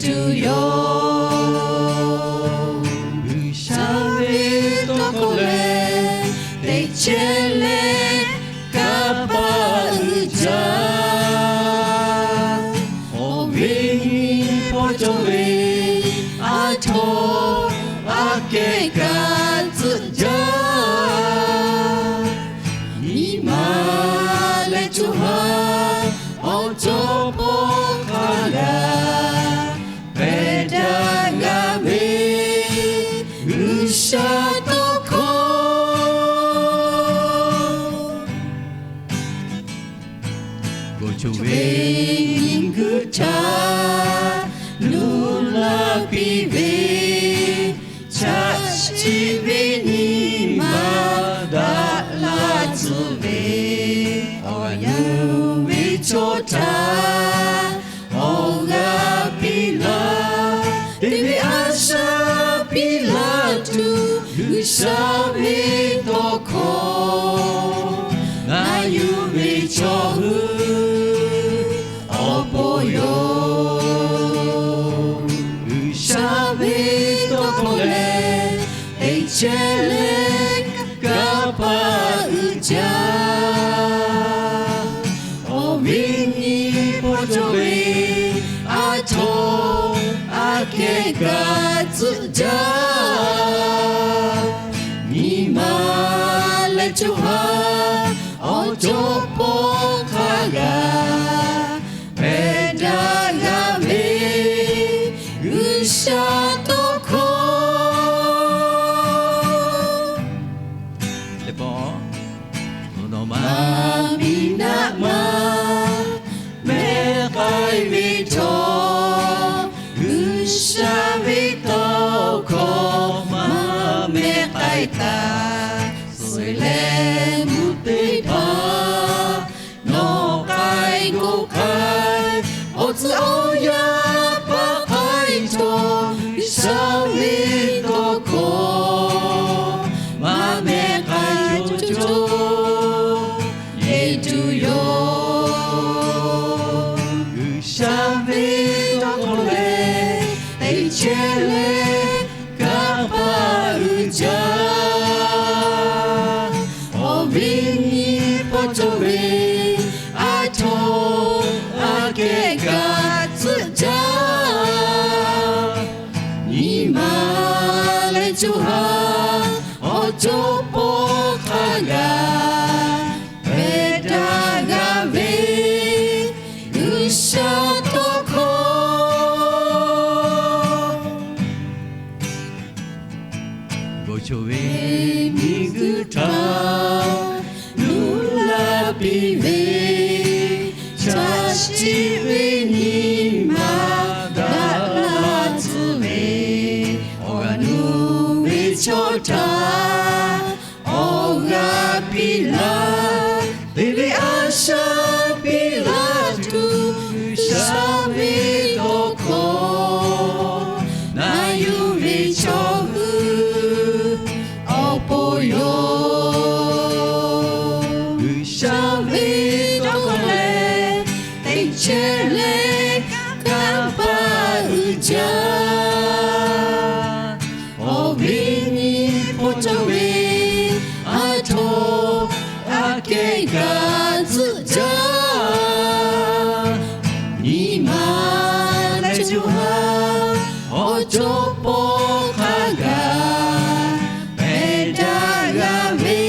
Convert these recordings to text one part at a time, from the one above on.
tuˬ yoˬ. G'uiˬsha ve tawˇ hkawˇ lehˬ, teꞈ chehˇ leh kanˇ paˆ uiˍ jaˇ. Awˬ viˉ nyi hpawˇ cawˬ ve, aˬ htoꞈ aꞈ kehˉ kaꞈ tcuhˆ jaˇ. Nyi ma leh co ha awˬ cawˇ pawˆ hk'a gaˬ pehˬ daꞈ g'a ve G'uiˬsha tawˇ hkawˇ. G'awˬ cawˬ ve miˬguiˬ htaꞈ nuˇ laˇ piˇ ve, chaꞈ chiˆ ve nyi ma daꞈ la tcuh ve, awˬ g'aꞈ yuˬ ve chaw htaꞈ awˬ g'aˇ piˇ laˇ. Teˇ ve a shaꞈ piˇ laˇ tuˬ, G'uiˬsha ve tawˇ hkawˇ ngaˬ yuˬ ve chaw hui awˬ pon yoˬ. G'uiˬsha ve tawˇ hkawˇ lehˬ, teꞈ chehˇ leh kanˇ paˆ uiˍ jaˇ. Awˬ viˉ nyi hpawˇ cawˬ ve, aˬ htoꞈ aꞈ kehˉ kaꞈ tcuhˆ jaˇ. Nyi ma leh co ha awˬ cawˇ pawˆ hk'a gaˬ pehˬ daꞈ g'a ve G'uiˬsha tawˇ hkawˇ. Teˇ pawˆ, nawˬ maˇ miˬ naˆ ma mehˆ k'ai ve htawˇ, G'uiˬsha ve tawˇ hkawˇ maˇ mehˆ k'ai taˍ. Suh leh mvuhˇ teˇ hpaˍ nawˬ k'ai k'o k'ai, awˬ tcuhˉ awˬ yaˇ paˍ k'ai htawˇ, G'uiˬsha ve tawˇ hkawˇ maˇ mehˆ k'ai cawˇ cawˇ yeˬ tuˬ yoˬ. G'uiˬsha ve tawˇ hkawˇ lehˬ, teꞈ chehˇ leh kanˇ paˆ uiˍ jaˇ. Awˬ viˉ nyi hpawˇ cawˬ ve, aˬ htoꞈ aꞈ kehˉ kaꞈ tcuhˆ jaˇ. Nyi ma leh co ha awˬ cawˇ pawˆ hk'a gaˬ pehˬ daꞈ g'a ve G'uiˬsha tawˇ hkawˇ. G'awˬ cawˬ ve miˬguiˬ htaꞈ nuˇ laˇ piˇ ve, chaꞈ chiˆ ve nyi ma daꞈ la tcuh ve, awˬ g'aꞈ nuˇ ve chaw htaꞈ awˬ g'aˇ piˇ laˇ. Teˇ ve a shaꞈ piˇ laˇ tuˬ, G'uiˬsha ve tawˇ hkawˇ ngaˬ yuˬ ve chaw hui awˬ pon yoˬ. G'uiˬsha ve tawˇ hkawˇ lehˬ, teꞈ chehˇ leh kanˇ paˆ uiˍ jaˇ. Awˬ viˉ nyi hpawˇ cawˬ ve, aˬ htoꞈ aꞈ kehˉ kaꞈ tcuhˆ jaˇ. Nyi ma leh co ha awˬ cawˇ pawˆ hk'a gaˬ pehˬ daꞈ g'a ve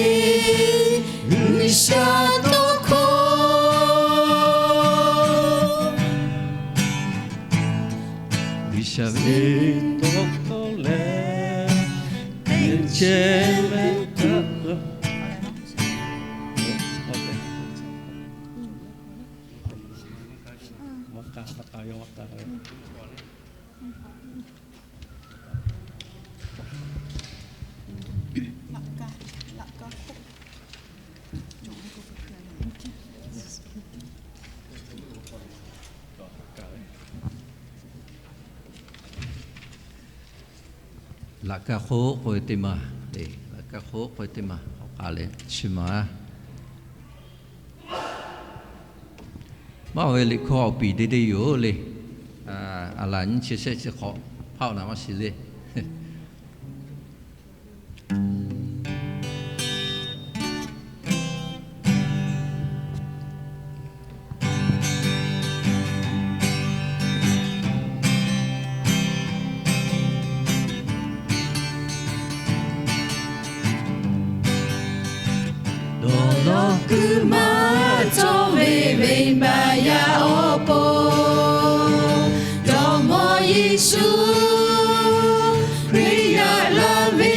G'uiˬsha tawˇ hkawˇ. G'uiˬsha ve tawˇ hkawˇ lehˬ, teꞈ chehˇ leh kanˇ paˆ Laꞈ ka hk'oˆ k'oˆ ve teˇ maˬ, laꞈ ka hk'oˆ k'oˆ ve teˇ maˬ awˬ k'a leh chi maˬ. Maˇ ve liꞈ hkawˇ awˬ piˍ deˇ deˇ yoˬ le. A laˬ nyiˇ chi shehˆ chi hk'awꞈ hpaˆ-oˬ naˍ maˇ shiˍ le. Dawˇ law kuiˬ maˇ cawˬ ve venˇbaˆ yaˇ awˬ pon, Jawˇmawˇ Yeˍsuˆ Hkriꞈ yaꞈ la ve,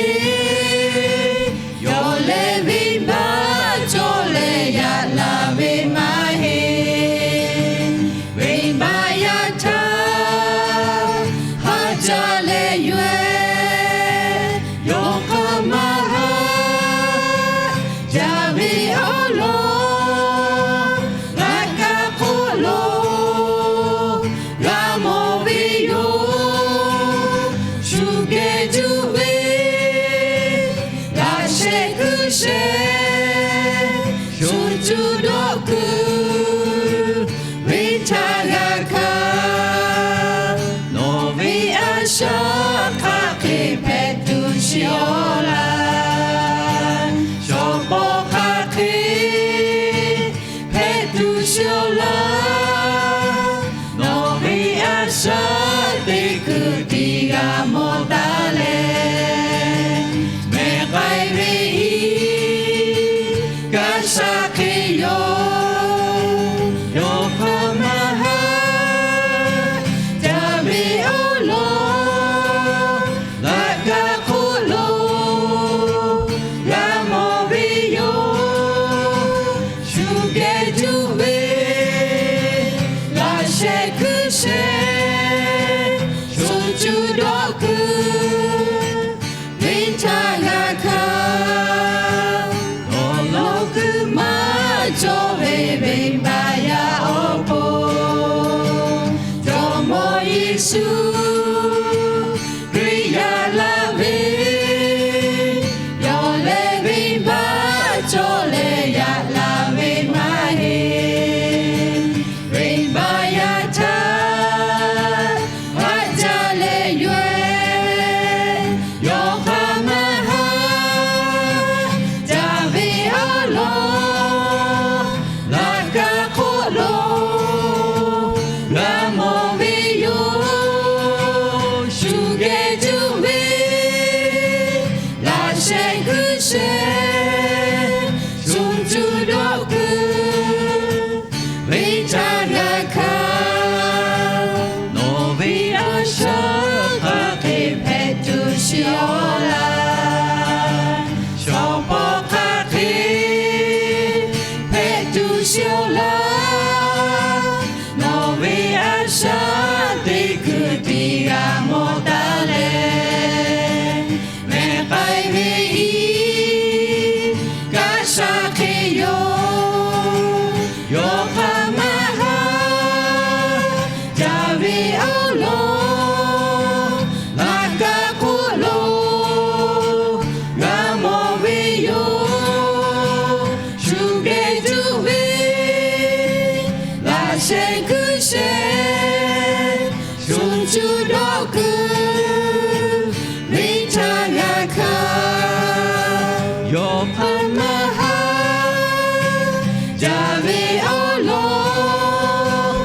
yawˇ lehˬ venˇbaˆ cawˬ leh yaꞈ la ve maˇ heˆ. Venˇbaˆ yaˇ htaꞈ haꞈ jaˇ leh yawˇ, yawˇ hk'aˬ maˇ haꞈ jaˇ ve awˬ lawn, laꞈ ka hk'oˆ lo g'a mawˬ ve yoˬ. Shu geh juˆ ve laꞈ sheh kuiˬ sheh, shu cuˇ dawˆ kuiˬ ve htaꞈ g'a hkanˍ. Nawˬ ve a shaꞈ hk'aˬ hk'e hpehꞈ tuˬ sheˍ awˬ laˇ, shawˍ pawˆ hk'aˬ hk'e hpehꞈ tuˬ sheˍ awˬ laˇ. Nawˬ ve a shaꞈ teˇ hkui tiꞈ g'a mawˬ taˍ leh, mehˬ k'ai ve iˉ kaˆ shaˆ hk'e yoˬ. Yawˇ hk'aˬ maˇ haꞈ jaˇ ve awˬ lawn, laꞈ ka hk'oˆ lo g'a mawˬ ve yoˬ. Shu geh juˆ ve laꞈ sheh kuiˬ sheh, shu cuˇ dawˆ kuiˬ ve htaꞈ g'a hkanˍ. Awˬ lawn kuiˬ maˇ cawˬ ve venˇbaˆ yaˇ awˬ pon, Jawˇmawˇ Yeˍsuˆ Hkriꞈ yaꞈ la ve, yawˇ lehˬ venˇbaˆ cawˬ leh yaꞈ la ve maˇ heˆ. Venˇbaˆ yaˇ htaꞈ haꞈ jaˇ leh yawˇ, yawˇ hk'aˬ maˇ haꞈ jaˇ ve awˬ lawn, laꞈ ka hk'oˆ lo g'a mawˬ ve yoˬ. Shu geh juˆ ve laꞈ sheh kuiˬ sheh, shu cuˇ dawˆ kuiˬ ve htaꞈ g'a hkanˍ. Nawˬ ve a shaꞈ hk'aˬ hk'e hpehꞈ tuˬ sheˍ awˬ laˇ, shawˍ pawˆ hk'aˬ hk'e hpehꞈ tuˬ sheˍ awˬ laˇ. Nawˬ ve a shaꞈ teˇ hkui tiꞈ g'a mawˬ taˍ leh, mehˬ k'ai ve iˉ kaˆ shaˆ hk'e yoˬ. Yawˇ hk'aˬ maˇ haꞈ jaˇ ve awˬ lawn, laꞈ ka hk'oˆ lo g'a mawˬ ve yoˬ. Shu geh juˆ ve laꞈ sheh kuiˬ sheh, shu cuˇ dawˆ kuiˬ ve htaꞈ g'a hkanˍ. Yawˇ hk'aˬ maˇ haꞈ jaˇ ve awˬ lawn,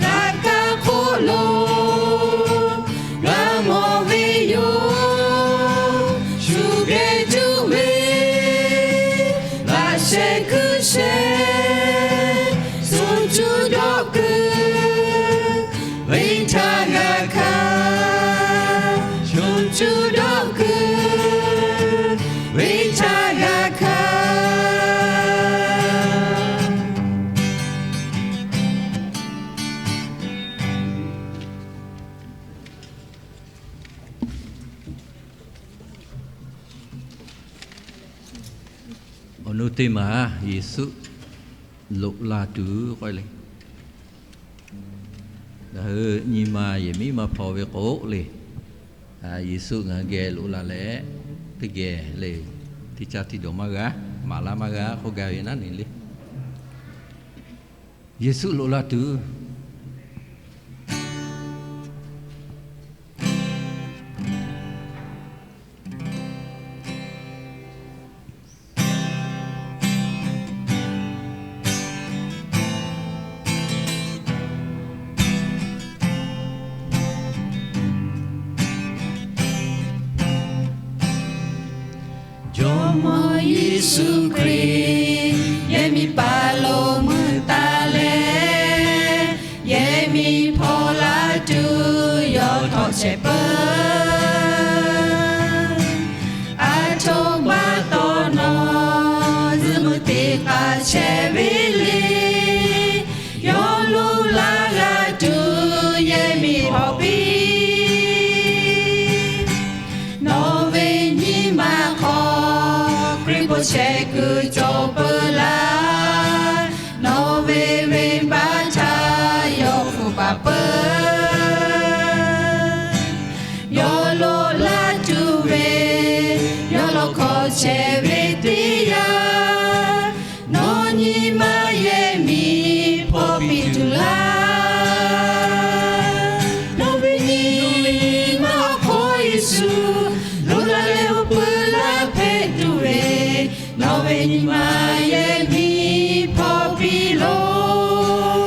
laꞈ ka hk'oˆ lo g'a mawˬ ve yoˬ. Shu geh juˆ ve laꞈ sheh kuiˬ sheh, shu cuˇ dawˆ kuiˬ ve htaꞈ g'a hkanˍ. Shu cuˇ dawˆ kuiˬ ve htaꞈ g'a hkanˍ. Awˬ nu teˇ maˬ Yeˍsuˆ loꞈ la tuˬ k'oˆ le. Ngaˬ hui nyi ma yehˬ miˉ maˇ hpaw ve k'o le, Yeˍsuˆ ngaˬ hui geh loꞈ la leh, teˇ geh le, teˇ caˇ tiˇ dawˬ maˇ g'a, maˍ laˇ maˇ g'a k'oˆ gaˇ ve naˉ ne le. Yeˍsuˆ loꞈ la tuˬ Yeˍsuˆ Hkriꞈ yehˬ miˍ paˍ lo mui taˍ leh, yehˬ miˍ hpaw la tuˬ yawˇ htawˇ chehˇ peuˬ. Aˬ htoꞈ ma taw nawˬ zuhꞈ meuˇ teˇ k'aˆ chehˇ ve le. Yawˇ lo laˇ g'a tuˬ yehˬ miˍ hpaw piˇ. Nawˬ ve nyi ma hk'aw Hkriꞈ po chehˇ kuiˬ cawˬ peuˬ laˇ. Nawˬ ve venˇbaˆ htaꞈ yawˇ hpfuhˆ paˍ peuˬ. Yawˇ lo laˇ tuˬ ve, yawˇ lo hkawˇ chehˇ ve teˇ yanˇ, nawˬ nyi ma yehˬ miˍ hpaw piˇ tuˬ laˇ. Nawˬ ve nyi ma awˬ hk'aw Yeˍsuˆ lo laˇ leh uˉ peunˍ laˇ hpehꞈ tuˬ ve, nawˬ ve nyi ma yehˬ miˍ hpaw piˇ loˬ.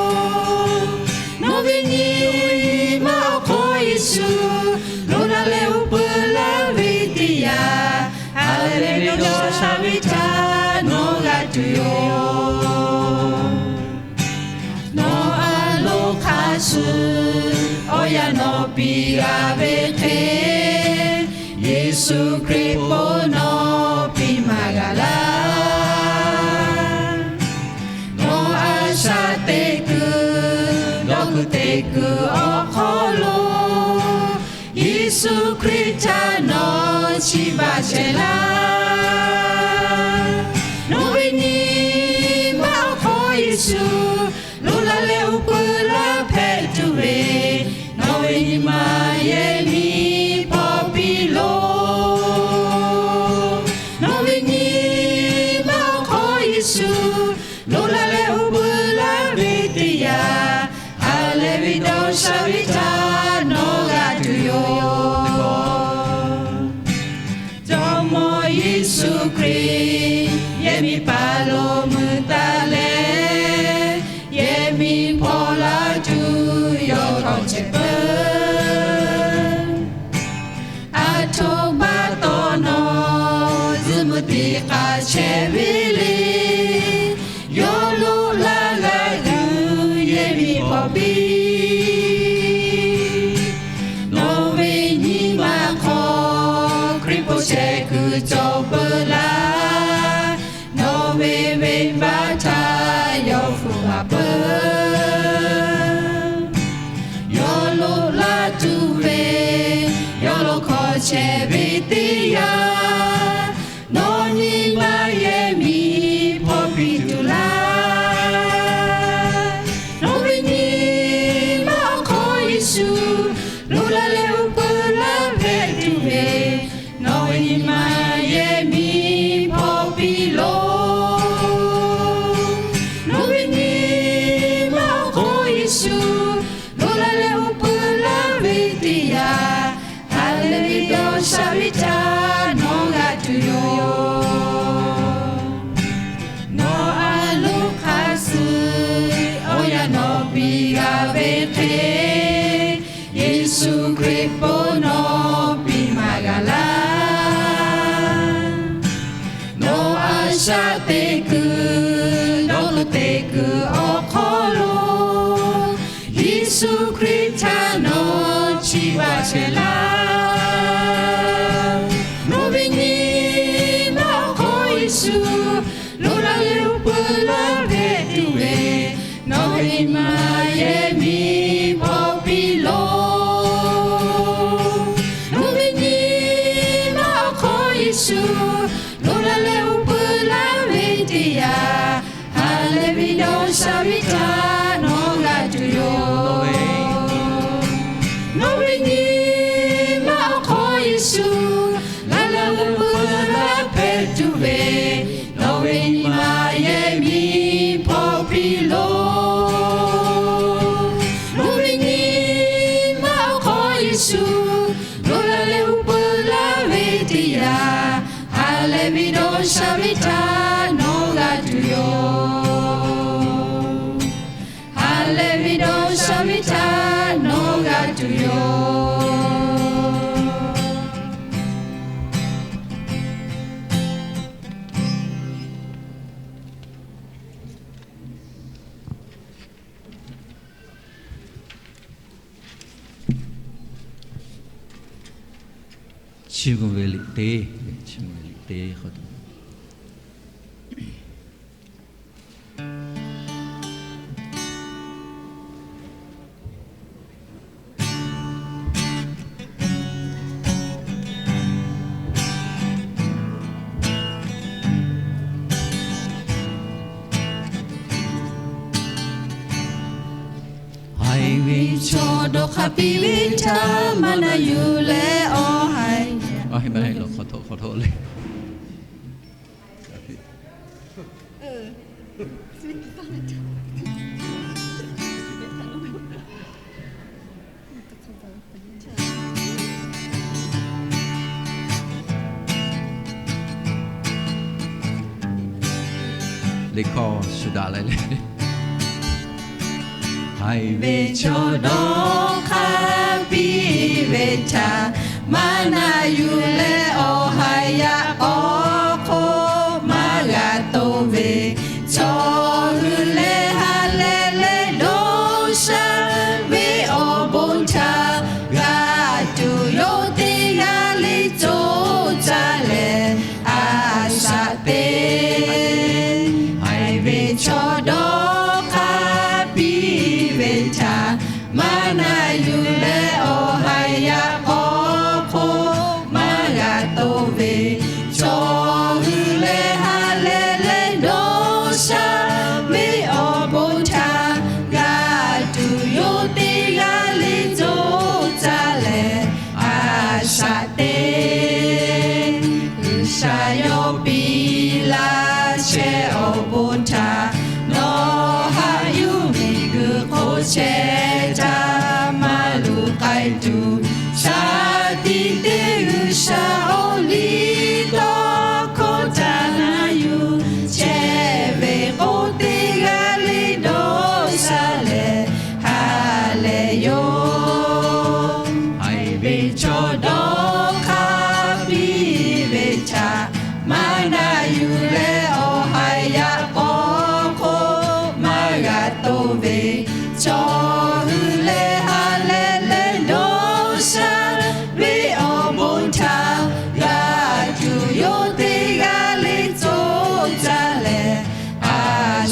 Nawˬ ve nyi ma awˬ hk'aw Yeˍsuˆ lo laˇ leh uˉ peunˍ laˇ ve teˇ yanˇ, ha lehˬ ve dawˇ sha ve htaꞈ nawˬ g'a tuˬ yoˬ. Nawˬ a loˍ hk'a shuˍ awˬ yanˇ nawˬ piˇ g'a ve hk'e, Yeˍsuˆ Hkriꞈ po nawˬ piˇ maˇ g'a laˇ. Nawˬ a shaꞈ teꞈ kuiˬ, dawˇ kuiˬ teꞈ kuiˬ awˬ hk'aw lo, Yeˍsuˆ Hkriꞈ htaꞈ nawˬ chiˇ baˬ chehˇ laˇ. Nawˬ ve nyi ma awˬ hk'aw Yeˍsuˆ lo laˇ leh uˉ peunˍ laˇ hpehꞈ tuˬ ve, nawˬ ve nyi ma yehˬ miˍ hpaw piˇ loˬ. Nawˬ ve nyi ma awˬ hk'aw Yeˍsuˆ lo laˇ leh uˉ peunˍ laˇ ve teˇ yanˇ, ha lehˬ ve dawˇ sha ve htaꞈ nawˬ g'a tuˬ yoˬ. Jawˇmawˇ Yeˍsuˆ Hkriꞈ yehˬ miˍ paˍ lo mui taˍ leh, yehˬ miˍ hpaw la tuˬ yawˇ htawˇ chehˇ peuˬ. Aˬ htoꞈ ma taw nawˬ zuhꞈ meuˇ teˇ k'aˆ chehˇ ve le. Yawˇ lo laˇ g'a tuˬ yehˬ miˍ hpaw piˇ. Nawˬ ve nyi ma hk'aw Hkriꞈ po chehˇ kuiˬ cawˬ peuˬ laˇ. Nawˬ ve venˇbaˆ htaꞈ yawˇ hpfuhˆ paˍ peuˬ. Yawˇ lo laˇ tuˬ ve, yawˇ lo hkawˇ chehˇ ve teˇ yanˇ, nawˬ nyi ma yehˬ miˍ hpaw piˇ tuˬ laˇ. Nawˬ ve nyi ma awˬ hk'aw Yeˍsuˆ lo laˇ leh uˉ peunˍ laˇ hpehꞈ tuˬ ve, nawˬ ve nyi ma yehˬ miˍ hpaw piˇ loˬ. Nawˬ ve nyi ma awˬ hk'aw Yeˍsuˆ lo laˇ leh uˉ peunˍ laˇ ve teˇ yanˇ, ha lehˬ ve dawˇ sha ve htaꞈ nawˬ g'a tuˬ yoˬ. Nawˬ a loˍ hk'a shuˍ awˬ yanˇ nawˬ piˇ g'a ve hk'e, Yeˍsuˆ Hkriꞈ po nawˬ piˇ maˇ g'a laˇ. Nawˬ a shaꞈ teꞈ kuiˬ, dawˇ kuiˬ teꞈ kuiˬ awˬ hk'aw lo, Yeˍsuˆ Hkriꞈ htaꞈ nawˬ chiˇ baˬ chehˇ laˇ. Nawˬ ve nyi ma awˬ hk'aw Yeˍsuˆ lo laˇ leh uˉ peunˍ laˇ hpehꞈ tuˬ ve, nawˬ ve nyi ma yehˬ miˍ hpaw piˇ loˬ. Nawˬ ve nyi ma awˬ hk'aw Yeˍsuˆ lo laˇ leh uˉ peunˍ laˇ ve teˇ yanˇ, ha lehˬ ve dawˇ sha ve htaꞈ nawˬ g'a tuˬ yoˬ. Nawˬ ve nyi ma awˬ hk'aw Yeˍsuˆ laˇ leh uˉ peunˍ laˇ hpehꞈ tuˬ ve, nawˬ ve nyi ma yehˬ miˍ hpaw piˇ loˬ. Nawˬ ve nyi ma awˬ hk'aw Yeˍsuˆ lo laˇ leh uˉ peunˍ laˇ ve teˇ yanˇ, ha lehˬ ve dawˇ sha ve htaꞈ nawˬ g'a tuˬ yoˬ. Ha lehˬ ve dawˇ sha ve htaꞈ nawˬ g'a tuˬ yoˬ. Chiˇ mvuh ve liꞈ teˇ, chiˇ mvuh ve liꞈ teˇ hk'aw tuˬ. Haiˬ ve chaw dawˇ hk'aˇ piˇ ve htaꞈ maˇ na yuˬ leh awˬ haiˬ, awˬ haiˬ maˇ heˆ lawˬ, hk'aw htawˇ, hk'aw htawˇ leh Liꞈ hkawˇ shu daꞈ leh leh, haiˬ ve chaw dawˇ hk'aˇ piˇ ve htaꞈ maˇ na yuˬ leh awˬ haiˬ yaꞈ k'aw hk'oˆ maˇ g'a toˇ ve, chaw hui leh ha leh leh dawˇ sha ve awˬ bon htaꞈ g'a tuˬ yoˬ. Teˇ g'aˇ le coˇ caˇ leh a shaꞈ teꞈ. Haiˬ ve chaw dawˇ hk'aˇ piˇ ve htaꞈ maˇ na yuˬ leh awˬ haiˬ yaꞈ k'aw hk'oˆ maˇ g'a toˇ ve, chaw hui leh ha leh leh dawˇ sha ve awˬ bon htaꞈ g'a tuˬ yoˬ. Teˇ g'aˇ le coˇ caˇ leh a shaꞈ teꞈ. G'uiˬsha yawˇ piˇ laˇ chehˇ awˬ bon htaꞈ nawˬ haꞈ yuˬ miˬguiˬ hk'oˆ chehˇ htaˇ maˇ luˬ k'ai tuˬ, shaˍ tiꞈ teˇ G'uiˬsha awˬ liˇ tawˇ hkawˇ htaꞈ na yuˬ chehˇ ve k'o, teˇ g'aˇ le dawˇ sha leh ha lehˬ yoˬ. Haiˬ ve chaw dawˇ hk'aˇ piˇ ve htaꞈ maˇ na yuˬ leh awˬ haiˬ yaꞈ k'aw hk'oˆ maˇ g'a toˇ ve, chaw hui leh ha leh leh dawˇ sha ve awˬ bon htaꞈ g'a tuˬ yoˬ. Teˇ g'aˇ le coˇ caˇ leh a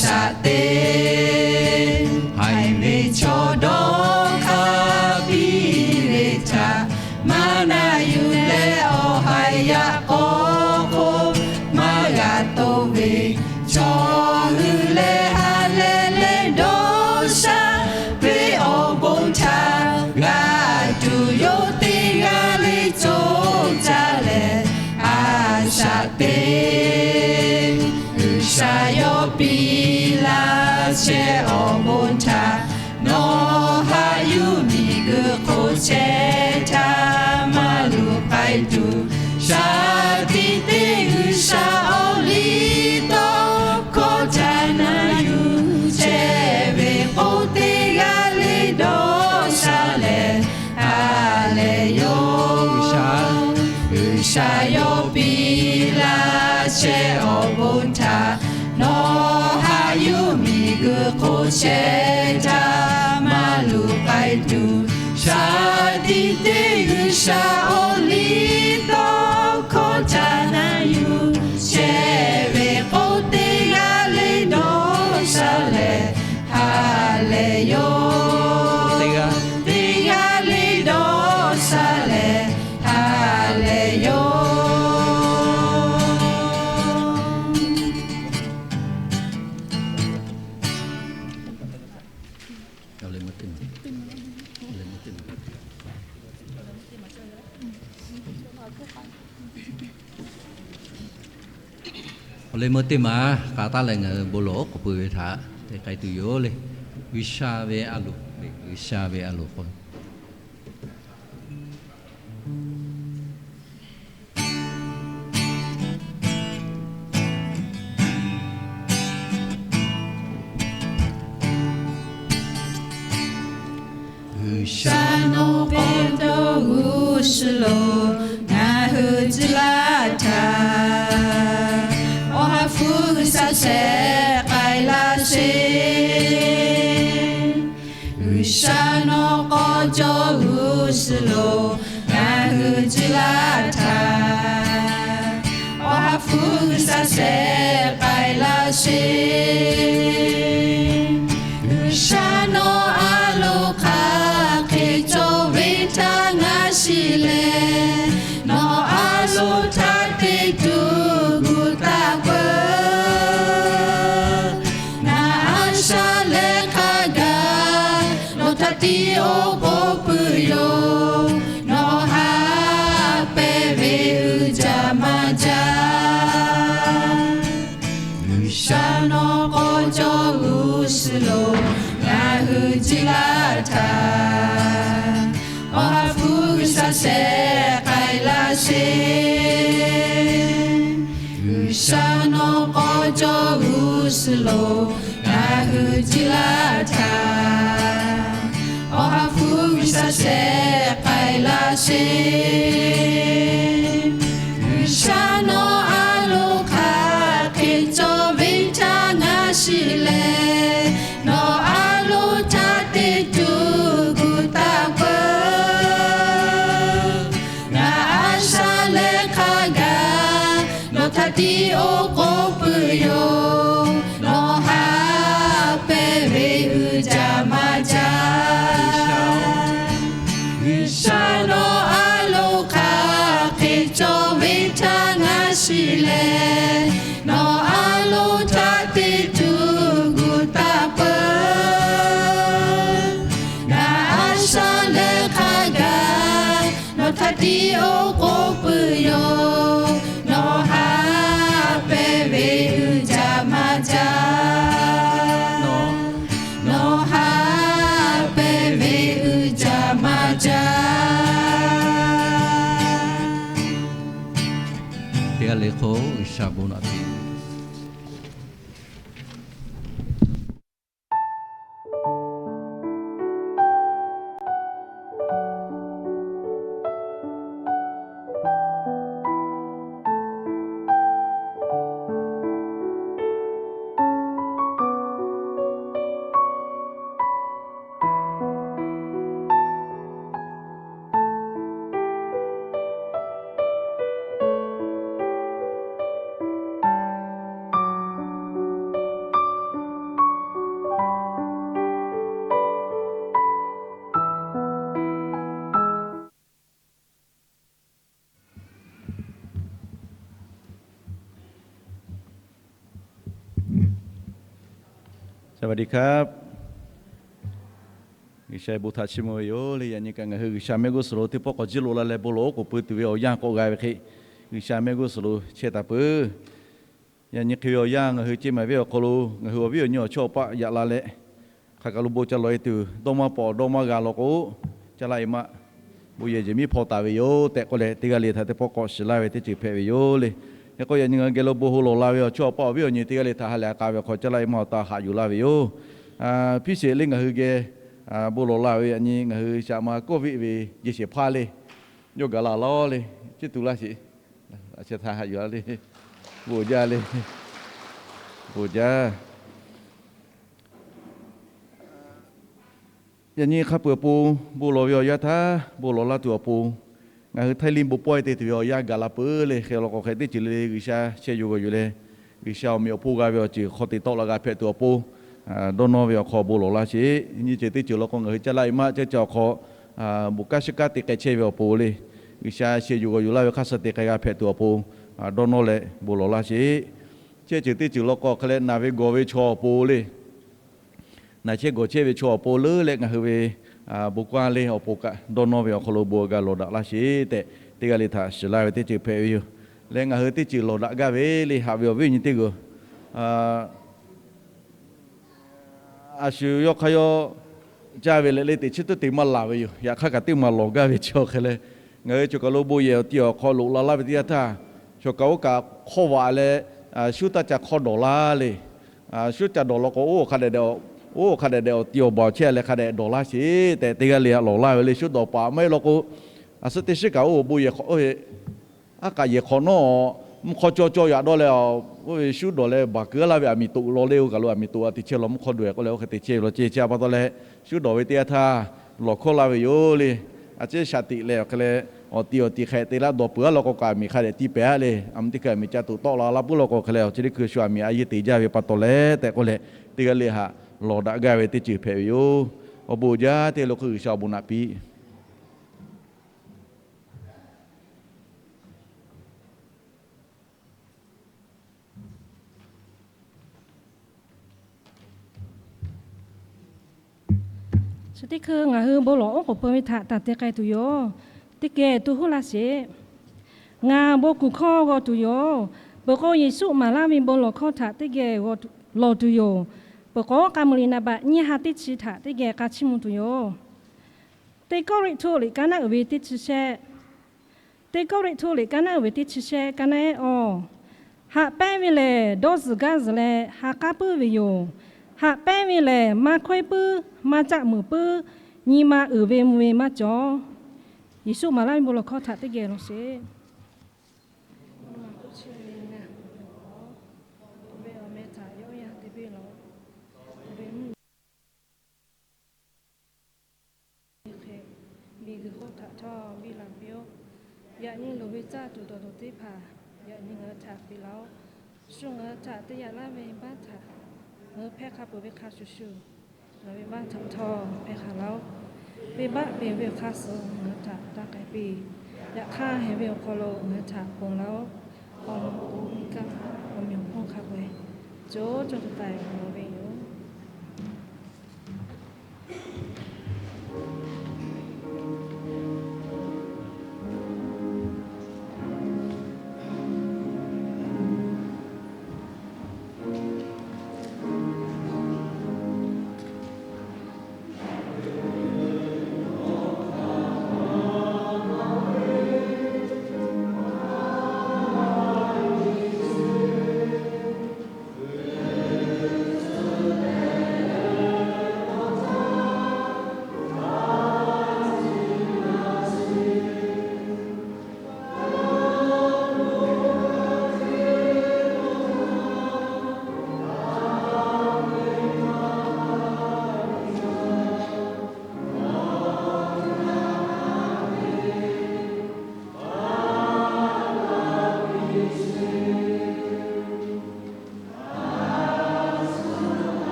shaꞈ teꞈ. Haiˬ ve chaw dawˇ hk'aˇ piˇ ve htaꞈ maˇ na yuˬ leh awˬ haiˬ yaꞈ k'aw hk'oˆ maˇ g'a toˇ ve, chaw hui leh ha leh leh dawˇ sha ve awˬ bon htaꞈ g'a tuˬ yoˬ. Teˇ g'aˇ le coˇ caˇ leh a shaꞈ teꞈ. G'uiˬsha yawˇ piˇ laˇ chehˇ awˬ bon htaꞈ nawˬ haꞈ yuˬ miˬguiˬ hk'oˆ chehˇ htaˇ maˇ luˬ k'ai tuˬ, shaˍ tiꞈ teˇ G'uiˬsha awˬ liˇ tawˇ hkawˇ htaꞈ na yuˬ chehˇ ve k'o, teˇ g'aˇ le dawˇ sha leh ha lehˬ yoˬ. G'uiˬsha yawˇ piˇ laˇ chehˇ awˬ bon htaꞈ nawˬ haꞈ yuˬ miˬguiˬ hk'oˆ chehˇ htaˇ maˇ luˬ k'ai tuˬ, shaˍ tiꞈ teˇ G'uiˬsha awˬ liˇ tawˇ hkawˇ htaꞈ na yuˬ chehˇ ve k'o, teˇ g'aˇ le dawˇ sha leh ha lehˬ yoˬ. Teˇ g'aˇ le dawˇ sha leh ha lehˬ yoˬ. Awˬ leh meuˇ teˇ maˬ k'a taˉ leh ngaˬ hui bon lawˬ k'awꞈ peuˬ ve htaꞈ te k'ai tuˬ yoˬ le. G'uiˬsha ve a loˍ, G'uiˬsha ve a loˍ k'o, G'uiˬsha nawˬ k'awꞈ dawˇ g'uˇ suhˍ lo ngaˬ hui cuˇ laˇ htaˇ, Awˬ ha hpu G'uiˬsha shehˍ k'ai laˇ sheˍ. G'uiˬsha nawˬ k'awꞈ dawˇ g'uˇ suhˍ lo ngaˬ hui Ciˇ laˇ htaˇ, Awˬ ha hpu G'uiˬsha shehˍ k'ai laˇ sheˍ. G'uiˬsha nawˬ a loˍ hk'aˬ hk'e cawˬ ve htaˇ ngaˬ shiˍ leh, nawˬ a loˍ htaꞈ teˇ tuˬ gu taˍ peuˬ. Ngaˬ a shaˍ leh hk'a gaˬ nawˬ htaꞈ tiˉ awˬ k'oˆ peuˬ yoˬ. Nawˬ haꞈ pehˍ ve uiˍ jaˇ maˇ jaˇ. G'uiˬsha nawˬ k'aw cawˬ g'uˇ suhˍ lo ngaˬ hui ciˇ laˇ htaˇ, Awˬ ha hpu G'uiˬsha shehˍ k'ai laˇ sheˍ. G'uiˬsha nawˬ k'aw cawˬ g'uˇ suhˍ lo ngaˬ hui ciˇ laˇ htaˇ, Awˬ ha hpu G'uiˬsha shehˍ k'ai laˇ sheˍ. G'uiˬsha nawˬ a loˍ hk'aˬ hk'e cawˬ ve htaˇ ngaˬ shiˍ leh, nawˬ a loˍ htaꞈ teˇ tuˬ gu taˍ peuˬ. Ngaˬ a shaˍ leh hk'a gaˬ nawˬ htaꞈ tiˉ awˬ k'oˆ peuˬ yoˬ. Nawˬ haꞈ pehˍ ve uiˍ jaˇ maˇ jaˇ. G'uiˬsha nawˬ a loˍ hk'aˬ hk'e cawˬ ve htaˇ ngaˬ shiˍ leh, nawˬ a loˍ htaꞈ teˇ tuˬ gu taˍ peuˬ. Ngaˬ a shaˍ leh hk'a gaˬ nawˬ htaꞈ tiˉ awˬ k'oˆ peuˬ yoˬ. Nawˬ haꞈ pehˍ ve uiˍ jaˇ maˇ jaˇ. Nawˬ haꞈ pehˍ ve uiˍ jaˇ maˇ jaˇ. Teˇ g'aˇ le hk'oˆ G'uiˬsha bon naꞈ piˇ. G'uiˬsha bon htaꞈ chiˇ mvuh ve yoˬ le. Yaꞈ nyi kaꞈ ngaˬ hui G'uiˬsha mehˆ g'uˇ suhˍ lo teˇ pawˆ k'awꞈ jiˇ loꞈ la leh bon lawˬ oˉ k'oˍ pui tuˬ ve awˬ yanˇ k'awꞈ g'a ve hk'e, G'uiˬsha mehˆ g'uˇ suhˍ lo chehˇ taˍ peuˬ. Yaꞈ nyi hk'e ve awˬ yanˇ ngaˬ hui ceˇ maˍ ve awˬ hk'aw lo ngaˬ hui awˬ viˉ awˬ nyi awˬ chawˇ awˬ paˆ yaꞈ la leh, hk'aˬ kaˬ lo bon ca lawˬ e tuˬ dawˇ maˇ pawꞈ dawˇ maˇ g'a law k'o, caˇ laˇ e maˆ bon yehˬ jeˬ miˉ hpaw taˍ ve yoˬ tehꞈ k'oˆ leh, teˇ g'aˇ le htaꞈ teˇ pawˆ k'awꞈ shiˍ laˇ ve teˇ ceuˬ hpehꞈ ve yoˬ le. Hk'e k'o yaꞈ nyi ngaˬ hui geh lo bon ho lawˬ la ve awˬ chawˇ awˬ paˆ awˬ viˉ awˬ nyi teˇ g'aˇ le htaꞈ ha lehˬ a k'a ve awˬ hk'aw caˇ laˇ e maˇ awˬ taˇ haꞈ yuˬ laˇ ve yoˬ. Piˇ sheˍ le ngaˬ hui geh bon lawˬ la ve yaꞈ nyi ngaˬ hui shaꞈ ma kawˇ viˆ ve jeˇ shehˍ hpaˇ le yawˇ gaˬ la lawˉ le, ciˇ tuˬ laˇ sheˍ. Aˬ chi htaꞈ haꞈ yuˬ a le, bon jaˇ le, bon jaˇ. Yaꞈ nyi hk'a peuˬ awˬ pon bon lawˬ ve awˬ yanˇ htaˇ bon lawˬ laˇ tuˬ awˬ pon, ngaˬ hui Htaiˇ liˇ bon pawehˇ te tuˬ ve awˬ yanˇ gaˬ la peuˬ le. Hk'e law k'o hk'e teˇ ceuˬ le le G'uiˬsha sheh yuˬ g'awˬ yuˬ leh, G'uiˬsha awˬ meꞈ awˬ hponˇ g'a ve awˬ ceuˬ hk'aw te tawˆ la g'a hpehꞈ tuˬ awˬ pon, dawˇ nawˇ ve awˬ hk'aw bon lawˬ laˇ sheˍ. Nyiˇ ceuˬ teˇ ceuˬ law k'o ngaˬ hui caˇ laˇ e maˆ cehˇ ca awˬ hk'aw, bon kanˉ shiˉ kanˉ te k'ai chehˇ ve awˬ pon le, G'uiˬsha sheh yuˬ g'awˬ yuˬ laˇ ve hk'aˇ suh te k'ai g'a hpehꞈ tuˬ awˬ pon, dawˇ nawˇ leh bon lawˬ laˇ sheˍ. Chehˇ ceuˬ teˇ ceuˬ law k'o hk'e leh naˬ ve gawˬ ve chaw awˬ pon le, naˬ chehˇ gawˬ chehˇ ve chaw awˬ pon leuˉ leh ngaˬ hui ve bon kanˉ le awˬ pon kaꞈ dawˇ nawˇ ve awˬ hk'aw lo bon g'a lawˬ daꞈ laˇ sheˍ tehꞈ, teˇ g'aˇ le htaꞈ shiˍ laˇ ve teˇ ceuˬ hpehꞈ ve yoˬ. Leh ngaˬ hui teˇ ceuˬ lawˬ daꞈ gaˇ ve le haꞈ ve awˬ viˉ nyi teˇ g'uˬ a shu yawˇ hk'aˇ yawˇ caˇ ve leh le teꞈ chi tuˉ te maˇ laˬ ve yoˬ. Yaꞈ hk'aˇ kaꞈ teˇ maˬ lawˬ gaˇ ve chi awˬ hk'e leh, ngaˬ hui choˬ kaˬ lo bon yehˬ awˬ ti awˬ hk'aw loꞈ la laˇ ve teˇ yanˇ htaˇ, choˬ kaˬ oˇ kaꞈ hk'awˇ vaꞈ leh shuˉ taˇ ca hk'awˇ dawˬ laˇ le. Shuˉ ca dawˬ law k'o oˇ hk'a dehꞈ dehꞈ, oˇ hk'a dehꞈ dehꞈ awˬ ti awˬ baˬ awˬ chehˇ leh hk'a dehꞈ dawˬ laˇ sheˍ tehꞈ, teˇ g'aˇ le htaꞈ lawˬ laˇ ve le. Shuˉ dawˬ paˍ maˇ heˆ law k'o, a suhˉ teˇ shiˉ kaꞈ oˇ bon yehˬ hk'awꞈ oˇ ve aˉ k'aꞈ yehˬ hk'awꞈ nawˉ mvuhˇ hk'awˇ cawˇ cawˇ yaꞈ dawˇ leh, oˇ ve shuˉ dawˬ leh baˬ keu laˇ ve aˬ miˍ toꞈ law le. Oˇ kaˬ lo aˬ miˍ toꞈ a te chehˇ law mvuhˇ hk'awˇ dawˬ e k'oˆ leh oˇ hk'e te chehˇ ve law ceh chi a pa taw leh, shuˉ dawˬ ve teˇ yanˇ htaˇ lawˬ hkawˇ laˇ ve yoˬ le. A ciˉ shaˍ tiꞈ leh awˬ hk'e leh awˬ ti awˬ ti hk'e te laˇ dawˬ peuˬ-a law k'o, kaꞈ aˬ miˍ hk'a dehꞈ tiˇ pehˍ-a le. A mvuhˇ teˇ hkui aˬ miˍ ca tuꞈ tawˆ la laˇ puiˉ law k'o, hk'e leh awˬ chi teˇ hkui shu aˬ miˍ a yeˇ te jaˇ ve pa taw leh tehꞈ k'oˆ leh, teˇ g'aˇ le haꞈ lawˬ daꞈ gaˇ ve teˇ ceuˬ hpehꞈ ve yoˬ. Awˬ bon jaˇ teˇ lo hk'e G'uiˬsha awˬ bon naꞈ piˇ. Chi teˇ hkui ngaˬ hui bon lawˬ oˉ k'oˍ pui ve htaꞈ taˍ te k'ai tuˬ yoˬ. Teˇ geh tu huˉ laˇ sheˍ. Ngaˬ bon kuˬ hkawˇ g'aw tuˬ yoˬ. Peuˬ k'o, Yeˍsuˆ maˍ laˇ ve bon lawˬ hkawˇ htaꞈ teˇ geh g'aw lawˬ tuˬ yoˬ. Peuˬ k'o, k'a muiˬ liꞈ naˍ baꞈ nyiˇ ha teˇ chi htaꞈ teˇ geh k'a chiˇ mvuh tuˬ yoˬ. Teˇ Kawˇrenˍhtuˆ liꞈ kaˇ naˉ uiˍ ve teˇ chi shehˆ. Teˇ Kawˇrenˍhtuˆ liꞈ kaˇ naˉ uiˍ ve teˇ chi shehˆ kaˇ naˉ ehˉ awˬ. Haꞈ pehnˇ ve lehˬ, dawˇ zuhˬ gaˇ zuhˬ leh ha k'aˉ puiˉ ve yoˬ. Haꞈ pehnˇ ve lehˬ, maˇ hkawehˇ puiˉ, maˇ caˆ muiˍ puiˉ, nyi ma uiˍ ve mvuh ve maˇ cawˬ. Yeˍsuˆ maˍ laˇ ve bon lawˬ hkawˇ htaꞈ teˇ geh law sheˍ. Hk'e, miˬguiˬ hk'oˆ htaꞈ htawˇ biˇ la piˇ-oˆ. Yaꞈ nyi loˍ ve caˇ tuˬ dawˬ tuˬ teˇ hpaˍ yaꞈ nyi ngaˬ hui htaꞈ piˇ laˇ-oˆ. Shu ngaˬ hui htaꞈ te yaꞈ laˇ ve venˇbaˆ htaꞈ ngaˬ hui hpehˇ hk'a peuˬ ve hk'a shuˍ shuˍ, ngaˬ hui venˇbaˆ htaꞈ htawˇ hpehˇ hk'a laˇ-oˆ. Venˇbaˆ peꞈ ve awˬ hk'aˇ suh ngaˬ hui htaꞈ taˇ k'ai piˇ. Yaꞈ hk'aˇ, heh ve awˬ hk'aw lo ngaˬ hui htaꞈ ponˬ laˇ-oˆ. Awˬ moˍ k'o, iˉ kaˆ awˬ meꞈ awˬ hponˇ hk'a peu-eˬ co co taiˍ taiˍ g'a ve yoˬ.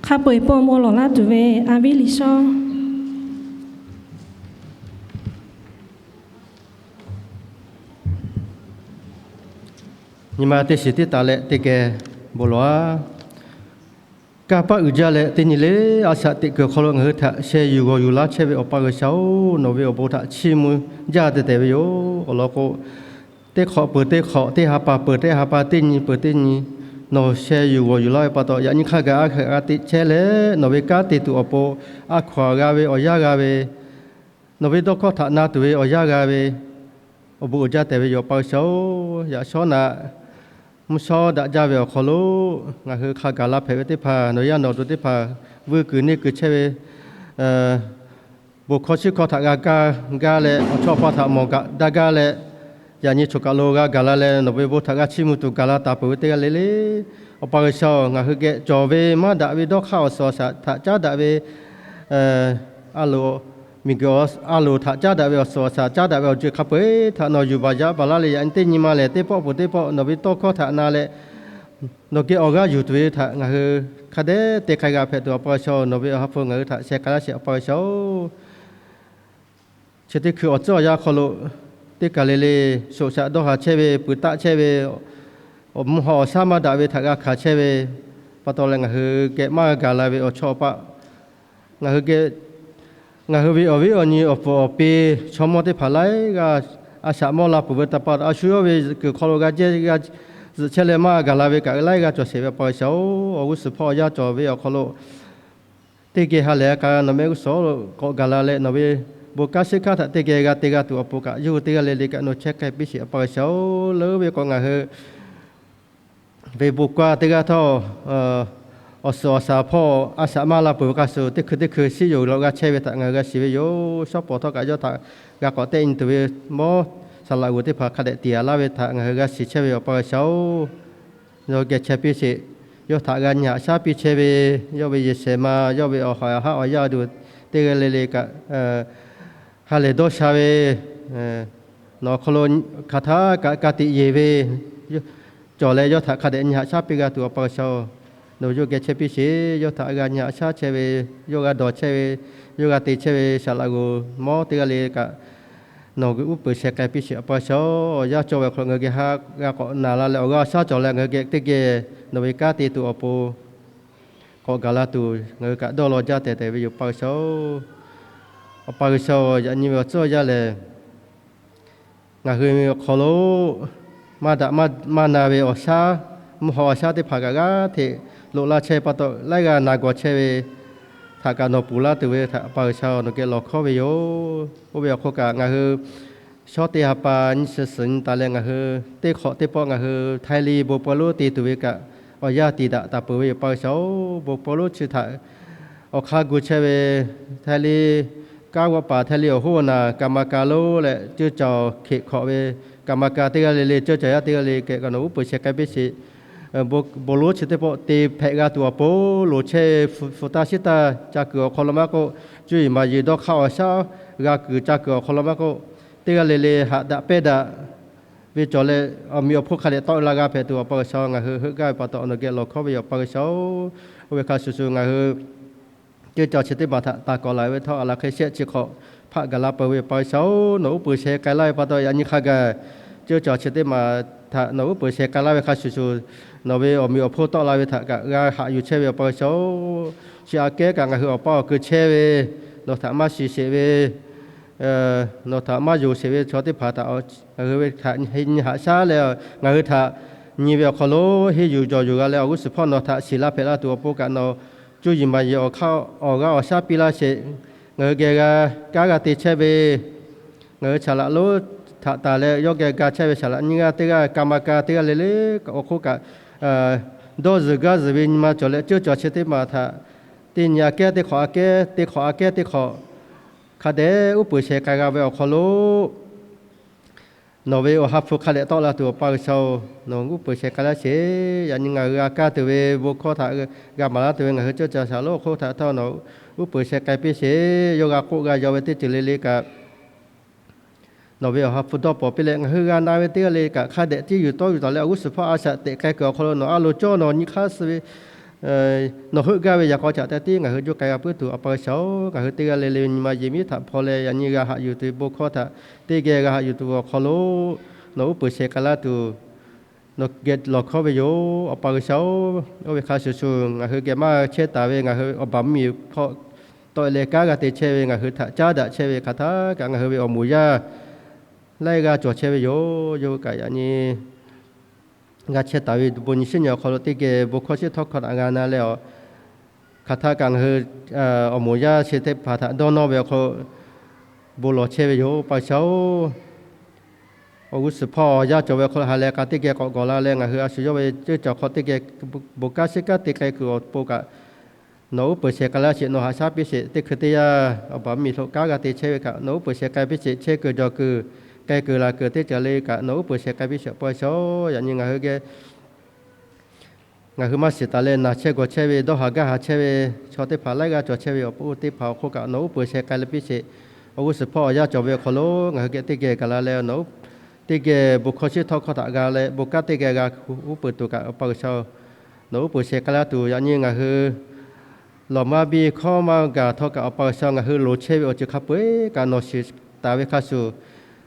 Hk'a peu-eˬ pon bon lawˬ laˇ tuˬ ve a viˉ Liꞈ shawˉ. Nyi ma teˇ shiˍ tiˉ taˍ leh teˇ geh bon lawˬ-a. Kanˇ paˆ uiˍ jaˇ leh teˇ nyi le, a shaꞈ teꞈ kuiˬ awˬ hk'aw lo ngaˬ hui htaꞈ sheh yuˬ g'awˬ yuˬ laˇ chehˇ ve Awˬ pa G'uiˬsha-oˬ, nawˬ ve awˬ bon htaꞈ chiˇ mvuh jaˇ tehꞈ tehꞈ ve yoˬ. Awˬ lawn k'o, teˇ hk'awꞈ peuˬ teˇ hk'awꞈ, teˇ ha pa peuˬ teˇ ha pa, teˇ nyi peuˬ teˇ nyi, nawˬ sheh yuˬ g'awˬ yuˬ laˇ ve pa taw, yaꞈ nyi hk'a gaˬ a hkaꞈ g'a teꞈ chehˇ leh, nawˬ ve kanˉ te tuˬ awˬ pon, a hkaw aˬ g'a ve awˬ yanˇ g'a ve, nawˬ ve dawˇ hkawˇ htaꞈ na tuˬ ve awˬ yanˇ g'a ve, awˬ bon uiˍ jaˇ tehꞈ ve yoˬ, Awˬ pa G'uiˬsha-oˬ. Yaꞈ shawˉ naꞈ mvuhˇ shawˉ daꞈ jaˇ ve awˬ hk'aw lo ngaˬ hui hk'a gaˬ la hpehꞈ ve teˇ hpaˍ, nawˬ yaˇ nawˬ duˬ teˇ hpaˍ, vuiˇ kuiˬ neˇ kuiˬ chehˇ ve bon hkawˇ shiˉ hkawˇ htaꞈ g'a gaˇ gaˇ leh, awˬ chawˇ awˬ paˇ htaꞈ mawˬ gaꞈ daˇ gaˇ leh, yaꞈ nyi choˬ kaˬ lo g'a gaˬ la leh, nawˬ ve bon htaꞈ g'a chiˇ mvuh tuˬ gaˬ la taˍ peuˬ ve teˇ g'aˇ le le, Awˬ pa G'uiˬsha-oˬ, ngaˬ hui geh cawˬ ve maˇ daꞈ ve dawˇ hk'aˇ awˬ suhˍ awˬ shaˍ htaꞈ caˉ daꞈ ve, a loˍ, miˬguiˬ a loˍ htaꞈ caˉ daꞈ ve awˬ suhˍ awˬ shaˍ, caˉ daꞈ ve awˬ ceuˬ hk'a peu-eˬ htaꞈ nawˬ yuˬ baˬ yaꞈ baˬ laˇ leh, yaꞈ nyi teˇ nyi ma lehˬ teˇ pawˆ peuˬ teˇ pawˆ nawˬ ve tawˇ hkawˇ htaꞈ na leh, nawˬ geh awˬ g'aˇ yuˬ tuˬ ve htaꞈ ngaˬ hui hk'a dehꞈ te k'ai g'a hpehꞈ tuˬ, Awˬ pa G'uiˬsha-oˬ, nawˬ ve awˬ ha hpu ngaˬ hui htaꞈ sheh k'ai laˇ sheˍ, Awˬ pa G'uiˬsha-oˬ. Chi teˇ hkui awˬ tcuhˉ awˬ yanˇ hk'aw lo teˇ kaˬ le le shoꞈ shaꞈ dawˇ haˍ chehˇ ve, pui taˆ chehˇ ve, awˬ mvuhˇ haw awˬ shaˉ maˇ daꞈ ve htaꞈ g'a hkanˍ chehˇ ve pa taw leh, ngaˬ hui geh maˇ gaˬ la ve awˬ chawˇ awˬ paˆ, ngaˬ hui geh, ngaˬ hui ve awˬ viˉ awˬ nyi awˬ puˍ awˬ pi chaw mawˇ teˇ hpaˍ laiˉ g'aˇ a shaꞈ mawˇ la peuˬ ve htaꞈ pa taw, a shu yawˇ ve kuiˬ hk'aw lo g'a jehˇ g'a zuhꞈ chehˇ leh maˇ gaˬ la ve kaꞈ laiˉ g'aˇ cawˬ sheˍ ve, Awˬ pa G'uiˬsha-oˬ, awˬ g'uˇ suhˍ hpawˇ awˬ yanˇ cawˬ ve awˬ hk'aw lo teˇ geh ha lehˬ a k'a nawˬ mehˆ g'uˇ suhˍ lo k'awꞈ gaˬ la leh, nawˬ ve bon kanˉ shiˉ kanˉ htaꞈ teˇ geh g'a te g'a tuˬ awˬ pon kaꞈ, yawˇ hui teˇ g'aˇ le le kaꞈ nawˬ chehˇ k'ai piˇ sheˍ, Awˬ pa G'uiˬsha-oˬ. Leuˉ ve k'o, ngaˬ hui ve bon kanˉ teˇ g'aˇ htawˇ, awˬ suhˍ awˬ shaˍ hpawˇ a shaꞈ maˇ la peuˬ ve hk'a shuˍ, teˇ hkui teˇ hkui shiˉ yoˬ lo g'a chehˇ ve htaꞈ ngaˬ hui g'a shiˍ ve yoˬ. Shawˉ pawˍ htawˇ kaꞈ yawˇ htaꞈ g'a k'awꞈ tehˆ nyi tuˬ ve mawˇ saˍ laꞈ g'oˍ teˇ hpaˍ hk'a dehꞈ tiˍ a laˇ ve htaꞈ ngaˬ hui g'a shiˍ chehˇ ve, Awˬ pa G'uiˬsha-oˬ, nawˬ geh chehˇ piˇ sheˍ. Yawˇ htaꞈ g'a nyi haꞈ shaˉ piˇ chehˇ ve, yawˇ ve yehˬ shehˍ ma, yawˇ ve awˬ haꞈ haˉ awˬ yanˇ a duˬ teˇ g'aˇ le le kaꞈ ha lehˬ dawˇ sha ve, nawˬ awˬ hk'aw lo hk'aˬ htaˇ kaꞈ ka tiꞈ yeˬ ve cawˬ leh, yawˇ htaꞈ hk'a dehꞈ nyi haꞈ shaˉ piˇ g'a tuˬ, Awˬ pa G'uiˬsha-oˬ, nawˬ yawˇ geh chehˇ piˇ sheˍ. Yawˇ htaꞈ g'a nyi haꞈ shaˉ chehˇ ve, yawˇ g'a dawˬ chehˇ ve, yawˇ g'a te chehˇ ve saˍ laꞈ g'oˍ mawˇ teˇ g'aˇ le kaꞈ nawˬ geh uˉ peunˍ sheh k'ai piˇ sheˍ, Awˬ pa G'uiˬsha-oˬ. Awˬ yanˇ cawˬ ve awˬ hk'aw lo ngaˬ hui geh ha g'a k'awꞈ naˬ la leh, awˬ g'aˇ awˬ shaˉ cawˬ leh ngaˬ hui geh teˇ geh nawˬ ve kanˉ te tuˬ awˬ pon k'awꞈ gaˬ la tuˬ ngaˬ hui kaꞈ dawˇ law jaˇ tehꞈ tehꞈ ve yoˬ, Awˬ pa G'uiˬsha-oˬ. Awˬ pa G'uiˬsha-oˬ, yaꞈ nyi ve awˬ tcuhˉ awˬ yanˇ lehˬ, ngaˬ hui ve awˬ hk'aw lo maˇ daꞈ maˇ na ve awˬ shaˉ, mvuhˇ haw awˬ shaˉ teˇ hpaˍ kaꞈ g'aˇ hteꞈ loꞈ laˇ chehˇ ve pa taw, laiˉ g'aˇ na gawˬ chehˇ ve htaꞈ kaꞈ nawˬ ponˬ laˇ tuˬ ve htaꞈ, Awˬ pa G'uiˬsha-oˬ, nawˬ geh lawˬ hkawˉ ve yoˬ. Oˇ ve awˬ hk'oˆ kaꞈ ngaˬ hui shawˉ teˇ ha pa nyiˇ chi suhˍ nyi taˍ leh, ngaˬ hui teˇ hk'awꞈ teˇ pawˆ ngaˬ hui Htaiˇ liˇ bon pawˇ lonˉ te tuˬ ve kaꞈ awˬ yanˇ tiˍ daꞈ taˍ peuˬ ve, Awˬ pa G'uiˬsha-oˬ. Bon pawˇ lonˉ chi htaꞈ awˬ hk'aˇ gu chehˇ ve Htaiˇ liˇ, kanˉ g'awˆ paˍ Htaiˇ liˇ awˬ hoˉ awˬ naˬ กรรมการ lonˉ leh ceuˇ caˬ awˬ hkeꞈ hk'awꞈ ve กรรมการ teˇ g'aˇ le le, ceuˇ caˬ yaˇ teˇ g'aˇ le le kaꞈ nawˬ uˉ peunˍ sheh k'ai piˇ sheˍ. Bon lonˉ chi teˇ pawˆ te hpehꞈ g'a tuˬ awˬ pon, loˍ chehˇ ve hpu taˇ shiˉ taˇ ca kuiˬ awˬ hk'aw lo maˇ k'oˆ, cuˇ yiˍ maˍ yiˍ dawˇ hk'aˇ awˬ shaˉ g'a kuiˬ ca kuiˬ awˬ hk'aw lo maˇ k'oˆ, teˇ g'aˇ le le haꞈ daꞈ pehnˇ daꞈ ve cawˬ leh, awˬ meꞈ awˬ hponˇ hk'a dehꞈ tawˆ la g'a hpehꞈ tuˬ, Awˬ pa G'uiˬsha, ngaˬ hui heuˆ gaˇ ve pa taw nawˬ geh lawˬ hkawˉ ve yoˬ, Awˬ pa G'uiˬsha-oˬ. Oˇ ve hk'a shuˍ shuˍ ngaˬ hui ceuˇ caˬ chi teˇ maˬ htaꞈ taˍ kawꞈ laˬ ve htawˇ, a laˬ hk'e shehˆ chi hk'awꞈ hpaˆ gaˬ la peuˬ ve, Awˬ pa G'uiˬsha-oˬ, nawˬ uˉ peunˍ sheh k'ai laˇ ve pa taw, yaꞈ nyi hk'a gaˬ ceuˇ caˬ chi teˇ maˬ htaꞈ nawˬ uˉ peunˍ sheh k'ai laˇ ve hk'a shuˍ shuˍ, nawˬ ve awˬ meꞈ awˬ hponˇ tawˆ la ve htaꞈ kaꞈ g'a haꞈ yuˬ chehˇ ve, Awˬ pa G'uiˬsha-oˬ. Chi aꞈ kehˉ kaꞈ ngaˬ hui awˬ paˇ awˬ ku chehˇ ve, nawˬ htaꞈ maˇ shiˍ sheˍ ve, nawˬ htaꞈ maˇ yonˍ sheˍ ve chaw teˇ hpaˍ htaꞈ ngaˬ hui ve htaꞈ nyi haꞈ shaˉ leh, ngaˬ hui htaꞈ nyi ve awˬ hk'aw lo henˇ yuˬ jawˬ yuˬ g'a leh, awˬ g'uˇ suhˍ hpawˇ nawˬ htaꞈ shiˍ laˇ hpehꞈ laˇ tuˬ awˬ pon kaꞈ nawˬ cuˇ yiˍ maˍ yiˍ awˬ hk'aˇ awˬ g'aˇ awˬ shaˉ piˇ laˇ sheˍ. Ngaˬ hui geh g'a kanˉ g'a te chehˇ ve, ngaˬ hui saˍ laꞈ lonˉ htaꞈ taˍ leh yawˇ geh ga chehˇ ve saˍ laꞈ nyiˇ g'aˇ teˇ g'aˇ กรรมการ teˇ g'aˇ le le awˬ hk'oˆ kaꞈ, dawˇ zuhˬ gaˇ zuhˬ ve nyi ma cawˬ leh, ceuˇ caˬ chi teˇ maˬ htaꞈ teˇ nyi aꞈ kehˉ teˇ hk'awꞈ aꞈ kehˉ teˇ hk'awꞈ aꞈ kehˉ teˇ hk'awꞈ hk'a dehꞈ uˉ peunˍ sheh k'ai g'a ve awˬ hk'aw lo nawˬ ve awˬ ha hpu hk'a dehꞈ tawˆ la tuˬ, Awˬ pa G'uiˬsha-oˬ, nawˬ uˉ peunˍ sheh k'ai laˇ sheˍ. Yaꞈ nyi ngaˬ hui g'a kaˇ tuˬ ve bon hkawˇ htaꞈ g'a maˍ laˇ tuˬ ve ngaˬ hui ceuˇ caˬ saˍ lonˉ awˬ hk'oˆ htaꞈ htawˇ nawˬ uˉ peunˍ sheh k'ai piˇ sheˍ. Yawˇ g'a k'oˆ g'a yaw ve teˇ ceuˬ le le kaꞈ nawˬ ve awˬ ha hpu dawˇ pawnˍ piˇ leh, ngaˬ hui g'a na ve teˇ g'aˇ le kaꞈ hk'a dehꞈ tiˉ yuˬ tawˆ yuˬ taˍ leh, awˬ g'uˇ suhˍ hpawˇ a shaꞈ teꞈ k'ai kuiˬ awˬ hk'aw lo nawˬ a loˍ cawˇ nawˬ nyi hk'aˇ suh ve nawˬ heuˆ gaˇ ve yaꞈ k'aw caꞈ te tiˉ ngaˬ hui juˇ k'ai g'a puiˉ tuˬ, Awˬ pa G'uiˬsha-oˬ, ngaˬ hui teˇ g'aˇ le le ve nyi ma yehˬ miˉ htaꞈ hpaw leh, yaꞈ nyi g'a haꞈ yuˬ tuˬ ve bon hkawˇ htaꞈ teˇ geh g'a haꞈ yuˬ tuˬ awˬ hk'aw lo nawˬ uˉ peunˍ sheh k'ai laˇ tuˬ, nawˬ geh lawˬ hkawˇ ve yoˬ. Awˬ pa G'uiˬsha-oˬ, oˇ ve hk'a shuˍ shuˍ ngaˬ hui geh maˇ chehˇ taˍ ve ngaˬ hui awˬ baˬ mvuhˇmiˬ hpawˇ tawˆ e leh kanˉ g'a te chehˇ ve ngaˬ hui htaꞈ caˉ daꞈ chehˇ ve hk'aˬ htaˇ kaꞈ ngaˬ hui ve awˬ moˍ yaˇ laiˉ g'aˇ cawˬ chehˇ ve yoˬ. Yawˇ hui kaꞈ yaꞈ nyi g'a chehˇ taˍ ve bon nyi shiˉ nyi awˬ hk'aw lo teˇ geh bon hkawˇ shiˉ htawˇ hkawˇ htaꞈ g'a na leh, hk'aˬ htaˇ kaꞈ ngaˬ hui awˬ moˍ yaˇ chi teˇ hpaˍ htaꞈ dawˇ nawˇ ve awˬ hk'aw lo bon lawˬ chehˇ ve yoˬ. Awˬ pa G'uiˬsha-oˬ, awˬ g'uˇ suhˍ hpawˇ awˬ yanˇ cawˬ ve awˬ hk'aw lo ha leh k'a teˇ geh k'awꞈ gawˬ la leh ngaˬ hui a shu yawˇ ve ceuˇ caˬ hk'aw teˇ geh bon kanˉ shiˉ kanˉ te k'ai kuiˬ awˬ pon kaꞈ nawˬ uˉ peunˍ sheh k'ai laˇ sheˍ. Nawˬ haꞈ shaˉ piˇ sheˍ. Teˇ hkui teˇ yanˇ awˬ baˬ mvuhˇmiˬ htaꞈ kanˉ g'a te chehˇ ve kaꞈ nawˬ uˉ peunˍ sheh k'ai piˇ sheˍ. Chehˇ kuiˬ jawˬ kuiˬ k'ai kuiˬ laˬ kuiˬ teˇ caˬ le kaꞈ nawˬ uˉ peunˍ sheh k'ai piˇ sheˍ. Awˬ pa G'uiˬsha-oˬ, yaꞈ nyi ngaˬ hui geh ngaˬ hui maˇ shiˍ taˍ leh naˬ chehˇ gawˬ chehˇ ve, dawˇ haˍ gaˇ haˍ chehˇ ve chaw teˇ hpaˍ laiˉ g'aˇ cawˬ chehˇ ve awˬ pon teˇ hpaˍ awˬ hk'oˆ kaꞈ nawˬ uˉ peunˍ sheh k'ai leh piˇ sheˍ. Awˬ g'uˇ suhˍ hpawˇ awˬ yanˇ cawˬ ve awˬ hk'aw lo ngaˬ hui geh teˇ geh gaˬ la leh nawˬ uˉ, teˇ geh bon hkawˇ shiˉ htawˇ hkawˇ htaꞈ g'a leh bon kanˉ teˇ geh g'a uˉ peunˍ tuˬ kaꞈ Awˬ pa G'uiˬsha-oˬ, nawˬ uˉ peunˍ sheh k'ai laˇ tuˬ. Yaꞈ nyi ngaˬ hui lawˬ maˇ biˇ hkawˇ maˇ gaˬ htawˇ kaꞈ Awˬ pa G'uiˬsha ngaˬ hui loˍ chehˇ ve awˬ ceuˬ hk'a peu-eˬ kaꞈ nawˬ shiˍ taˍ ve hk'a shuˍ,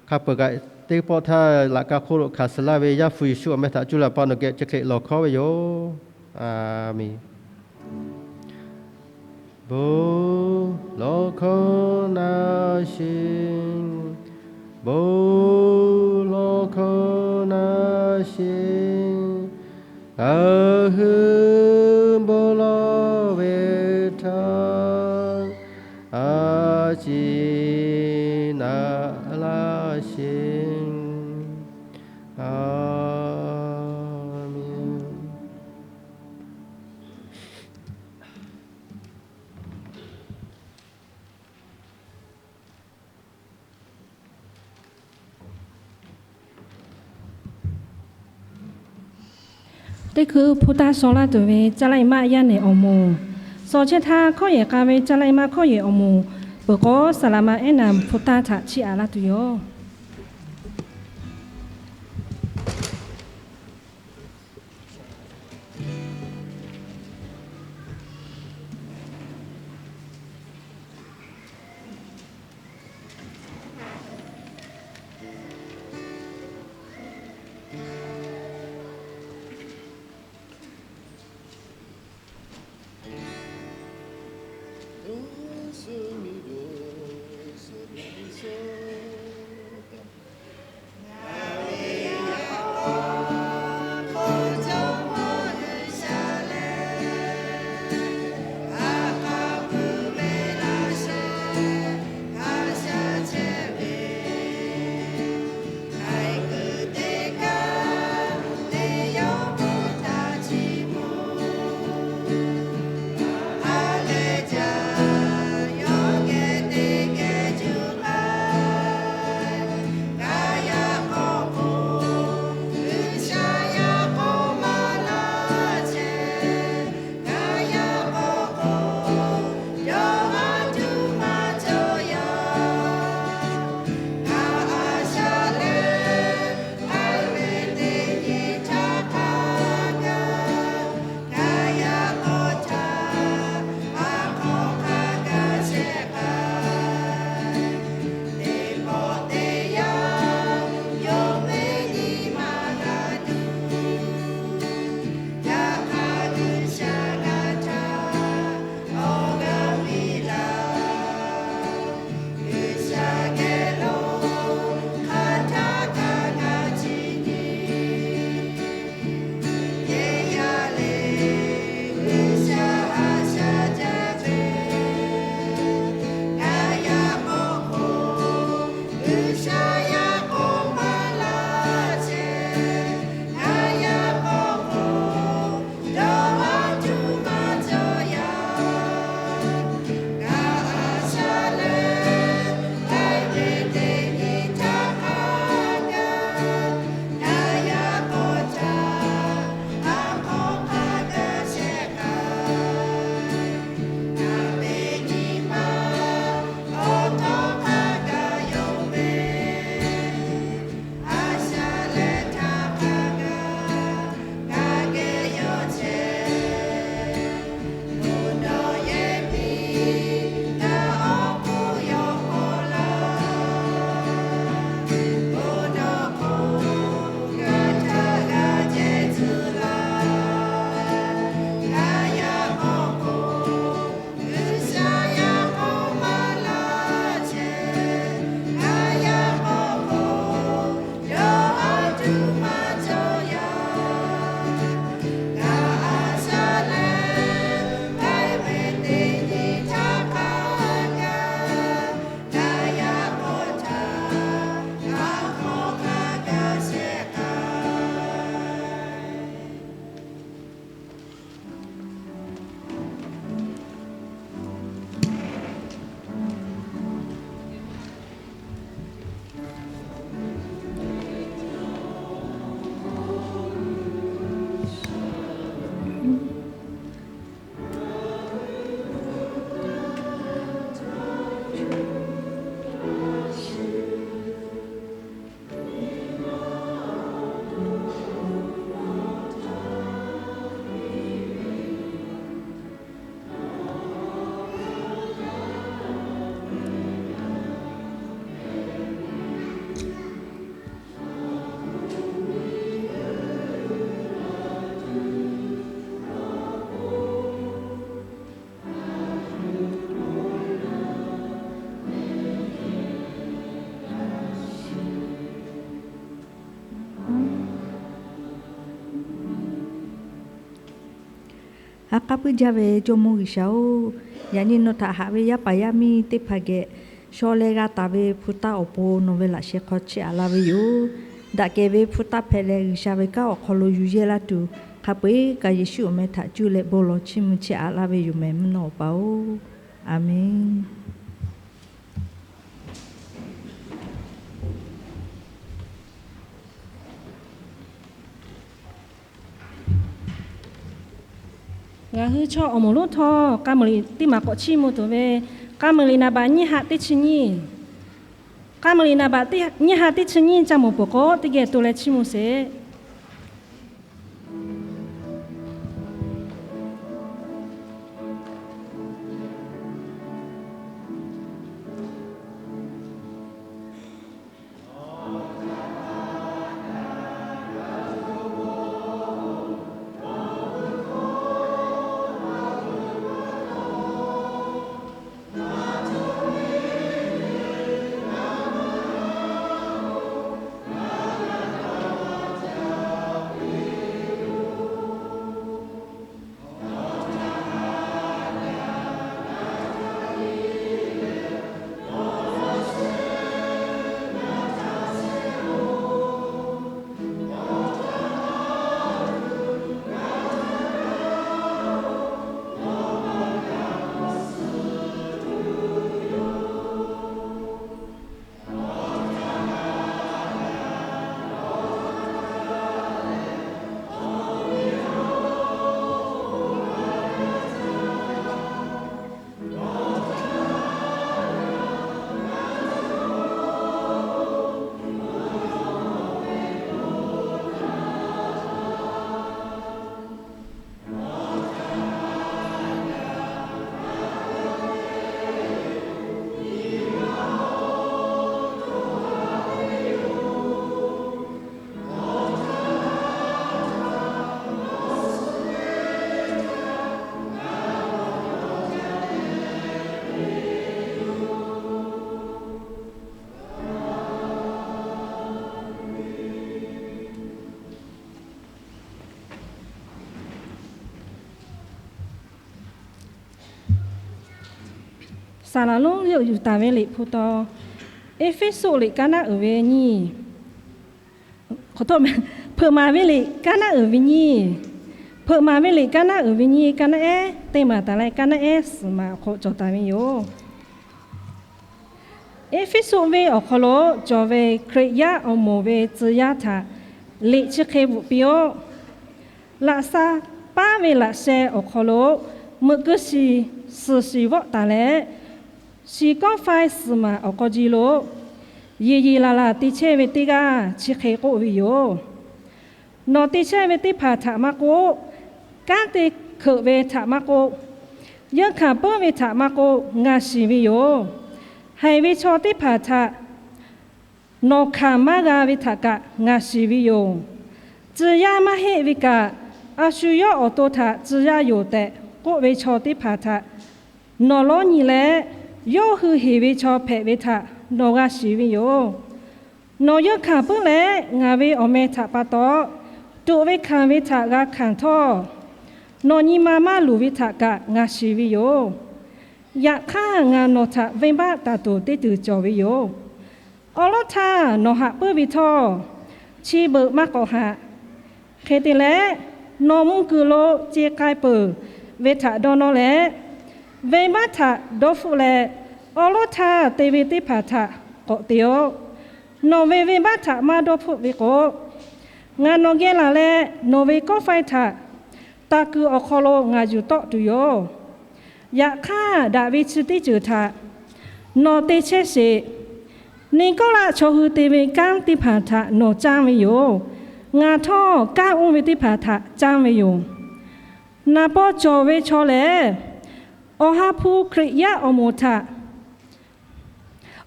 hk'a peu-eˬ kaꞈ teˇ pawˆ htaˇ laꞈ ka hk'oˆ lo hkanˍ suh laˇ ve Yaˇ hpu Yeˍsuˆ awˬ meh htaꞈ cuˇ leh Awˬ pa nawˬ geh chi hk'e lawˬ hkawˇ ve yoˬ. Aˬ miˍ. Bon lawˬ hkawˇ na sheˍ, bon lawˬ hkawˇ na sheˍ, ngaˬ hui bon lawˬ ve htaˇ a ciˉ na laˇ sheˍ. Aˬ miˍ. Teˇ hkui hpu taˇ shaw laˇ tuˬ ve caˇ laˇ e maˇ yaˇ nehˬ awˬ moˍ, shaw chehˇ htaˇ hkawˇ yehˬ k'a ve caˇ laˇ e maˇ hkawˇ yehˬ awˬ moˍ, peuˬ k'o saˍ laꞈ ma ehˉ naˍ hpu taˇ htaꞈ chiˇ aꞈ laˇ tuˬ yoˬ. Ha k'aˉ puiˉ jaˇ ve Jawˇmawˇ G'uiˬsha-oˬ, yaꞈ nyi nawˬ htaꞈ haꞈ ve yaˇ paˍ yaˇ miˇ teˇ hpaˍ geh shaw leh g'a taˍ ve hpu taˇ awˬ pon nawˬ ve laꞈ sheh hk'aw chiˇ aꞈ laˇ ve yoˬ. Daꞈ kehˬ ve hpu taˇ hpehꞈ leh G'uiˬsha ve kanˉ awˬ hk'aw lo yuˬ yehˇ laˇ tuˬ, hk'a peu-eˬ kaꞈ Yeˍsuˆ awˬ meh htaꞈ cuˇ leh bon lawˬ chiˇ mvuh chiˇ aꞈ laˇ ve yoˬ mehˍ, mvuhˇ naw Awˬ pa-oˬ, Aˍmenˍ. Ngaˬ hui chaw awˬ moˍ lonˉ htawˇ, k'a muiˬ liꞈ teˇ maˬ k'awꞈ chiˇ mvuh tuˬ ve, k'a muiˬ liꞈ naˍ baꞈ nyiˇ ha teˇ chi nyiˇ, k'a muiˬ liꞈ naˍ baꞈ nyiˇ ha teˇ chi nyiˇ ca mawˬ peuˬ k'o, teˇ geh to leh chiˇ mvuh sheˍ. Saˍ laˍ lonˉ yawˇ yuˬ taˍ ve liꞈ hpu taw, Eˇfeˇsuꞈ liꞈ kaˇ naˉ uiˍ ve nyiˇ, hpeuꞈ maˍ ve liꞈ kaˇ naˉ uiˍ ve nyiˇ, hpeuꞈ maˍ ve liꞈ kaˇ naˉ uiˍ ve nyiˇ, kaˇ naˉ ehˉ teˇ maˬ taˍ leh kaˇ naˉ ehˉ suhˍ maˬ awˬ hk'aw cawˬ taˍ ve yoˬ. Eˇfeˇsuꞈ venˇ awˬ hk'aw lo cawˬ ve Hkriꞈ yaˇ awˬ moˍ ve tcuh yaˇ htaꞈ liꞈ chi hk'e bvuhꞈ piˇ-oˆ. Laꞈ sha paˉ ve laꞈ sheh awˬ hk'aw lo meuꞈ keu shiˍ suhˍ shiˍ vawˆ taˍ leh, shiˍ kawˆ faiˇ suhˍ maˬ awˬ k'aw ji lo yeˬ yeˬ laˬ laˬ te chehˇ ve teˇ g'aˇ chi hk'e k'oˆ ve yoˬ. Nawˬ te chehˇ ve teˇ hpaˍ htaꞈ maˇ k'oˆ, kanˉ te hkeuꞈ ve htaꞈ maˇ k'oˆ, yeunˇ hkanˍ puiˉ ve htaꞈ maˇ k'oˆ, ngaˬ shiˍ ve yoˬ. Haiˬ ve chaw teˇ hpaˍ htaꞈ nawˬ hkanˍ maˇ g'a ve htaꞈ kaꞈ ngaˬ shiˍ ve yoˬ. Tcuh yaˇ maˇ heˆ ve kaꞈ, a shu yawˇ awˬ to htaꞈ tcuh yaˇ yoˬ tehꞈ k'oˆ ve chaw teˇ hpaˍ htaꞈ nawˬ lawˉ nyi leh, yawˇ hui heˍ ve chaw hpehꞈ ve htaꞈ nawˬ g'a shiˍ ve yoˬ. Nawˬ yeunˇ hkanˍ puiˉ leh ngaˬ ve awˬ meh htaꞈ pa taw, tuꞈ ve hkanˍ ve htaꞈ g'a hkanˍ htawˇ, nawˬ nyi ma maˇ luˬ ve htaꞈ kaꞈ ngaˬ shiˍ ve yoˬ. Yaꞈ hk'aˇ, ngaˬ nawˬ htaꞈ venˇbaˆ taˍ tuˬ teˇ tuˬ cawˬ ve yoˬ. Awˉ lawˉ htaˇ nawˬ haꞈ puiˉ ve htawˇ, chi beuꞈ maˇ k'awꞈ haꞈ. Hk'e te leh, nawˬ mvuh kuiˬ lo ce k'ai peuˬ ve htaꞈ dawˇ nawˇ leh, venˇbaˆ htaꞈ dawˇ hpfuhˆ leh, awˉ lawˉ htaˇ te ve teˇ hpaˍ htaꞈ k'awꞈ te-oˆ. Nawˬ ve venˇbaˆ htaꞈ maˇ dawˇ hpfuhˆ ve k'o, ngaˬ nawˬ geh laˬ leh nawˬ ve kawˆ faiˇ htaꞈ taˍ kuiˬ awˬ hk'aw lo ngaˬ yuˬ tawˆ tuˬ yoˬ. Yaꞈ hk'aˇ, daꞈ ve chi teˇ ceuˬ htaꞈ nawˬ te chehˇ sheˍ. Neˇ kawˆ laˆ chaw hui te ve kanˉ teˇ hpaˍ htaꞈ nawˬ canˇ ve yoˬ. Ngaˬ htawˇ kanˉ oˇ ve teˇ hpaˍ htaꞈ canˇ ve yoˬ. Naˍ paw cawˬ ve chaw lehˬ, Awˬ ha hpu Hkriꞈ yaˇ awˬ moˍ htaꞈ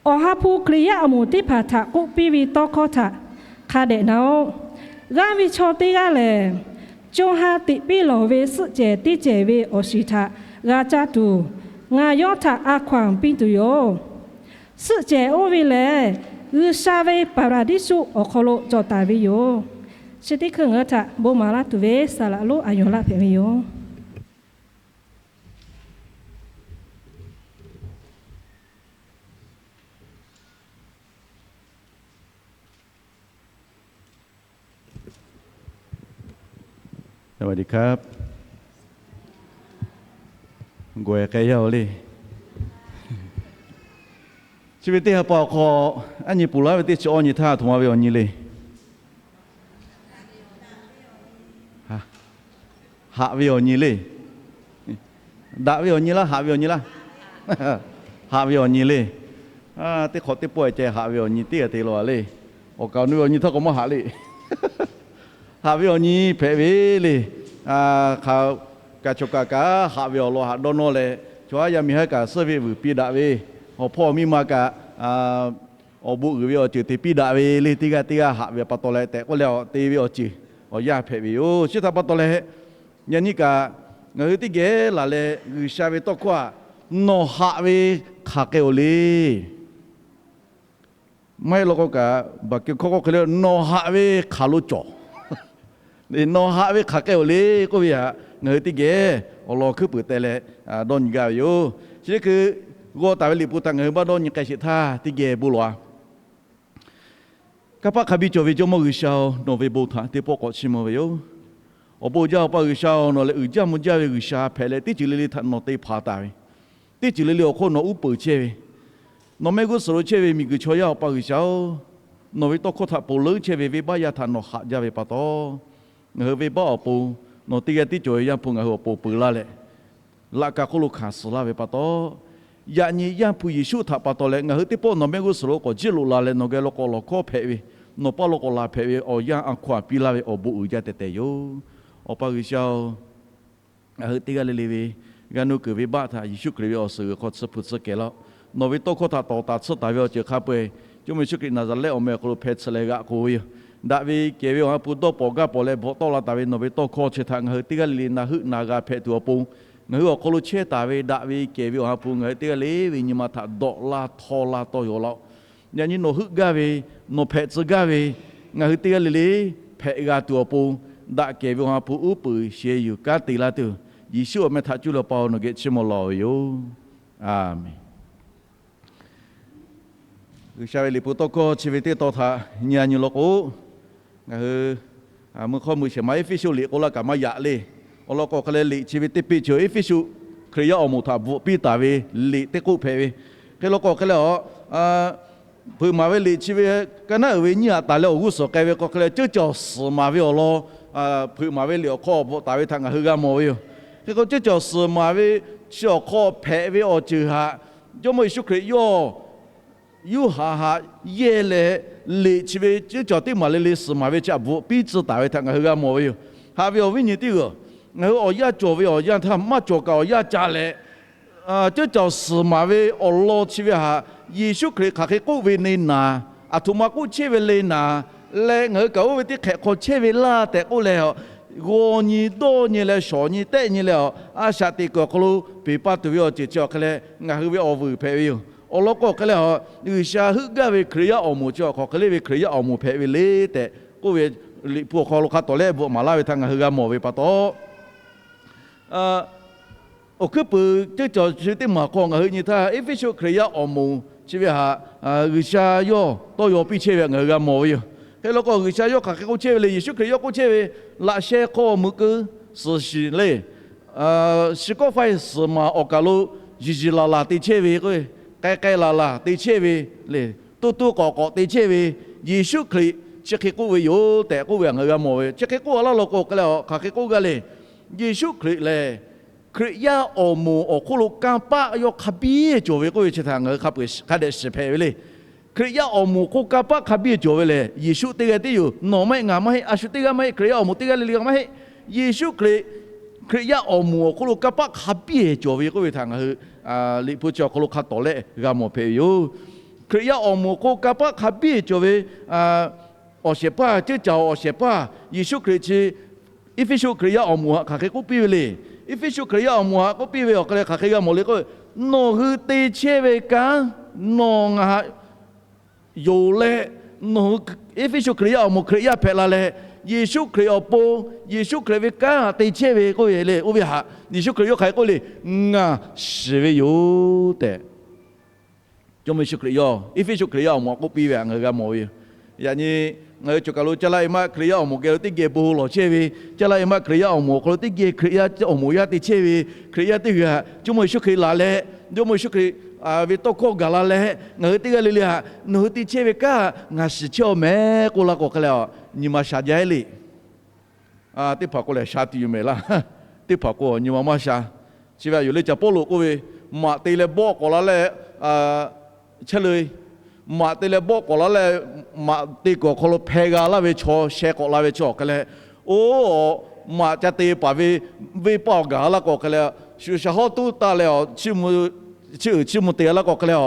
Awˬ ha hpu Hkriꞈ yaˇ awˬ moˍ teˇ hpaˍ htaꞈ k'oˆ piˇ ve tawˇ hkawˇ htaꞈ hk'a dehꞈ na-oˆ. G'aˇ ve chaw teˇ g'aˇ lehˬ, co ha teꞈ piˇ lawˬ ve suhˆ cehˬ teˇ cehˬ ve awˬ shiˍ htaꞈ g'a caˇ tuˬ, ngaˬ yawˇ htaꞈ a hkaw-anˬ piˇ tuˬ yoˬ. Suhˆ cehˬ oˇ ve lehˬ, G'uiˬsha ve paˍraˍdiˇsuˆ awˬ hk'aw lo cawˬ taˍ ve yoˬ. Chi teˇ hkui ngaˬ hui htaꞈ bon maˍ laˇ tuˬ ve saˍ laˍ lonˉ a yonˍ laˇ hpehꞈ ve yoˬ. สวัสดีครับ Gawˬ-e k'ai yaˇ-oˬ le. Chi ve teˇ ha pa awˬ hk'aw, aˉ nyi ponˬ laˇ ve teˇ chi awˇ nyi htaˇ, aˬ htoꞈ ma ve awˬ nyi le. Haꞈ ve awˬ nyi le. Daꞈ ve awˬ nyi laˇ, haꞈ ve awˬ nyi laˇ. Haꞈ ve awˬ nyi le. Teˇ hk'awꞈ teˇ pawˆ-e ceh haꞈ ve awˬ nyi teˇ g'aˇ te la le. Awˬ kaˍ awˬ nu ve awˬ nyi htaˇ k'awꞈ maˇ haꞈ le. Haꞈ ve awˬ nyi hpehꞈ ve le. Hk'aˬ kaꞈ chaw kaꞈ kaꞈ haꞈ ve awˬ lawn haꞈ dawˇ nawˇ leh, chaw haˉ yaˇ miˇ haˉ kaꞈ suhˉ ve vuiˬ piˇ daꞈ ve, awˬ hpawˇ miˇ ma kaꞈ awˬ bon uiˍ ve awˬ ceuˬ te piˇ daꞈ ve le. Teˇ g'aˇ teˇ g'aˇ haꞈ ve pa taw leh tehꞈ k'oˆ leh, te ve awˬ ceuˬ awˬ yanˇ hpehꞈ ve yoˬ. Chi htaꞈ pa taw leh, yaꞈ nyi kaꞈ ngaˬ hui teˇ geh laˬ leh G'uiˬsha ve tawˇ hkawˇ htaꞈ nawˬ haꞈ ve hk'aˬ k'ai-oˬ le. Maˇ heˆ law k'o kaꞈ, baˬ kehˬ hkawˇ k'oˆ hk'e le, nawˬ haꞈ ve hk'aˬ lo cawˬ. Nawˬ haꞈ ve hk'aˬ k'ai-oˬ le k'oˆ ve htaꞈ ngaˬ hui teˇ geh awˬ lawn hkuiˉ puiˍ teh leh dawˇ nyi gaˇ ve yoˬ. Chi hk'e g'aw taˍ ve Liꞈ hpu htaꞈ ngaˬ hui maˇ dawˇ nyi k'ai sheˍ htaˇ, teˇ geh bon lawˬ-a. Kanˇ paˆ hk'a biˇ cawˬ ve Jawˇmawˇ G'uiˬsha-oˬ, nawˬ ve bon htaꞈ teˇ pawˆ k'awꞈ chiˇ mvuh ve yoˬ. Awˬ bon jaˇ Awˬ pa G'uiˬsha-oˬ, nawˬ lehˬ uiˍ jaˇ mvuh jaˇ ve G'uiˬsha hpehꞈ leh, teˇ ceuˬ le le htaꞈ nawˬ te hpanˍ taˍ ve, teˇ ceuˬ le le awˬ hk'oˆ nawˬ uˉ peunˍ chehˇ ve, nawˬ mehˆ g'uˇ suhˍ lo chehˇ ve miˬguiˬ chaw yaˇ Awˬ pa G'uiˬsha-oˬ, nawˬ ve tawˇ hkawˇ htaꞈ ponˬ leuˉ chehˇ ve venˇbaˆ yaˇ htaꞈ nawˬ haꞈ jaˇ ve pa taw, ngaˬ hui venˇbaˆ awˬ pon nawˬ teˇ g'aˇ tiˉ cawˬ ve Yaˇ hpu ngaˬ hui awˬ pon peu laˇ leh, laꞈ ka hk'oˆ lo hkanˍ suhˍ laˇ ve pa taw, yaꞈ nyi Yaˇ hpu Yeˍsuˆ htaꞈ pa taw leh ngaˬ hui teˇ pawˆ nawˬ mehˆ g'uˇ suhˍ lo k'awꞈ jiˇ loꞈ la leh nawˬ geh lo k'awꞈ lawˬ hkawˇ hpehꞈ ve, nawˬ paˇ lo k'awꞈ laˬ hpehꞈ ve awˬ yanˇ a hkaw-anˬ piˇ laˇ ve awˬ bon uiˍ jaˇ tehꞈ tehꞈ yoˬ. Awˬ pa G'uiˬsha-oˬ, ngaˬ hui teˇ g'aˇ le le ve g'aˇ nuˇ kuiˬ venˇbaˆ htaꞈ Yeˍsuˆ Hkriꞈ ve awˬ suhˍ g'uiˬ hk'aw tsuhˇ hpu tsuhˇ kehˬ laˇ-oˆ. Nawˬ ve tawˇ hkawˇ htaꞈ tawˍ taˍ tsuhˇ taˍ ve awˬ ceuˬ hk'a peu-eˬ, Jawˇmawˇ Yeˍsuˆ Hkriꞈ Naˍzaˍrehˆ awˬ meh awˬ hk'aw lo hpeh tsuhꞈ leh g'aꞈ k'oˬ ve yoˬ. Daꞈ ve kehˬ ve Awˬ ha hpu dawˇ pawˍ gaˇ pawˍ leh bvuhꞈ tawˆ la taˍ ve nawˬ ve tawˇ hkawˇ chi htaꞈ ngaˬ hui teˇ g'aˇ le le na heuˆ na g'a hpehꞈ tuˬ awˬ pon, ngaˬ hui awˬ hk'aw lo chehˇ taˍ ve daꞈ ve kehˬ ve Awˬ ha hpu ngaˬ hui teˇ g'aˇ le ve nyi ma htaꞈ dawꞈ laˇ htawˇ laˇ tawˇ yaw laˇ-oˆ. Yaꞈ nyi nawˬ heuˆ gaˇ ve, nawˬ hpehꞈ tcuh gaˇ ve, ngaˬ hui teˇ g'aˇ le le hpehꞈ g'a tuˬ awˬ pon, daꞈ kehˬ ve Awˬ ha hpu uˉ peunˍ sheh yuˬ kanˉ te laˇ tuˬ, Yeˍsuˆ awˬ meh htaꞈ cuˇ leh Awˬ pa-oˬ, nawˬ geh chiˇ mvuh lawˬ ve yoˬ. A menˬ. G'uiˬsha ve liꞈ hpu tawˇ hkawˇ chi ve teˇ tawn htaꞈ nyi-a nyi law k'o, ngaˬ hui mui hk'awˇ mui shehˍ ma Eˇfeˇsuꞈ liꞈ k'oˆ laˇ kaꞈ maˇ yaꞈ le. Awˬ lawn k'o hk'e leh liꞈ chi ve teˇ peˆ chi Eˇfeˇsuꞈ Hkriꞈ yaˇ awˬ moˍ htaꞈ bvuhꞈ piˇ taˍ ve liꞈ teˇ k'oˆ hpehꞈ ve. Hk'e law k'o hk'e leh a, hpeuꞈ maˍ ve liꞈ chi ve ka naˉ uiˍ ve nyiˇ aꞈ taˍ leh awˬ g'uˇ suhˍ k'ai ve k'o hk'e leh, ceuˇ caˬ awˬ suhˍ maˍ ve awˬ lawn hpeuꞈ maˍ ve liꞈ awˬ hk'aw bvuhꞈ taˍ ve htaꞈ ngaˬ hui g'a mawˬ ve yoˬ. Hk'e k'o ceuˇ caˬ awˬ suhˍ maˍ ve chi awˬ hk'aw hpehꞈ ve awˬ ceuˬ htaꞈ Jawˇmawˇ Yeˍsuˆ Hkriꞈ yawˇ Yoˇhanˬ htaꞈ yehˇ leh, liꞈ chi ve ceuˇ caˬ teˇ maˬ le le suhˍ maˍ ve chi htaꞈ bvuhꞈ piˇ tcuh taˍ ve htaꞈ ngaˬ hui g'a mawˬ ve yoˬ. Haꞈ ve awˬ viˉ nyi teˇ g'uiˬ, ngaˬ hui awˬ yanˇ cawˬ ve awˬ yanˇ htaˇ maˇ cawˬ kaꞈ awˬ yanˇ ca leh, ceuˇ caˬ awˬ suhˍ maˍ ve awˬ lawn chi ve htaꞈ Yeˍsuˆ Hkriꞈ hk'aˬ hk'e k'oˆ ve le naˍ, aˬ htoꞈ ma k'oˆ chehˇ ve le naˍ, leh ngaˬ hui kaꞈ oˇ ve teˇ hk'ehꞈ hk'aw chehˇ ve laˇ tehꞈ k'oˆ leh, g'aw nyi dawˇ nyi leh shawˍ nyi tehˆ nyi leh, a shaꞈ teꞈ kuiˬ awˬ hk'aw lo peˬ pa tuˬ ve awˬ ceuˬ chi awˬ hk'e leh ngaˬ hui ve awˬ vuiˬ hpehꞈ ve yoˬ. Awˬ lawn k'o hk'e leh a, G'uiˬsha heuˆ gaˇ ve Hkriꞈ yaˇ awˬ moˍ chi awˬ hk'aw hk'e le ve Hkriꞈ yaˇ awˬ moˍ hpehꞈ ve le tehꞈ k'oˆ ve liꞈ hpu awˬ hk'aw lo hk'a tawˍ leh bvuhꞈ maˍ laˇ ve htaꞈ ngaˬ hui g'a mawˬ ve pa taw, awˬ hkuiˉ puiˍ ceuˇ caˬ chi teˇ maˬ hk'aw ngaˬ hui nyi htaˇ, Eˇfeˇsuꞈ Hkriꞈ yaˇ awˬ moˍ chi ve htaꞈ G'uiˬsha yawˇ tawˇ yaw piˇ chehˇ ve htaꞈ ngaˬ hui g'a mawˬ ve yoˬ. Hk'e law k'o G'uiˬsha yawˇ hk'aˬ hk'e k'oˆ chehˇ ve le, Yeˍsuˆ Hkriꞈ yawˇ k'oˆ chehˇ ve, laꞈ sheh hk'aw mui keu suhˍ shiˍ le, shi kawˆ faiˇ suhˍ maˍ awˬ kaˬ lo yiˬ yiˬ laˬ laˬ te chehˇ ve k'o, k'ai k'ai laˬ laˬ te chehˇ ve le, toˇ toˇ k'awꞈ k'awꞈ te chehˇ ve, Yeˍsuˆ Hkriꞈ chi hk'e k'oˆ ve yoˬ tehꞈ k'oˆ ve htaꞈ ngaˬ hui g'a mawˬ ve. Chi hk'e k'oˆ a laˇ law k'o hk'e leh a, hk'aˬ hk'e k'oˆ gaˇ le. Yeˍsuˆ Hkriꞈ lehˬ, Hkriꞈ yaˇ awˬ moˍ awˬ hk'oˆ lo kanˇ paˆ yawˇ hk'a biˇ cawˬ ve k'oˆ ve chi htaꞈ ngaˬ hui hk'a peu-eˬ hk'a dehꞈ shiˍ hpehꞈ ve le. Hkriꞈ yaˇ awˬ moˍ hk'oˆ kanˇ paˆ hk'a biˇ cawˬ ve lehˬ, Yeˍsuˆ teˇ g'aˇ tiˉ yoˬ. Nawˬ maˇ heˆ, ngaˬ maˇ heˆ, a shu teˇ g'aˇ maˇ heˆ, Hkriꞈ yaˇ awˬ moˍ teˇ g'aˇ le le maˇ heˆ. Yeˍsuˆ Hkriꞈ, Hkriꞈ yaˇ awˬ moˍ awˬ hk'oˆ lo kanˇ paˆ hk'a biˇ cawˬ ve k'oˆ ve htaꞈ ngaˬ hui liꞈ hpu chi awˬ hk'aw lo hk'a tawˍ leh g'a mawˬ hpehꞈ ve yoˬ. Hkriꞈ yaˇ awˬ moˍ hk'oˆ kanˇ paˆ hk'a biˇ cawˬ ve awˬ shehˍ hpaˇ, ceuˇ caˬ awˬ shehˍ hpaˇ, Yeˍsuˆ Hkriꞈ chi Eˇfeˇsuꞈ Hkriꞈ yaˇ awˬ moˍ htaꞈ hk'aˬ hk'e k'oˆ piˇ ve le. Eˇfeˇsuꞈ Hkriꞈ yaˇ awˬ moˍ htaꞈ k'oˆ piˇ ve awˬ hk'e leh hk'aˬ hk'e g'a mawˬ le k'o, nawˬ hui te chehˇ ve kanˉ nawˬ ngaˬ htaꞈ yonˍ leh, nawˬ hui Eˇfeˇsuꞈ Hkriꞈ yaˇ awˬ moˍ Hkriꞈ yaˇ hpehꞈ la leh, Yeˍsuˆ Hkriꞈ awˬ pon, Yeˍsuˆ Hkriꞈ ve kanˉ htaꞈ te chehˇ ve k'oˆ ve le. Oˇ ve htaꞈ Yeˍsuˆ Hkriꞈ yawˇ hk'aˬ hk'e k'oˆ le, ngaˬ shiˍ ve yoˬ tehꞈ, Jawˇmawˇ Yeˍsuˆ Hkriꞈ yawˇ Eˇfeˇsuꞈ Hkriꞈ yaˇ awˬ moˍ htaꞈ k'oˆ piˇ ve htaꞈ ngaˬ hui g'a mawˬ ve yoˬ. Yaꞈ nyi Ngaˬ hui choˬ kaˬ lo caˇ laˇ e maˇ Hkriꞈ yaˇ awˬ moˍ geh lo teˇ geh bon lawˬ chehˇ ve, caˇ laˇ e maˇ Hkriꞈ yaˇ awˬ moˍ awˬ hk'aw lo teˇ geh Hkriꞈ yaˇ awˬ moˍ yaˇ te chehˇ ve, Hkriꞈ yaˇ teˇ g'aˇ Jawˇmawˇ Yeˍsuˆ Hkriꞈ laˬ leh, Jawˇmawˇ Yeˍsuˆ Hkriꞈ ve tawˇ hkawˇ gaˬ la leh, ngaˬ hui teˇ g'aˇ le le htaꞈ nawˬ hui te chehˇ ve kanˉ ngaˬ shiˍ chehˇ aw mehˍ k'oˆ laˇ k'o hk'e leh, nyi ma sha jaˇ le. Teˇ hpaˍ k'o lehˬ sha tuˬ yoˬ mehˍ laˇ. Teˇ hpaˍ k'o nyi ma maˇ sha. Chi ve yoˬ le, Caˬ Pawˇluꞈ k'oˆ ve, maꞈ te leh bawˆ k'awꞈ la leh, chehˇ le, maꞈ te leh bawˆ k'awꞈ la leh, maꞈ te kuiˬ awˬ hk'aw lo hpeh g'a laˇ ve chaw, sheh k'awꞈ la ve chaw awˬ hk'e leh, oˇ, maꞈ ca te paˍ ve venˇ paˆ awˬ gaˬ laˇ k'o hk'e leh, shu shaˍ hawˉ tuˉ taˇ leh, chi uiˍ chiˇ mvuh te laˇ k'o hk'e leh,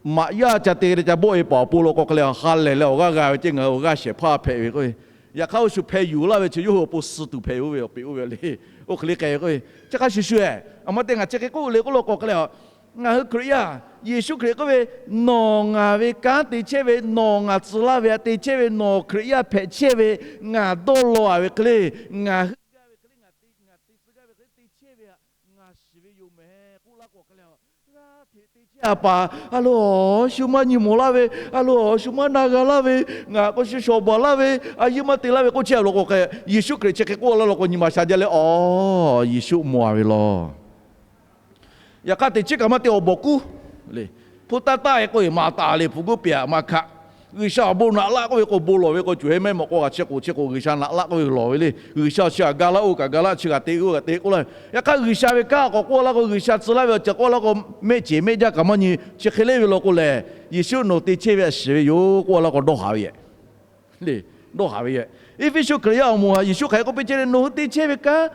maꞈ yaˇ ca te leh ca bawˆ e paˍ awˬ pon lo k'o hk'e leh, ha lehˬ leh awˬ g'aˇ g'a ve ceˇ, ngaˬ hui awˬ g'aˇ shehˍ hpaˇ hpehꞈ ve k'o, yaꞈ hk'aˇ oˇ shu hpeh yuˬ laˇ ve chi yawˇ hui awˬ pon suh tuˬ hpehꞈ oˇ ve awˬ peꞈ oˇ ve le. Oˇ hk'e le k'ai ve k'o, chi hk'a shuˍ shuˍ-eˬ, aˬ ma te ngaˬ chi hk'e k'oˆ le k'oˆ lo k'o hk'e leh, ngaˬ hui Hkriꞈ yaˇ, Yeˍsuˆ Hkriꞈ k'oˆ ve, nawˬ ngaˬ ve kanˉ te chehˇ ve, nawˬ ngaˬ tcuh laˇ ve htaꞈ te chehˇ ve, nawˬ Hkriꞈ yaˇ hpehꞈ chehˇ ve, ngaˬ dawˇ law a ve hk'e le, ngaˬ hui gaˇ ve hk'e le, ngaˬ te tcuh gaˇ ve hk'e le te chehˇ ve htaꞈ ngaˬ shiˍ ve yoˬ mehˍ k'oˆ laˇ k'o hk'e leh, g'aˇ hteꞈ te chehˇ a paˍ, a lo, shu maˇ nyi mawˬ laˇ ve, a lo, shu maˇ na g'a laˇ ve, ngaˬ k'o shu shawˍ baˬ laˇ ve, a yeˇ maˇ te laˇ ve k'oˆ chehˇ a lo k'o hk'e, Yeˍsuˆ Hkriꞈ chi hk'e k'oˆ laˇ lo k'o nyi ma sha jaˇ leh, aˬ, Yeˍsuˆ mawˬ a ve law. Yaꞈ hk'aˇ teꞈ chiˉ kaꞈ maˇ te awˬ bawˬ kuˉ le. Hpu taˇ taˆ e k'oˆ ve maˍ taˍ le, hpu guˉ pehˍ maˇ hkaˆ. G'uiˬsha awˬ bon naꞈ laˆ k'oˆ ve k'o, bon lawˬ ve k'o, cuˬ heh mehˆ mawꞈ k'aw g'a chi k'oˍ chi k'oˍ G'uiˬsha naꞈ laˆ k'oˆ ve lawˬ ve le. G'uiˬsha chi htaꞈ ga laˇ oˇ kaꞈ ga laˇ, chi g'a te oˇ kaꞈ te k'oˆ laˇ ve. Yaꞈ hk'aˇ G'uiˬsha ve kanˉ k'awꞈ k'oˆ laˇ k'o, G'uiˬsha tcuh laˇ ve awˬ ceuˬ k'oˆ laˇ k'o, mehˆ ceˬ mehˆ jaˇ kaꞈ maˇ nyi, chi hk'e le ve law k'o lehˬ, Yeˍsuˆ nawˬ te chehˇ ve htaꞈ shiˍ ve yoˬ k'oˆ laˇ k'o dawˇ haˍ ve yoˬ. Le, dawˇ haˍ ve yoˬ. Eˇfeˇsuꞈ Hkriꞈ yaˇ awˬ moˍ htaꞈ Yeˍsuˆ hk'aˬ hk'e k'oˆ piˇ chehˇ le, nawˬ hui te chehˇ ve kanˉ,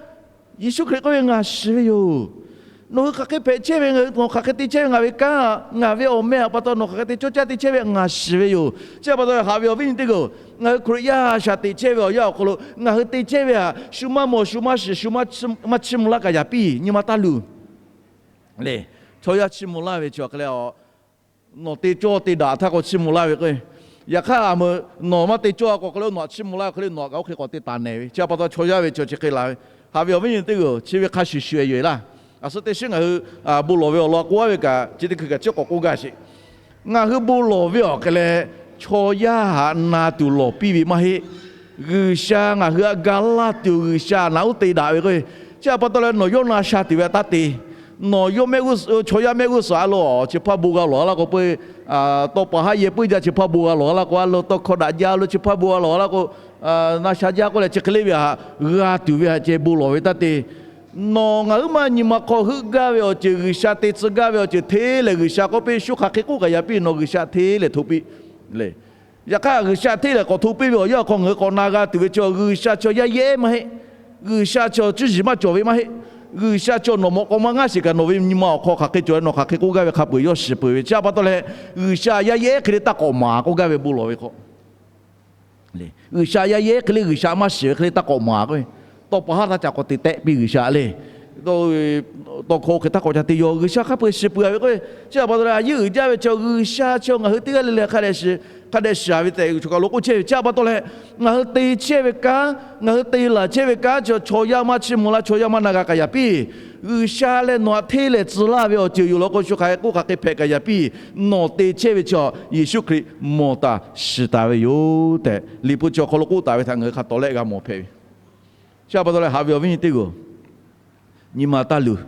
Yeˍsuˆ Hkriꞈ k'oˆ ve ngaˬ shiˍ ve yoˬ. Nawˬ hui hk'aˬ hk'e hpehꞈ chehˇ ve, nawˬ hk'aˬ hk'e te chehˇ ve ngaˬ ve kanˉ, ngaˬ ve awˬ meh htaꞈ pa taw nawˬ hk'aˬ hk'e te cawˇ caˇ te chehˇ ve ngaˬ shiˍ ve yoˬ. Chi htaꞈ pa taw haꞈ ve awˬ viˉ nyi teˇ g'aˇ-oˬ, ngaˬ hui Hkriꞈ yaˇ shaˍ teꞈ chehˇ ve awˬ yanˇ awˬ hk'aw lo ngaˬ hui te chehˇ ve htaꞈ shu maˇ mawˬ, shu maˇ shiˍ, shu maˇ chiˇ mvuh laˇ kaꞈ yaꞈ piˇ, nyi ma taˇ luˬ le. Chaw yaˇ chiˇ mvuh laˇ ve chi awˬ hk'e leh, nawˬ te cawˇ te daꞈ htaˇ k'o chiˇ mvuh laˇ ve k'o, yaꞈ hk'aˇ a meuꞈ nawˬ maˇ te cawˇ a k'o hk'e le nawˬ htaꞈ chiˇ mvuh laˇ ve hk'e le nawˬ htaꞈ kaꞈ oˇ hk'e k'awꞈ te taˍ nehˬ ve. Chi htaꞈ pa taw chaw yaˇ ve chi chi hk'e la ve, haꞈ ve awˬ viˉ nyi teˇ g'aˇ-oˬ, chi ve hk'a shuˍ shuˍ-eˬ yoˬ-eˬ laˇ. A suh teˇ shiˉ ngaˬ hui bon lawˬ ve awˬ lawn k'oˆ a ve kaꞈ chi teˇ hkui kaꞈ ciˉ k'awꞈ k'oˆ gaˇ sheˍ. Ngaˬ hui bon lawˬ ve awˬ hk'e leh, chaw yaˇ htaꞈ na tuˬ lawˬ piˇ ve maˇ heˆ. G'uiˬsha ngaˬ hui htaꞈ ga laˇ tuˬ G'uiˬsha naꞈ uˉ te daꞈ ve k'o, chi htaꞈ pa taw leh nawˬ yawˇ na sha tuˬ ve htaꞈ taˇ te. Nawˬ yawˇ mehˆ g'uˇ, chaw yaˇ mehˆ g'uˇ suhˍ a lo chi hpaˇ bon g'a lawˬ a laˇ k'o, peuˬ, tawˇ pa haˉ yehˇ puiˉ jaˇ chi hpaˇ bon g'a lawˬ a laˇ k'o, a lo tawˇ hkawˇ daꞈ jaˇ lo chi hpaˇ bon g'a lawˬ a laˇ k'o, na sha jaˇ k'oˆ leh chi hk'e le ve htaꞈ g'a tuˬ ve htaꞈ ceh bon lawˬ ve taˇ te. Nawˬ ngaˬ huiˉ maˇ nyi ma hk'aw heuˆ gaˇ ve awˬ ceuˬ, G'uiˬsha te tcuh gaˇ ve awˬ ceuˬ hteˇ lehˬ, G'uiˬsha k'oˆ piˇ, shu hk'aˬ hk'e k'oˆ kaꞈ yaꞈ piˇ, nawˬ G'uiˬsha hteˇ lehˬ hto piˇ le. Yaꞈ hk'aˇ G'uiˬsha hteˇ lehˬ k'awꞈ hto piˇ ve awˬ yanˇ awˬ hk'aw ngaˬ hui k'awꞈ na g'a tuˬ ve chi, G'uiˬsha chaw yaˇ yehˇ maˇ heˆ. G'uiˬsha chaw cuˇ yiˍ maˇ cawˬ ve maˇ heˆ. G'uiˬsha chaw nawˬ mawꞈ k'aw maˇ ngaˇ sheˍ kaꞈ nawˬ ve nyi ma awˬ hk'aw hk'aˬ hk'e cawˬ leh nawˬ hk'aˬ hk'e k'oˆ gaˇ ve hk'a peu-eˬ yawˇ shiˍ peuˬ ve. Chi htaꞈ pa taw leh, G'uiˬsha yaˇ yehˇ hk'e le taˇ k'awꞈ maˍ k'oˆ gaˇ ve bon lawˬ ve hk'aw G'uiˬsha yaˇ yehˇ hk'e le, G'uiˬsha maˇ shiˍ ve hk'e le taˇ k'awꞈ maˍ k'o, tawˇ pa haˉ htaˇ ca k'awꞈ te tehˆ piˇ G'uiˬsha le. Tawˇ hkawˇ hk'e htaˇ k'awꞈ ca te yaw G'uiˬsha hk'a peu-eˬ shiˍ peuˬ a ve k'o, chi htaꞈ pa taw leh a yeˇ uiˍ jaˇ ve chi G'uiˬsha chi ngaˬ hui teˇ g'aˇ le le hk'a dehꞈ shiˍ, hk'a dehꞈ shiˍ a ve tehꞈ choˬ kaˬ lo k'oˆ chehˇ ve. Chi htaꞈ pa taw leh, ngaˬ hui te chehˇ ve kanˉ, ngaˬ hui te laˬ chehˇ ve kanˉ chi chaw yaˇ maˇ chiˇ mvuh laˇ, chaw yaˇ maˇ na g'a kaꞈ yaꞈ piˇ. G'uiˬsha leh nawˬ htaꞈ hteˇ lehˬ tcuh laˇ ve awˬ ceuˬ yoˬ law k'o, shu hk'aˬ hk'e k'oˆ hk'aˬ hk'e hpehꞈ kaꞈ yaꞈ piˇ. Nawˬ te chehˇ ve chi Yeˍsuˆ Hkriꞈ mawˬ taˍ shiˍ taˍ ve yoˬ tehꞈ, Liꞈ hpu chi awˬ hk'aw lo k'oˆ taˍ ve htaꞈ ngaˬ hui hk'a tawˍ lehˆ g'a mawˬ hpehꞈ ve. Chi htaꞈ pa taw leh haꞈ ve awˬ viˉ nyi teˇ g'aˇ-oˬ, nyi ma taˇ luˬ,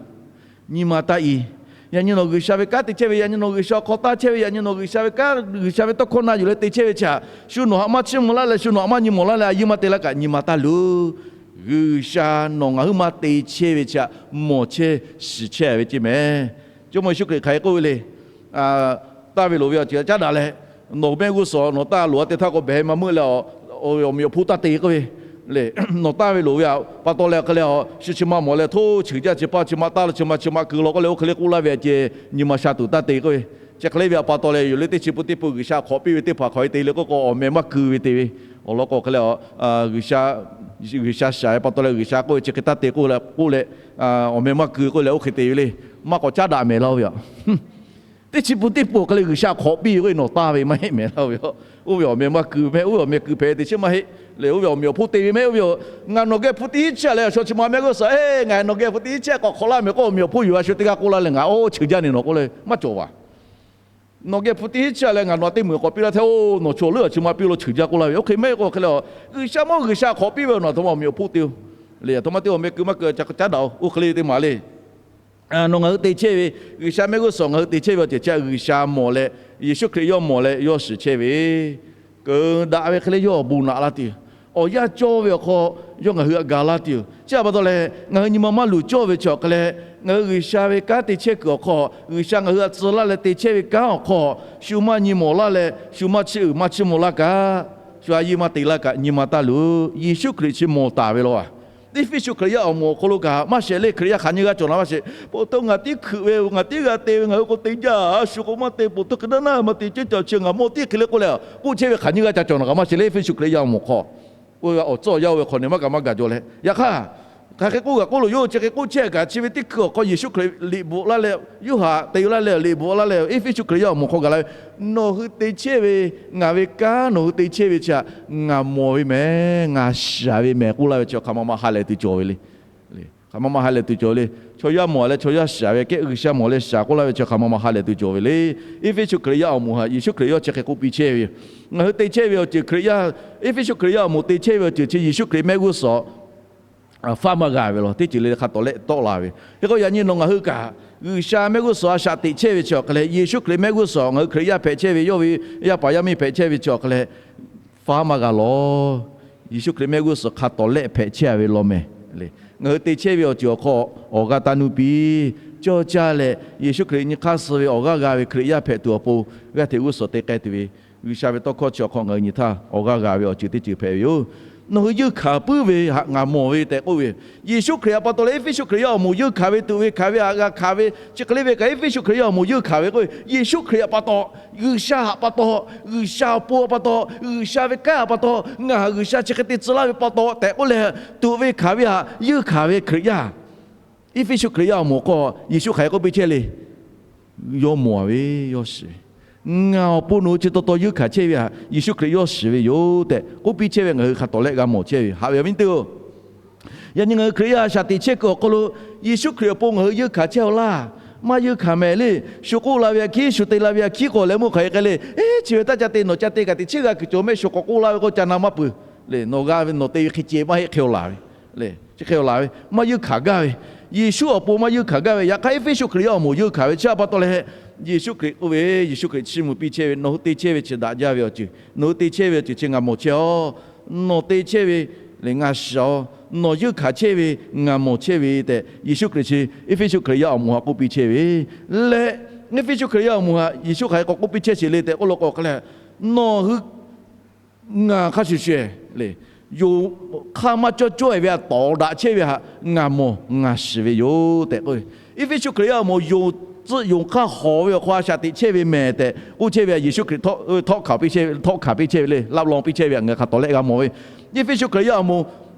nyi ma taˇ i. Yaꞈ nyi nawˬ G'uiˬsha ve kanˉ te chehˇ ve, yaꞈ nyi nawˬ G'uiˬsha awˬ hk'aw taˇ chehˇ ve, yaꞈ nyi nawˬ G'uiˬsha ve kanˉ, G'uiˬsha ve tawˇ hkawˇ na yuˬ leh te chehˇ ve chi htaꞈ shu nawˬ htaꞈ maˇ chiˇ mvuh laˇ leh, shu nawˬ htaꞈ maˇ nyi mawˬ laˇ leh, a yeˇ maˇ te laˇ kaꞈ nyi ma taˇ luˬ. G'uiˬsha nawˬ ngaˬ huiˉ maˇ te chehˇ ve chi htaꞈ mawˬ chehˇ shiˍ chehˇ ve ceˇ mehˍ. Jawˇmawˇ Yeˍsuˆ Hkriꞈ hk'aˬ hk'e k'oˆ ve le. Taˇ ve loˍ ve awˬ ceuˬ caˉ daꞈ leh, nawˬ mehˆ g'uˇ suhˍ nawˬ taˇ loˍ a te htaˇ k'o behˬ ma meuˆ leh, awˬ meꞈ awˬ hponˇ taˇ te k'oˆ ve le. Nawˬ taˇ ve loˍ ve htaꞈ pa taw leh hk'e leh, shu chi ma mawˬ leh htoˇ cheuˬ jaˇ, chi hpaˇ chi ma taˇ la, chi ma chi ma keu law k'oˆ leh oˇ hk'e le k'oˆ laˇ ve a ceh, nyi ma sha tuˬ taˇ te k'oˆ ve. Chi hk'e le ve htaꞈ pa taw leh yoˬ le, teˇ chi pun teˇ pun G'uiˬsha hk'awꞈ piˇ ve teˇ hpaˍ hk'awꞈ e te le k'oˆ k'o, awˬ meh maˇ keu ve te ve. Awˬ lawn k'o hk'e leh, G'uiˬsha, G'uiˬsha shaˍ ve pa taw leh G'uiˬsha k'oˆ ve chi hk'e taˇ te k'oˆ leh k'oˆ leh, awˬ meh maˇ keu k'oˆ leh oˇ hk'e te ve le. Maˇ k'awꞈ caˉ daꞈ mehˍ laˇ oˇ ve yoˬ. Teˇ chi pun teˇ pun hk'e leh G'uiˬsha hk'awꞈ piˇ ve k'oˆ ve nawˬ taˇ ve maˇ heˆ mehˍ laˇ oˇ ve yoˬ. Oˇ ve awˬ meh maˇ keu mehˍ, oˇ ve awˬ meh keu hpehꞈ te chi maˇ heˆ le. Oˇ ve awˬ meꞈ awˬ hponˇ te ve mehˍ, oˇ ve ngaˬ nawˬ geh hpu tiˉ chehˇ leh awˬ shaw chi ma mehˆ g'uˇ suhˍ, ngaˬ nawˬ geh hpu tiˉ chehˇ k'awꞈ hk'awꞈ laˇ mehˍ k'oˆ, awˬ meꞈ awˬ hponˇ yuˬ a shu teˇ g'aˇ k'oˆ laˇ leh ngaˬ oˇ cheuˬ jaˇ ne nawˬ k'oˆ leh maˇ cawˬ vaˬ. Nawˬ geh hpu teˇ hinˉ chiˇ a leh ngaˬ nawˬ a teˇ meunˍ k'awꞈ piˇ laˇ htehˇ-oˬ, nawˬ chaw leuˉ a chi ma piˇ lo cheuˬ jaˇ k'oˆ laˇ ve. Oˇ hk'e maˇ heˆ k'o hk'e leh, G'uiˬsha mawˇ G'uiˬsha hk'awꞈ piˇ ve nawˬ aˬ htoꞈ ma awˬ meꞈ awˬ hponˇ te-oˬ. Leh aˬ htoꞈ ma te awˬ meh keu maˇ keu ca caˉ daꞈ o. Oˇ hk'e le teˇ maˬ le. Nawˬ ngaˬ hui te chehˇ ve, G'uiˬsha mehˆ g'uˇ suhˍ ngaˬ hui te chehˇ ve awˬ ceuˬ chi G'uiˬsha mawˬ leh, Yeˍsuˆ Hkriꞈ yawˇ mawˬ leh yawˇ shiˍ chehˇ ve, keu daꞈ ve hk'e le yawˇ awˬ bon naꞈ laˇ tuˬ yoˬ. Awˬ yanˇ cawˇ ve awˬ hk'aw yawˇ ngaˬ hui htaꞈ ga laˇ tuˬ yoˬ. Chi htaꞈ pa taw leh, ngaˬ hui nyi ma maˇ luˬ cawˇ ve chi awˬ hk'a leh, ngaˬ hui G'uiˬsha ve kanˉ te chehˇ kuiˬ awˬ hk'aw, G'uiˬsha ngaˬ hui htaꞈ tcuh laˇ leh te chehˇ ve kanˉ awˬ hk'aw, shu maˇ nyi mawˬ laˇ leh shu maˇ chiˇ uiˍ maˇ chiˇ mvuh laˇ kaꞈ, shu a yiˇ maˇ te laˇ kaꞈ nyi ma taˇ luˬ. Yeˍsuˆ Hkriꞈ chi mawˬ taˍ ve law. Eˇfeˇsuꞈ Hkriꞈ yaˇ awˬ moˍ awˬ hk'aw lo kaꞈ maˇ shehˍ le. Hkriꞈ yaˇ hk'aˬ nyiˇ g'aˇ cawˬ naˍ maˇ sheˍ. Poˬ htawˇ ngaˬ tiˉ hkui ve, ngaˬ tiˉ g'a te ve, ngaˬ hui k'o te jaˇ, a shu k'o maˇ te, poˬ htawˇ hk'e naˉ naˉ maˇ te, ceuˇ caˬ chi ngaˬ mawˇ tiˉ hk'e le k'oˆ leh k'oˆ chehˇ ve hk'aˬ nyiˇ g'aˇ ca cawˬ naˍ kaꞈ maˇ sheˍ le. Eˇfeˇsuꞈ Hkriꞈ yaˇ awˬ moˍ hk'aw, oˇ ve awˬ tcuhˉ awˬ yanˇ oˇ ve hk'awꞈ nehˬ maˇ kaꞈ maˇ gaˬ jaw leh, yaꞈ hk'aˇ hk'aˬ hk'e k'oˆ gaˬ k'oˆ loˬ, yawˇ chi hk'e k'oˆ chehˇ kaꞈ, chi ve teˇ hkui awˬ hk'aw Yeˍsuˆ Hkriꞈ liꞈ bvuhꞈ laˇ leh, Yoˇhanˬ te laˇ leh liꞈ bvuhꞈ laˇ leh, Eˇfeˇsuꞈ Hkriꞈ yaˇ awˬ moˍ hk'aw gaˬ la ve, nawˬ hui te chehˇ ve, ngaˬ ve kanˉ nawˬ hui te chehˇ ve chi htaꞈ ngaˬ mawˬ ve mehˍ, ngaˬ shiˍ ve mehˍ k'oˆ laˇ ve chi hk'aˬ ma ma ha lehˬ tuˬ cawˬ ve le. Hk'aˬ ma ma ha lehˬ tuˬ cawˬ ve le. Chaw yaˇ mawˬ leh chaw yaˇ shiˍ ve kehˉ G'uiˬsha mawˬ leh shiˍ k'oˆ laˇ ve chi hk'aˬ ma ma ha lehˬ tuˬ cawˬ ve le. Eˇfeˇsuꞈ Hkriꞈ yaˇ awˬ moˍ htaꞈ Yeˍsuˆ Hkriꞈ yawˇ chi hk'e k'oˆ piˇ chehˇ ve yoˬ. Ngaˬ hui te chehˇ ve awˬ ceuˬ Hkriꞈ yaˇ, Eˇfeˇsuꞈ Hkriꞈ yaˇ awˬ moˍ te chehˇ ve awˬ ceuˬ chi Yeˍsuˆ Hkriꞈ mehˆ g'uˇ suhˍ faˉ maˇ g'a ve law. Teˇ ceuˬ le hk'a tawˍ lehˆ tawˆ la ve. Hk'e k'o yaꞈ nyi nawˬ ngaˬ hui kaꞈ G'uiˬsha mehˆ g'uˇ suhˍ a shaꞈ teꞈ chehˇ ve chi awˬ hk'a leh, Yeˍsuˆ Hkriꞈ mehˆ g'uˇ suhˍ ngaˬ hui Hkriꞈ yaˇ hpehꞈ chehˇ ve, yawˇ ve yaˇ paˍ yaˇ miˇ hpehꞈ chehˇ ve chi awˬ hk'a leh, faˉ maˇ g'a law. Yeˍsuˆ Hkriꞈ mehˆ g'uˇ suhˍ hk'a tawˍ lehˆ hpehꞈ chehˇ ve law mehˍ le. Ngaˬ hui te chehˇ ve awˬ ceuˬ awˬ hk'aw awˬ g'aˇ taˇ nuˇ piˇ. Cawˇ caˇ leh Yeˍsuˆ Hkriꞈ nyi hk'aˇ suh ve awˬ g'aˇ g'a ve Hkriꞈ yaˇ hpehꞈ tuˬ awˬ pon, g'aˇ hteꞈ g'uˇ suhˍ te k'ai tuˬ ve G'uiˬsha ve tawˇ hkawˇ chi awˬ hk'aw ngaˬ hui nyi htaˇ awˬ g'aˇ g'a ve awˬ ceuˬ teˇ ceuˬ hpehꞈ ve yoˬ. Nawˬ hui yeunˇ hkanˍ puiˉ ve htaꞈ ngaˬ mawˬ ve tehꞈ k'oˆ ve, Yeˍsuˆ Hkriꞈ htaꞈ pa taw leh Eˇfeˇsuˆ Hkriꞈ yaˇ awˬ moˍ yeunˇ hkanˍ ve, tuꞈ ve hkanˍ ve htaꞈ g'a hkanˍ ve chi hk'e le ve kaꞈ, Eˇfeˇsuˆ Hkriꞈ yaˇ awˬ moˍ yeunˇ hkanˍ ve k'oˆ ve, Yeˍsuˆ Hkriꞈ htaꞈ pa taw, G'uiˬsha htaꞈ pa taw, G'uiˬsha awˬ pon htaꞈ pa taw, G'uiˬsha ve kanˉ htaꞈ pa taw, ngaˬ G'uiˬsha chi hk'e te tcuh laˇ ve pa taw tehꞈ k'oˆ leh, tuꞈ ve hkanˍ ve htaꞈ yeunˇ hkanˍ ve Hkriꞈ yaˇ Eˇfeˇsuꞈ Hkriꞈ yaˇ awˬ moˍ hk'aw Yeˍsuˆ hk'aˬ hk'e k'oˆ piˇ chehˇ le. Yawˇ mawˬ ve, yawˇ shiˍ ve, ngaˬ awˬ pon nawˬ hui chi taw taw yeunˇ hkanˍ chehˇ ve htaꞈ Yeˍsuˆ Hkriꞈ yawˇ shiˍ ve yoˬ tehꞈ k'oˆ piˇ chehˇ ve ngaˬ hui hk'a tawˍ lehˆ g'a mawˬ chehˇ ve. Haꞈ ve awˬ viˉ teˇ-oˬ, yaꞈ nyi ngaˬ hui Hkriꞈ yaˇ a shaꞈ teꞈ chehˇ kuiˬ awˬ hk'aw lo Yeˍsuˆ Hkriꞈ awˬ pon ngaˬ hui yeunˇ hkanˍ chehˇ-aw laˇ. Maˇ yeunˇ hkanˍ mehˍ le. Shu k'oˆ la ve htaꞈ hkiˉ, shu te la ve htaꞈ hkiˉ k'o leh meuˇ hk'aˬ hk'e k'ai le. Eˉ, chi ve htaˇ ca te, nawˬ ca te kaꞈ teꞈ chiˉ g'a kuiˬ cawˬ mehˆ, shu k'awꞈ k'oˆ laˇ ve k'o ca na maˇ peuˬ le. Nawˬ g'a ve nawˬ te ve hk'e ceh maˇ heˆ hk'e-aw laˬ ve le. Chi hk'e-aw laˬ ve, maˇ yeunˇ hkanˍ gaˇ ve, Yeˍsuˆ awˬ pon maˇ yeunˇ hkanˍ gaˇ ve, yaꞈ hk'aˇ Eˇfeˇsuˆ Hkriꞈ yaˇ awˬ moˍ yeunˇ hkanˍ ve chi htaꞈ pa taw leh, Yeˍsuˆ Hkriꞈ k'oˆ ve, Yeˍsuˆ Hkriꞈ chiˇ mvuh piˇ chehˇ ve, nawˬ hui te chehˇ ve chi daꞈ jaˇ ve awˬ ceuˬ, nawˬ hui te chehˇ ve awˬ ceuˬ chi ngaˬ mawˬ chehˇ-aw. Nawˬ te chehˇ ve le ngaˬ shiˍ-aw. Nawˬ yeunˇ hkanˍ chehˇ ve ngaˬ mawˬ chehˇ ve tehꞈ Yeˍsuˆ Hkriꞈ chi Eˇfeˇsuˆ Hkriꞈ yaˇ awˬ moˍ htaꞈ k'oˆ piˇ chehˇ ve leh, Eˇfeˇsuˆ Hkriꞈ yaˇ awˬ moˍ htaꞈ Yeˍsuˆ hk'aˬ hk'e k'awꞈ k'oˆ piˇ chehˇ sheˍ le tehꞈ k'oˆ lo k'o hk'a leh, nawˬ hui ngaˬ hk'a shuˍ shuˍ le, yonˍ hk'aˇ maˇ cawˇ cawˇ-e ve htaꞈ tawˍ daꞈ chehˇ ve htaꞈ ngaˬ mawˬ ngaˬ shiˍ ve yoˬ tehꞈ k'oˆ ve. Eˇfeˇsuˆ Hkriꞈ yaˇ awˬ moˍ yonˍ tcuhˆ yonˍ hk'aˇ hawˍ ve awˬ hk'aw a shaꞈ teꞈ chehˇ ve mehˍ tehꞈ k'oˆ chehˇ ve htaꞈ Yeˍsuˆ Hkriꞈ htawˆ hkanˍ piˇ chehˇ ve, htawˆ hkanˍ piˇ chehˇ ve le. Laꞈ law piˇ chehˇ ve htaꞈ ngaˬ hui hk'a tawˍ lehˆ g'a mawˬ ve, Eˇfeˇsuˆ Hkriꞈ yaˇ awˬ moˍ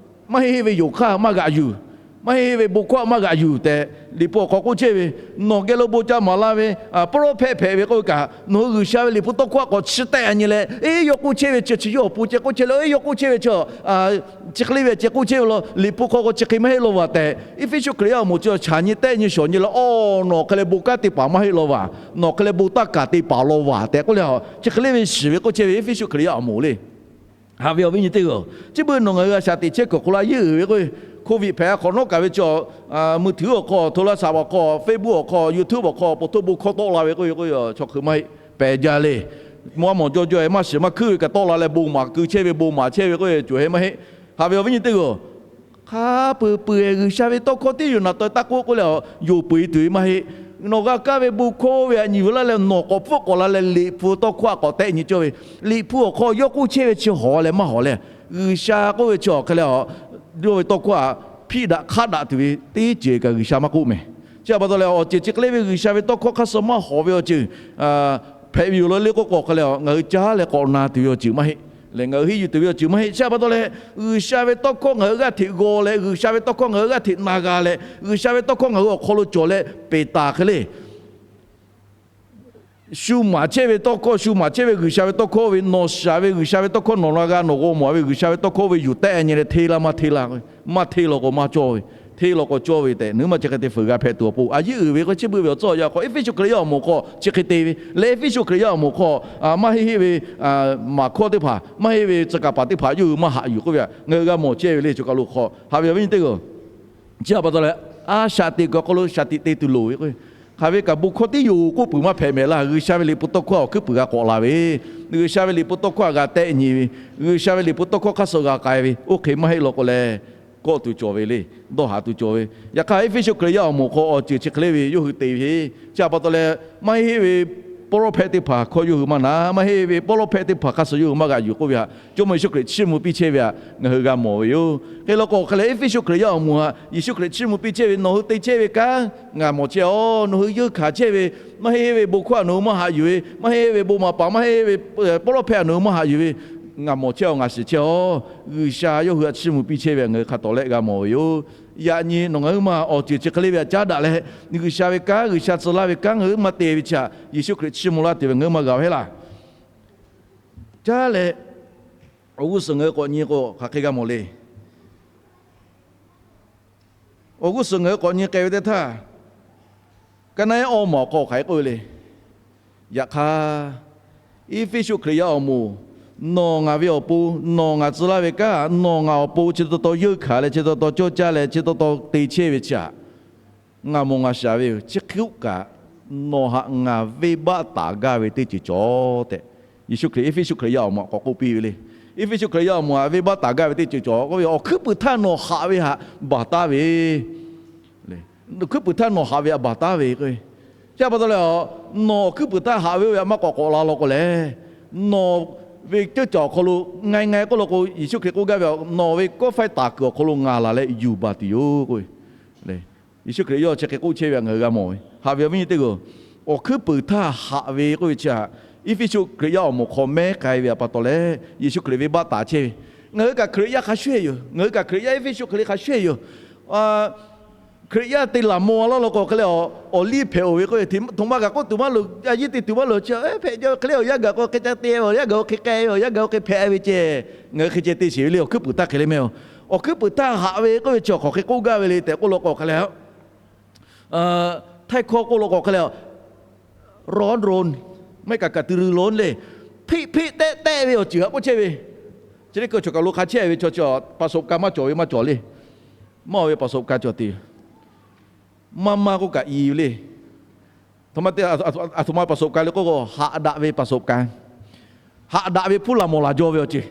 maˇ heˆ ve yonˍ hk'aˇ maˇ g'aꞈ yuˬ, maˇ heˆ ve bon hkawˇ maˇ g'aꞈ yuˬ tehꞈ Liꞈ hpu awˬ hk'aw k'oˆ chehˇ ve, nawˬ geh lo bon ca maˍ la ve prophet hpehꞈ ve k'oˆ ve kaꞈ, nawˬ hui G'uiˬsha ve Liꞈ hpu tawˇ hkawˇ htaꞈ k'awꞈ chiˇ tehˆ nyi leh, eˉ, yawˇ k'oˆ chehˇ ve chi chi yawˇ awˬ pon ceh k'oˆ chehˇ le, eˉ, yawˇ k'oˆ chehˇ ve chi chi hk'e le ve ceh k'oˆ chehˇ ve law, Liꞈ hpu hk'aw k'o chi hk'e maˇ heˆ law vaˬ tehꞈ, Eˇfeˇsuˆ Hkriꞈ yaˇ awˬ moˍ chi chaꞈ nyi tehˆ nyi shawˍ nyi leh, awˬ, nawˬ hk'e leh bon kanˉ te paˍ maˇ heˆ law vaˬ, nawˬ hk'e leh bon taˇ kaˍ te paˍ law vaˬ tehꞈ k'oˆ leh, chi hk'e le ve shiˍ ve k'oˆ chehˇ ve Eˇfeˇsuˆ Hkriꞈ yaˇ awˬ moˍ le. Haꞈ ve awˬ viˉ nyi teˇ g'aˇ, chi beuꞈ nawˬ ngaˬ hui a shaꞈ teꞈ chehˇ kuiˬ awˬ hk'aw lo a yeˇ uiˍ ve k'oˆ ve, COVID hpehꞈ a hk'awꞈ nawˉ kaꞈ ve chi, mvuhˇ htuiˉ awˬ hk'aw, โทรศัพท์ awˬ hk'aw, Facebook awˬ hk'aw, YouTube awˬ hk'aw, โพสต์ bon hkawˇ tawˆ la ve k'oˆ ve k'o, chaw hk'eun maˇ heˆ, pehˬ jaˇ le. Maˇ mawˬ jaw jaw-e maˇ shiˍ maˇ hkuiˉ ve kaꞈ tawˆ la leh bon maˍ keu chehˇ ve, bon maˍ chehˇ ve k'oˆ ve cawˬ heˆ maˇ heˆ. Haꞈ ve awˬ viˉ nyi teˇ g'aˇ, hk'a peuˬ peuˬ-e G'uiˬsha ve tawˇ hkawˇ tiˉ yoˬ naˍ taweh taˇ k'oˆ k'oˆ leh, yonˍ peu-eˬ tuˬ ve maˇ heˆ. Nawˬ g'a kaˇ ve bon hkawˇ ve htaꞈ nyi veu laˇ leh nawˬ k'awꞈ hpfuhˆ k'awꞈ la leh Liꞈ hpu tawˇ hkawˇ htaꞈ k'awꞈ tehˆ nyi cawˇ ve, Liꞈ hpu awˬ hk'aw yawˇ k'oˆ chehˇ ve chi hawˍ leh maˇ hawˍ leh, G'uiˬsha k'oˆ ve chi awˬ hk'e leh, yawˇ ve tawˇ hkawˇ htaꞈ hpiˆ daꞈ hk'aˆ daꞈ tuˬ ve teˇ ceuˬ kaꞈ G'uiˬsha maˇ k'oˆ mehˍ. Chi htaꞈ pa taw leh awˬ ceuˬ chi hk'e le ve G'uiˬsha ve tawˇ hkawˇ hk'aˇ suh maˇ hawˍ ve awˬ ceuˬ hpehꞈ ve yoˬ law le k'oˆ k'o hk'e leh, ngaˬ hui caˉ leh k'awꞈ na tuˬ ve awˬ ceuˬ maˇ heˆ. Leh ngaˬ hui henˇ yuˬ tuˬ ve awˬ ceuˬ maˇ heˆ. Chi htaꞈ pa taw leh, G'uiˬsha ve tawˇ hkawˇ ngaˬ hui g'aˇ hteꞈ g'aw leh, G'uiˬsha ve tawˇ hkawˇ ngaˬ hui g'aˇ hteꞈ na g'a leh, G'uiˬsha ve tawˇ hkawˇ ngaˬ hui awˬ hk'aw lo cawˬ leh peˬ taˍ hk'e le. Shu maˍ chehˇ ve tawˇ hkawˇ, shu maˍ chehˇ ve G'uiˬsha ve tawˇ hkawˇ ve, nawˬ shiˍ ve G'uiˬsha ve tawˇ hkawˇ, nawˬ na g'a nawˬ g'aw mawˬ ve G'uiˬsha ve tawˇ hkawˇ ve yuˬ tehˆ nyi leh hteˇ laˇ maˇ hteˇ laˇ, maˇ hteˇ law k'o maˇ cawˇ ve, Hteˇ law k'o cawˇ ve tehꞈ, nawˬ hui maˇ chi hk'e te fuiˍ g'a hpehꞈ tuˬ awˬ pon, a yiˉ uiˍ ve k'o chi beuꞈ ve awˬ tcuhˉ awˬ yanˇ hk'aw, Eˇfeˇsuꞈ Hkriꞈ yaˇ awˬ moˍ hk'aw chi hk'e te ve leh, Eˇfeˇsuꞈ Hkriꞈ yaˇ awˬ moˍ hk'aw maˇ heˆ heˆ ve maˍ hkawˇ teˇ hpaˍ, maˇ heˆ ve tcuh kaˍ paˍ teˇ hpaˍ yawˇ hui maˇ haꞈ yuˬ k'oˆ ve htaꞈ ngaˬ hui g'a mawˬ chehˇ ve le. Choˬ kaˬ lo hk'aw haꞈ ve awˬ viˉ nyi teˇ g'aˇ, chi htaꞈ pa taw leh, a shaꞈ teꞈ kuiˬ awˬ hk'aw lo shaˍ tiꞈ te tuˬ loˍ ve k'o, hk'aˬ ve kaꞈ bon hkawˇ tiˉ yoˬ k'oˆ puiˍ maˇ hpehꞈ mehˍ laˇ. G'uiˬsha ve liꞈ hpu tawˇ hkawˇ awˬ hkuiˉ puiˍ g'a k'awꞈ la ve, G'uiˬsha ve liꞈ hpu tawˇ hkawˇ g'a tehˆ nyi ve, G'uiˬsha ve liꞈ hpu tawˇ hkawˇ hk'aˇ suh g'a k'ai ve, oˇ hk'e maˇ heˆ law k'o leh, kawˆ tuˬ cawˬ ve le, dawˇ haˍ tuˬ cawˬ ve. Yaꞈ hk'aˇ, Eˇfeˇsuꞈ Hkriꞈ yaˇ awˬ moˍ hk'aw awˬ ceuˬ chi hk'e le ve yawˇ hui te ve, chi htaꞈ pa taw leh, maˇ heˆ ve pawˇ lawˇ hpehˆ teˇ hpaˍ hkawˇ yawˇ hui maˇ na, maˇ heˆ ve pawˇ lawˇ hpehˆ teˇ hpaˍ hk'aˇ suh yawˇ hui maˇ g'a yuˬ k'oˆ ve htaꞈ Jawˇmawˇ Yeˍsuˆ Hkriꞈ chiˇ mvuh piˇ chehˇ ve htaꞈ ngaˬ hui g'a mawˬ ve yoˬ. Hk'e law k'o, hk'e leh Eˇfeˇsuꞈ Hkriꞈ yaˇ awˬ moˍ htaꞈ Yeˍsuˆ Hkriꞈ chiˇ mvuh piˇ chehˇ ve, nawˬ hui te chehˇ ve kanˉ ngaˬ mawˬ chehˇ-oˬ. Nawˬ hui yeunˇ hkanˍ chehˇ ve, maˇ heˆ ve bon hkawˇ htaꞈ nawˬ hui maˇ haꞈ yuˬ ve, maˇ heˆ ve bon maˍ paˍ, maˇ heˆ ve pawˇ lawˇ hpehˆ htaꞈ nawˬ hui maˇ haꞈ yuˬ ve, ngaˬ mawˬ chehˇ-oˬ, ngaˬ shiˍ chehˇ-oˬ. G'uiˬsha yawˇ hui htaꞈ chiˇ mvuh piˇ chehˇ ve htaꞈ ngaˬ hui hk'a tawˍ lehˆ g'a mawˬ ve yoˬ. Yaꞈ nyi nawˬ ngaˬ huiˉ ma awˬ ceuˬ chi hk'e le ve htaꞈ caˉ daꞈ leh, G'uiˬsha ve kanˉ, G'uiˬsha tcuh laˇ ve kanˉ ngaˬ huiˉ ma te ve chi htaꞈ Yeˍsuˆ Hkriꞈ chiˇ mvuh laˇ tuˬ ve ngaˬ huiˉ ma g'a ve laˇ. Caˉ leh, awˬ g'uˇ suhˍ ngaˬ hui k'awꞈ nyi k'o hk'aˬ hk'e g'a mawˬ le. Awˬ g'uˇ suhˍ ngaˬ hui k'awꞈ nyi k'ai ve teˇ htaˇ, ka naˆ ehˉ awˇ maˬ awˬ hk'aw hk'aˬ hk'e k'oˆ ve le. Yaꞈ hk'aˇ, Eˇfeˇsuꞈ Hkriꞈ yaˇ awˬ moˍ, nawˬ ngaˬ ve awˬ pon, nawˬ ngaˬ tcuh laˇ ve kanˉ, nawˬ ngaˬ awˬ pon chi taw taw yeunˇ hkanˍ leh, chi taw taw cawˇ caˇ leh, chi taw taw te chehˇ ve chi htaꞈ ngaˬ mawˬ ngaˬ shiˍ ve yoˬ. Chi hk'e k'oˆ kaꞈ, nawˬ htaꞈ ngaˬ venˇbaˆ taˍ gaˇ ve teˇ ceuˬ cawˬ tehꞈ, Yeˍsuˆ Hkriꞈ Eˇfeˇsuꞈ Hkriꞈ yaˇ awˬ moˍ htaꞈ k'awꞈ k'oˆ piˇ ve le. Eˇfeˇsuꞈ Hkriꞈ yaˇ awˬ moˍ htaꞈ venˇbaˆ taˍ gaˇ ve teˇ ceuˬ cawˬ k'oˆ ve, awˬ hkuiˉ puiˍ htaˇ nawˬ haꞈ ve htaꞈ baˬ taˉ ve, awˬ hkuiˉ puiˍ htaˇ nawˬ haꞈ ve htaꞈ baˬ taˉ ve k'o, chi htaꞈ pa taw leh, nawˬ awˬ hkuiˉ puiˍ htaˇ haꞈ ve oˇ ve htaꞈ maˇ k'awꞈ k'awꞈ la law k'o leh, nawˬ ve ceuˇ caˬ awˬ hk'aw lo ngaˬ ngaˬ k'oˆ law k'o, Yeˍsuˆ Hkriꞈ k'oˆ gaˇ ve, nawˬ ve kawˆ faiˇ taˍ kuiˬ awˬ hk'aw lo ngaˬ laˬ leh yuˬ baˬ tuˬ yoˬ k'o, Yeˍsuˆ Hkriꞈ yawˇ chi hk'e k'oˆ chehˇ ve htaꞈ ngaˬ hui g'a mawˬ ve. Haꞈ ve awˬ viˉ nyi teˇ g'aˇ, awˬ hkuiˉ puiˍ htaˇ haꞈ ve k'oˆ ve chi htaꞈ Eˇfeˇsuꞈ Hkriꞈ yaˇ awˬ moˍ hk'aw mehˉ k'ai ve htaꞈ pa taw leh, Yeˍsuˆ Hkriꞈ venˇbaˆ taˍ chehˇ ve. Ngaˬ hui kaꞈ Hkriꞈ yaˇ hk'a shuˍ shuˍ yoˬ. Ngaˬ hui kaꞈ Hkriꞈ yaˇ Eˇfeˇsuꞈ hk'e le hk'a shuˍ shuˍ yoˬ. Hkriꞈ yaˇ te laˬ mawˬ laˇ law k'o hk'e leh, awˬ liˇ hpehꞈ-oˬ ve k'oˆ ve, htoꞈ ma kaꞈ k'oˆ tuˬ maˇ loˍ, a yiˉ te tuˬ maˇ loˍ chi hpehꞈ jaw hk'e le, awˬ yanˇ gaˬ k'o hk'e ca te, awˬ yanˇ gaˬ k'o hk'e k'ai ve, awˬ yanˇ gaˬ k'o hk'e hpehꞈ ve ceh, ngaˬ hui hk'e ceh te sheˍ ve le. Awˬ hkuiˉ puiˍ htaˇ hk'e le mehˇ-oˬ. Awˬ hkuiˉ puiˍ htaˇ haꞈ ve k'oˆ ve chi awˬ hk'aˬ hk'e k'oˆ gaˇ ve le tehꞈ k'oˆ law k'o hk'e leh, htaiˇ hkawˇ k'oˆ law k'o hk'e leh, ร้อนรน, maˇ heˆ kaꞈ kaˍ tuˬ rui ร้อน le, hpeˆ hpeˆ tehˆ tehˆ ve awˬ ceuˬ htaꞈ k'oˆ chehˇ ve. Chi teˇ hkui choˬ kaˬ lo hk'a chehˇ ve chaw chi ประสบการณ์ maˇ cawˬ ve maˇ cawˬ le. Maˇ ve ประสบการณ์ cawˬ te, maˇ maˇ k'oˆ kaꞈ i ve le. Htoꞈ ma te, aˬ htoꞈ ma ประสบการณ์ le k'oˆ k'o, haꞈ daꞈ ve ประสบการณ์. Haꞈ daꞈ ve hpuˇ laˬ mawˬ laˬ jaw ve awˬ ceuˬ.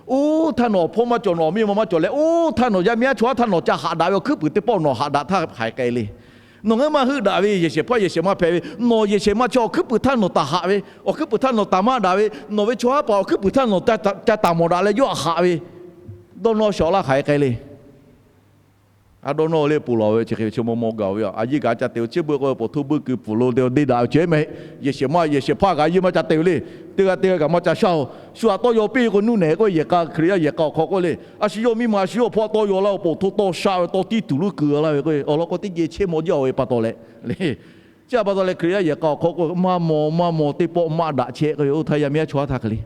Oˇ htaˇ nawˬ awˬ hpawˇ maˇ cawˬ, nawˬ awˬ miˇ ma maˇ cawˬ leh, oˇ htaˇ nawˬ yaˇ miˇ haˉ chaw haˉ htaˇ nawˬ ca haꞈ daꞈ ve awˬ hkuiˉ puiˍ teˇ pawˆ nawˬ haꞈ daꞈ htaˇ hk'aˬ hk'e k'ai le. Nawˬ ngaˬ huiˉ ma heuˆ daꞈ ve, yehˬ shehˍ hpaˇ yehˬ shehˍ ma hpehꞈ ve, nawˬ yehˬ shehˍ ma chi awˬ hkuiˉ puiˍ htaˇ nawˬ taˍ haꞈ ve, awˬ hkuiˉ puiˍ htaˇ nawˬ taˍ maˇ daꞈ ve, nawˬ ve chaw haˉ paˍ awˬ hkuiˉ puiˍ htaˇ nawˬ ca taˍ mawˬ daꞈ leh yawˇ haꞈ ve, dawˇ nawˇ shawˍ laˇ hk'aˬ hk'e k'ai le. A dawˇ nawˇ le ponˬ lawˬ ve chi hk'e ve chi maw maw gaˬ ve, a yiˇ kaꞈ ca te-o, chi beuꞈ k'o poˬ htoˇ buiˇ kuiˬ pfuhˍ lo te-o deˇ daꞈ ve ceh mehˍ. Yehˬ shehˍ ma yehˬ shehˍ hpaˇ kaꞈ a yiˇ maˇ ca te-o le. Teˇ g'aˇ teˇ g'aˇ kaꞈ maˇ ca shaˉ-oˬ. Shu htaꞈ tawˇ yaw piˇ k'o nuˇ nehˬ k'oˆ ve, yehˬ k'a Hkriꞈ yaˇ yehˬ k'a awˬ hk'aw k'oˆ le. A shu yawˇ miˇ ma a shu yawˇ hpawˇ tawˇ yaw laˇ-oˬ, poˬ htoˇ tawˇ shaˆ ve tawˇ tiˉ tuˬ luˇ keu-a laˇ ve k'oˆ ve, awˬ lawn k'o teˇ geh chehˇ maw jaˇ-oˬ ve pa taw leh, chi htaꞈ pa taw leh Hkriꞈ yaˇ yehˬ k'a awˬ hk'aw k'oˆ ve, maˇ maw maˇ maw teˇ pawˆ maˇ daꞈ chehˇ k'oˆ ve, oˇ htaˇ yaˇ miˇ haˉ chaw haˉ htaˇ hk'e le.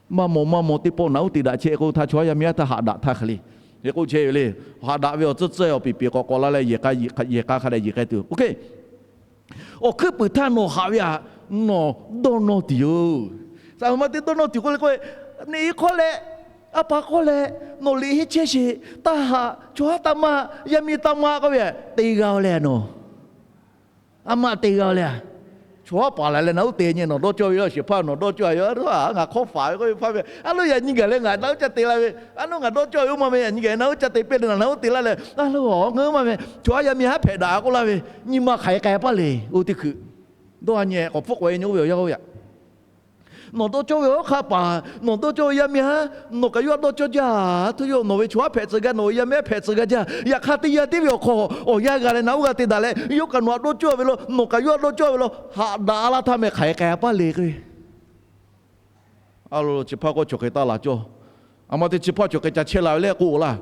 Maˇ maw maˇ maw teˇ pawˆ naꞈ uˉ te daꞈ chehˇ k'o, oˇ htaˇ chaw haˉ yaˇ miˇ haˉ htaˇ haꞈ daꞈ htaˇ hk'e le. Hk'e k'oˆ chehˇ ve le. Haꞈ daꞈ ve awˬ tcuhˇ tcuhˇ awˬ piˍ piˍ k'awꞈ k'awꞈ la leh yehˬ k'a hk'a dehꞈ yehˬ k'ai tuˬ. Awˬ hkuiˉ puiˍ htaˇ nawˬ haꞈ ve htaꞈ nawˬ dawˇ nawˇ tuˬ yoˬ. Saˍ laꞈ ma te dawˇ nawˇ tuˬ k'oˆ le k'o, neˇ hk'awˇ leh, a pa hk'awˇ leh, nawˬ liꞈ henˇ chehˇ sheˍ, taˇ haꞈ, chaw haˉ taˇ maˇ, yaˇ miˇ taˇ maˇ k'oˆ ve te g'a-o leh nawˬ a maˇ te g'a-o leh, chaw haˉ paˍ laˬ leh naꞈ uˉ te nyi nawˬ dawˇ cawˇ ve yoˬ. Shehˍ hpaˇ nawˬ dawˇ cawˇ a yoˬ. A ngaˬ hk'awˇ faˍ ve k'oˆ ve hpaˇ ve, a loˉ yaꞈ nyi gaˬ leh ngaˬ naꞈ uˉ ca te la ve, a loˉ ngaˬ dawˇ cawˇ ve oˇ ma ve yaꞈ nyi gaˬ naꞈ uˉ ca te piˇ leh naꞈ uˉ te laˇ leh, a loˉ ngaˬ uˇ ma ve chaw haˉ yaˇ miˇ haˉ hpehꞈ daꞈ k'oˆ laˇ ve, nyi ma hk'aˬ hk'e k'ai paˇ le. Oˇ teˇ hkui dawˇ a nyi k'awꞈ hpfuhˆ k'awꞈ e nyi oˇ ve awˬ yanˇ oˇ ve aꞈ nawˬ dawˇ cawˇ ve awˬ hk'aˇ paˍ, nawˬ dawˇ cawˇ ve yaˇ miˇ haˉ, nawˬ kaꞈ yawˇ htaꞈ dawˇ cawˇ jaˇ. Htoˇ yawˇ nawˬ ve chaw haˉ hpehꞈ tcuh gaˇ, nawˬ ve yaˇ miˇ haˉ hpehꞈ tcuh gaˇ jaˇ. Yaꞈ hk'aˇ teˇ yanˇ tiˉ ve awˬ hk'aw, awˬ yanˇ g'a leh naꞈ uˉ g'a te daꞈ leh, yawˇ kaꞈ nawˬ htaꞈ dawˇ cawˇ ve lo, nawˬ kaꞈ yawˇ htaꞈ dawˇ cawˇ ve lo, haꞈ daꞈ laˇ htaˇ meh hk'aˬ hk'e k'ai paˇ le k'o, a lo chi hpaˇ k'o chaw hk'e taˇ laˬ cawˇ. A ma te chi hpaˇ chaw hk'e ca chehˇ la ve le k'oˆ laˇ.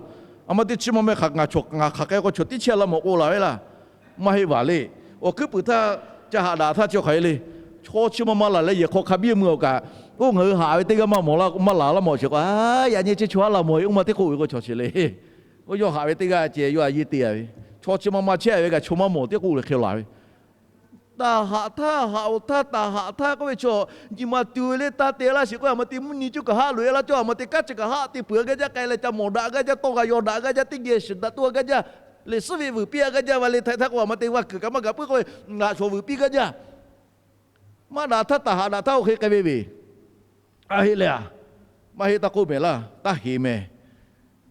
A ma te chi ma meh hk'aˬ ngaˬ hk'aˬ hk'e k'o chaw tiˉ chehˇ laˇ mawˬ k'oˆ la ve laˇ. Maˇ heˆ vaˬ le. Awˬ hkuiˉ puiˍ htaˇ ca haꞈ daꞈ htaˇ chi hk'aˬ hk'e le. Chaw chi ma ma laˬ leh yehˬ hk'aw hk'a biˇ mui awˬ kaꞈ, oˇ ngaˬ hui haꞈ ve teˇ g'aˇ maˇ mawˬ laˇ, maˇ laˬ laˇ mawˬ sheˍ k'o, a yaꞈ nyi chi chaw haˉ laˬ mawˬ ve oˇ ma teˇ k'oˆ ve k'o chaw chi le. Oˇ yawˇ haꞈ ve teˇ g'aˇ ceh yawˇ a yiˇ te a ve Chaw chi ma ma chehˇ ve kaꞈ chaw maˇ mawˬ tiˉ k'oˆ leh hk'e laˬ ve. Taˍ haꞈ htaˇ, haꞈ awˬ htaˇ, taˍ haꞈ htaˇ k'oˆ ve chaw, nyi ma tuˬ ve le, taˇ te laˇ sheˍ k'oˆ, a ma te mvuhˇ nyi cuˇ kaꞈ haˆ loꞈ e laˇ cawˇ, a ma te kanˉ chi kaꞈ haˆ te peuˬ a gaˇ jaˇ, k'ai leh ca mawˬ daꞈ gaˇ jaˇ, tawˇ g'a yaw daꞈ gaˇ jaˇ, teˇ geh shiˍ daꞈ toˇ a gaˇ jaˇ, leh suhˉ ve vuiˬ piˇ a gaˇ jaˇ va le, htaiˍ htaˇ k'o a ma te g'a kuiˬ kaꞈ maˇ gaˬ puiˉ k'oˆ ve, ngaˬ shawˍ vuiˬ piˇ gaˇ jaˇ. Maˇ daꞈ htaˇ, taˍ haꞈ daꞈ htaˇ oˇ hk'e k'ai ve ve, a heˆ leh a, maˇ heˆ taˇ k'oˆ mehˍ laˇ, taˇ heˍ mehˍ.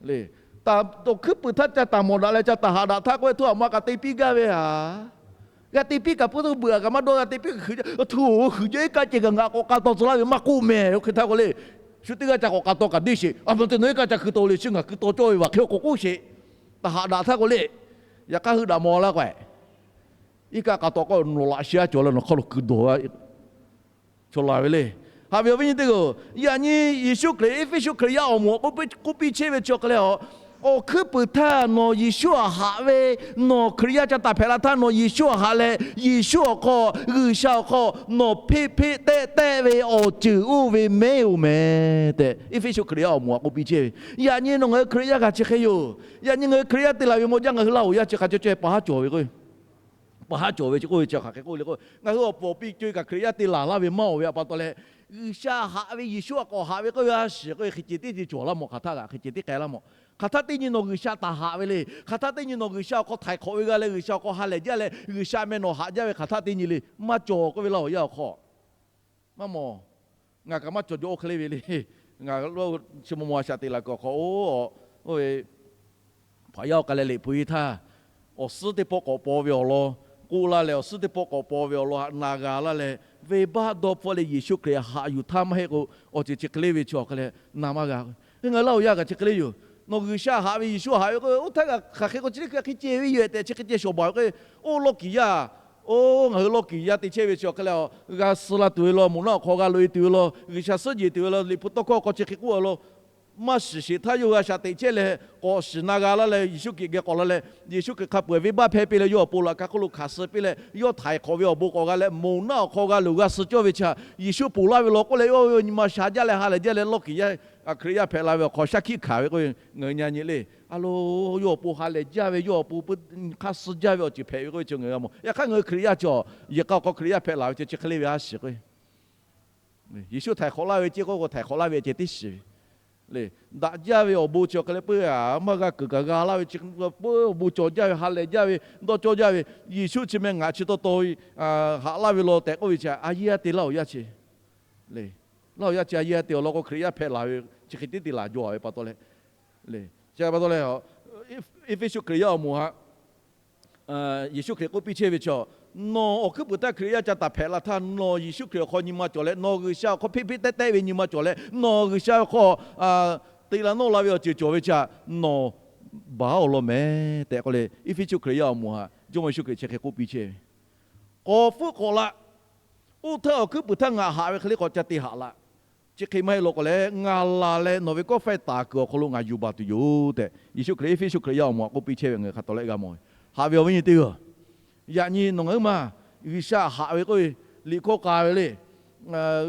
Le, taˍ awˬ hkuiˉ puiˍ htaˇ ca taˍ mawˬ daꞈ leh ca taˍ haꞈ daꞈ htaˇ k'oˆ ve, hto a ma kaꞈ te piˇ gaˇ ve a. G'a te piˇ kaꞈ puiˉ, hto beuꞈ a kaꞈ maˇ dawˇ, g'a te piˇ kaꞈ hkuiˍ jaˇ, hto hkuiˍ jaˇ iˉ kaˆ ceh kaꞈ ngaˬ k'awꞈ k'a taw tcuh laˇ ve maˇ k'oˆ mehˍ. Oˇ hk'e htaˇ k'o le, shu teˇ g'aˇ ca k'awꞈ k'a taw kaꞈ deˇ sheˍ. A ma te nawˬ iˉ kaˆ ca hkui taw le, chi ngaˬ hkui taw cawˇ ve vaˬ hk'e k'awꞈ k'oˆ sheˍ. Taˍ haꞈ daꞈ htaˇ k'o le, yaꞈ hk'aˇ hui daꞈ mawˬ laˇ k'o, iˉ kaˆ k'a taw k'o nawˬ laꞈ sheh a cawˬ leh nawˬ hk'aw lo hkui dawˬ a chaw laˬ ve le. Haꞈ ve awˬ viˉ nyi teˇ g'aˇ-oˬ, yaꞈ nyi Yeˍsuˆ Hkriꞈ, Eˇfeˇsuꞈ Hkriꞈ yaˇ awˬ moˍ k'oˆ piˇ chehˇ ve chi awˬ hk'e leh, awˬ hkuiˉ puiˍ htaˇ nawˬ Yeˍsuˆ htaꞈ haꞈ ve, nawˬ Hkriꞈ yaˇ ca taˍ hpehꞈ la htaˇ nawˬ Yeˍsuˆ htaꞈ haꞈ leh, Yeˍsuˆ awˬ hk'aw, G'uiˬsha awˬ hk'aw nawˬ hpeˆ hpeˆ tehˆ tehˆ ve awˬ ceuˬ oˇ ve mehˉ oˬ mehˍ tehꞈ, Eˇfeˇsuꞈ Hkriꞈ yaˇ awˬ moˍ htaꞈ k'oˆ piˇ chehˇ ve. Yaꞈ nyi nawˬ ngaˬ hui Hkriꞈ yaˇ kaꞈ chi hk'e yoˬ. Yaꞈ nyi ngaˬ hui Hkriꞈ yaˇ te la ve mawˇ jaˇ, ngaˬ hui Laˇ huˍ yaˇ chi hk'a caw caw paˍ haˉ cawˬ ve k'o, paˍ haˉ cawˬ ve chi k'oˆ ve chi hk'aˬ hk'e k'oˆ le k'o, ngaˬ hui awˬ puˍ awˬ pi co e kaꞈ Hkriꞈ yaˇ te laˬ laˇ ve maˇ oˬ ve pa taw leh, G'uiˬsha haꞈ ve, Yeˍsuˆ htaꞈ k'awꞈ haꞈ ve k'oˆ ve a shiˍ k'oˆ ve hk'e ceh tiˉ te cawˬ laˇ mawˬ. Hk'aˬ htaˇ kaꞈ hk'e ceh tiˉ k'ai laˇ mawˬ. Hk'aˬ htaˇ teˇ nyi nawˬ G'uiˬsha htaꞈ haꞈ ve le. Hk'aˬ htaˇ teˇ nyi nawˬ G'uiˬsha awˬ hk'aw htaiˍ hk'awꞈ ve g'a leh, G'uiˬsha awˬ hk'aw ha lehˬ jaˇ leh, G'uiˬsha meh nawˬ haꞈ jaˇ ve hk'aˬ htaˇ teˇ nyi le. Maˇ cawˬ k'oˆ ve Laˇ huˍ yaˇ awˬ hk'aw maˇ mawˬ. Ngaˬ kaꞈ maˇ cawˬ jaw oˇ hk'e le ve le. Ngaˬ chi ma ma a shaꞈ teꞈ laˬ kuiˬ awˬ hk'aw oˇ, oˇ ve hpaˍ yaˇ oˇ k'ai leh Liꞈ hpu e htaˇ, awˬ suhˉ teˇ pawˆ k'awꞈ paw ve awˬ lawn k'oˆ laˇ leh, awˬ suhˉ teˇ pawˆ k'awꞈ paw ve awˬ lawn haꞈ na g'a laˇ leh, venˇbaˆ dawˇ hpfuhˆ leh Yeˍsuˆ Hkriꞈ haꞈ yuˬ htaˇ maˇ heˆ k'o, awˬ ceuˬ chi hk'e le ve chi awˬ hk'e leh na maˇ g'a. Ngaˬ hui Laˇ huˍ yaˇ kaꞈ chi hk'e le yoˬ. Nawˬ G'uiˬsha haꞈ ve, Yeˍsuˆ haꞈ ve k'oˆ ve, oˇ htaˇ kaꞈ hk'aˬ hk'e k'o chi teˇ hkui hk'e ceh ve yoˬ tehꞈ chi hk'e ceh shawˍ baˬ ve k'o, oˇ lawˇ kiˍ yaˇ, oˇ ngaˬ hui lawˇ kiˍ yaˇ te chehˇ ve chi awˬ hk'e leh, g'a suh la tuˬ ve law, moˍ naˆ awˬ hk'aw g'a loꞈ e tuˬ ve law, G'uiˬsha suhˉ jeˬ tuˬ ve law, Liꞈ hpu tawˇ hkawˇ hk'aw chi hk'e k'oˆ ve law, maˇ shiˍ sheˍ htaˇ yawˇ hui a shaꞈ teꞈ chehˇ leh k'awꞈ shiˍ na g'a laˇ leh, Yeˍsuˆ Hkriꞈ geh k'awꞈ la leh, Yeˍsuˆ Hkriꞈ hk'a peuˬ venˇbaˆ hpehˇ piˇ leh, yawˇ awˬ pon laꞈ ka hk'oˆ lo hkanˍ suh piˇ leh, yawˇ htaiˍ hk'awꞈ ve awˬ bon k'awꞈ g'a leh, moˍ naˆ awˬ hk'aw g'a loꞈ g'a suh cawˇ ve chi, Yeˍsuˆ ponˬ laˇ ve law k'oˆ leh, yawˇ nyi ma sha jaˇ leh ha lehˬ jaˇ leh lawˇ kiˍ yaˇ, Hkriꞈ yaˇ hpehꞈ la ve awˬ hk'aw shaˉ hkiˆ hkanˍ ve k'o, ngaˬ hui nyi nyi le. A lo, yawˇ awˬ pon ha lehˬ jaˇ ve, yawˇ awˬ pon hk'aˇ suh jaˇ ve awˬ ceuˬ hpehꞈ ve k'oˆ ve chi ngaˬ hui g'a mawˬ. Yaꞈ hk'aˇ ngaˬ hui Hkriꞈ yaˇ chi, yehˬ k'a awˬ hk'aw Hkriꞈ yaˇ hpehꞈ la ve chi chi hk'e le ve a shiˍ k'o, Yeˍsuˆ htaiˍ hk'awꞈ laˇ ve ceh k'oˆ k'o, htaiˍ hk'awꞈ laˇ ve ceh tiˉ shiˍ ve le. Daꞈ jaˇ ve awˬ bon chi awˬ hk'e leh peuˇ a maˇ g'a kuiˬ kaꞈ g'a laˇ ve chi, peuˇ awˬ bon cawˬ jaˇ ve, ha lehˬ jaˇ ve, dawˇ cawˇ jaˇ ve, Yeˍsuˆ chi meh ngaˬ chi taw taw haꞈ laˇ ve law tehꞈ k'oˆ ve chi a yeˇ a te Laˇ huˍ yaˇ chi le. Laˇ huˍ yaˇ chi a yeˇ a te awˬ lawn k'o, Hkriꞈ yaˇ hpehꞈ la ve chi hk'e tiˉ te laˬ jaw ve pa taw leh, chi pa taw leh, Eˇfeˇsuˆ Hkriꞈ yaˇ awˬ moˍ htaꞈ Yeˍsuˆ Hkriꞈ k'oˆ piˇ chehˇ ve chi, nawˬ awˬ hkuiˉ puiˍ htaˇ Hkriꞈ yaˇ ca taˍ hpehꞈ la htaˇ, nawˬ Yeˍsuˆ Hkriꞈ awˬ hk'aw nyi ma cawˬ leh, nawˬ G'uiˬsha awˬ hk'aw hpeˆ hpeˆ tehˆ tehˆ ve nyi ma cawˬ leh, nawˬ G'uiˬsha awˬ hk'aw te la nawˇ la ve awˬ ceuˬ cawˬ ve chi, nawˬ baˬ awˬ lawn mehˍ tehꞈ k'oˆ leh, Eˇfeˇsuˆ Hkriꞈ yaˇ awˬ moˍ htaꞈ Jawˇmawˇ Yeˍsuˆ Hkriꞈ chi hk'e k'oˆ piˇ chehˇ ve, k'awꞈ hpfuhˆ k'awꞈ la. Oˇ htaˇ awˬ hkuiˉ puiˍ htaˇ ngaˬ haꞈ ve hk'e le k'awꞈ ca te haꞈ la. Chi hk'e maˇ heˆ law k'o leh, ngaˬ laˬ leh nawˬ ve kawˆ faiˇ taˍ kuiˬ awˬ hk'aw lo ngaˬ yuˬ baˬ tuˬ yoˬ tehꞈ, Yeˍsuˆ Hkriꞈ, Eˇfeˇsuˆ Hkriꞈ yaˇ awˬ moˍ htaꞈ k'oˆ piˇ chehˇ ve ngaˬ hui hk'a tawˍ leh g'a mawˬ ve. Haꞈ ve awˬ viˉ nyi teˇ g'aˇ, yaꞈ nyi nawˬ ngaˬ hui maˇ G'uiˬsha haꞈ ve k'oˆ ve liꞈ hkawˇ k'a ve le.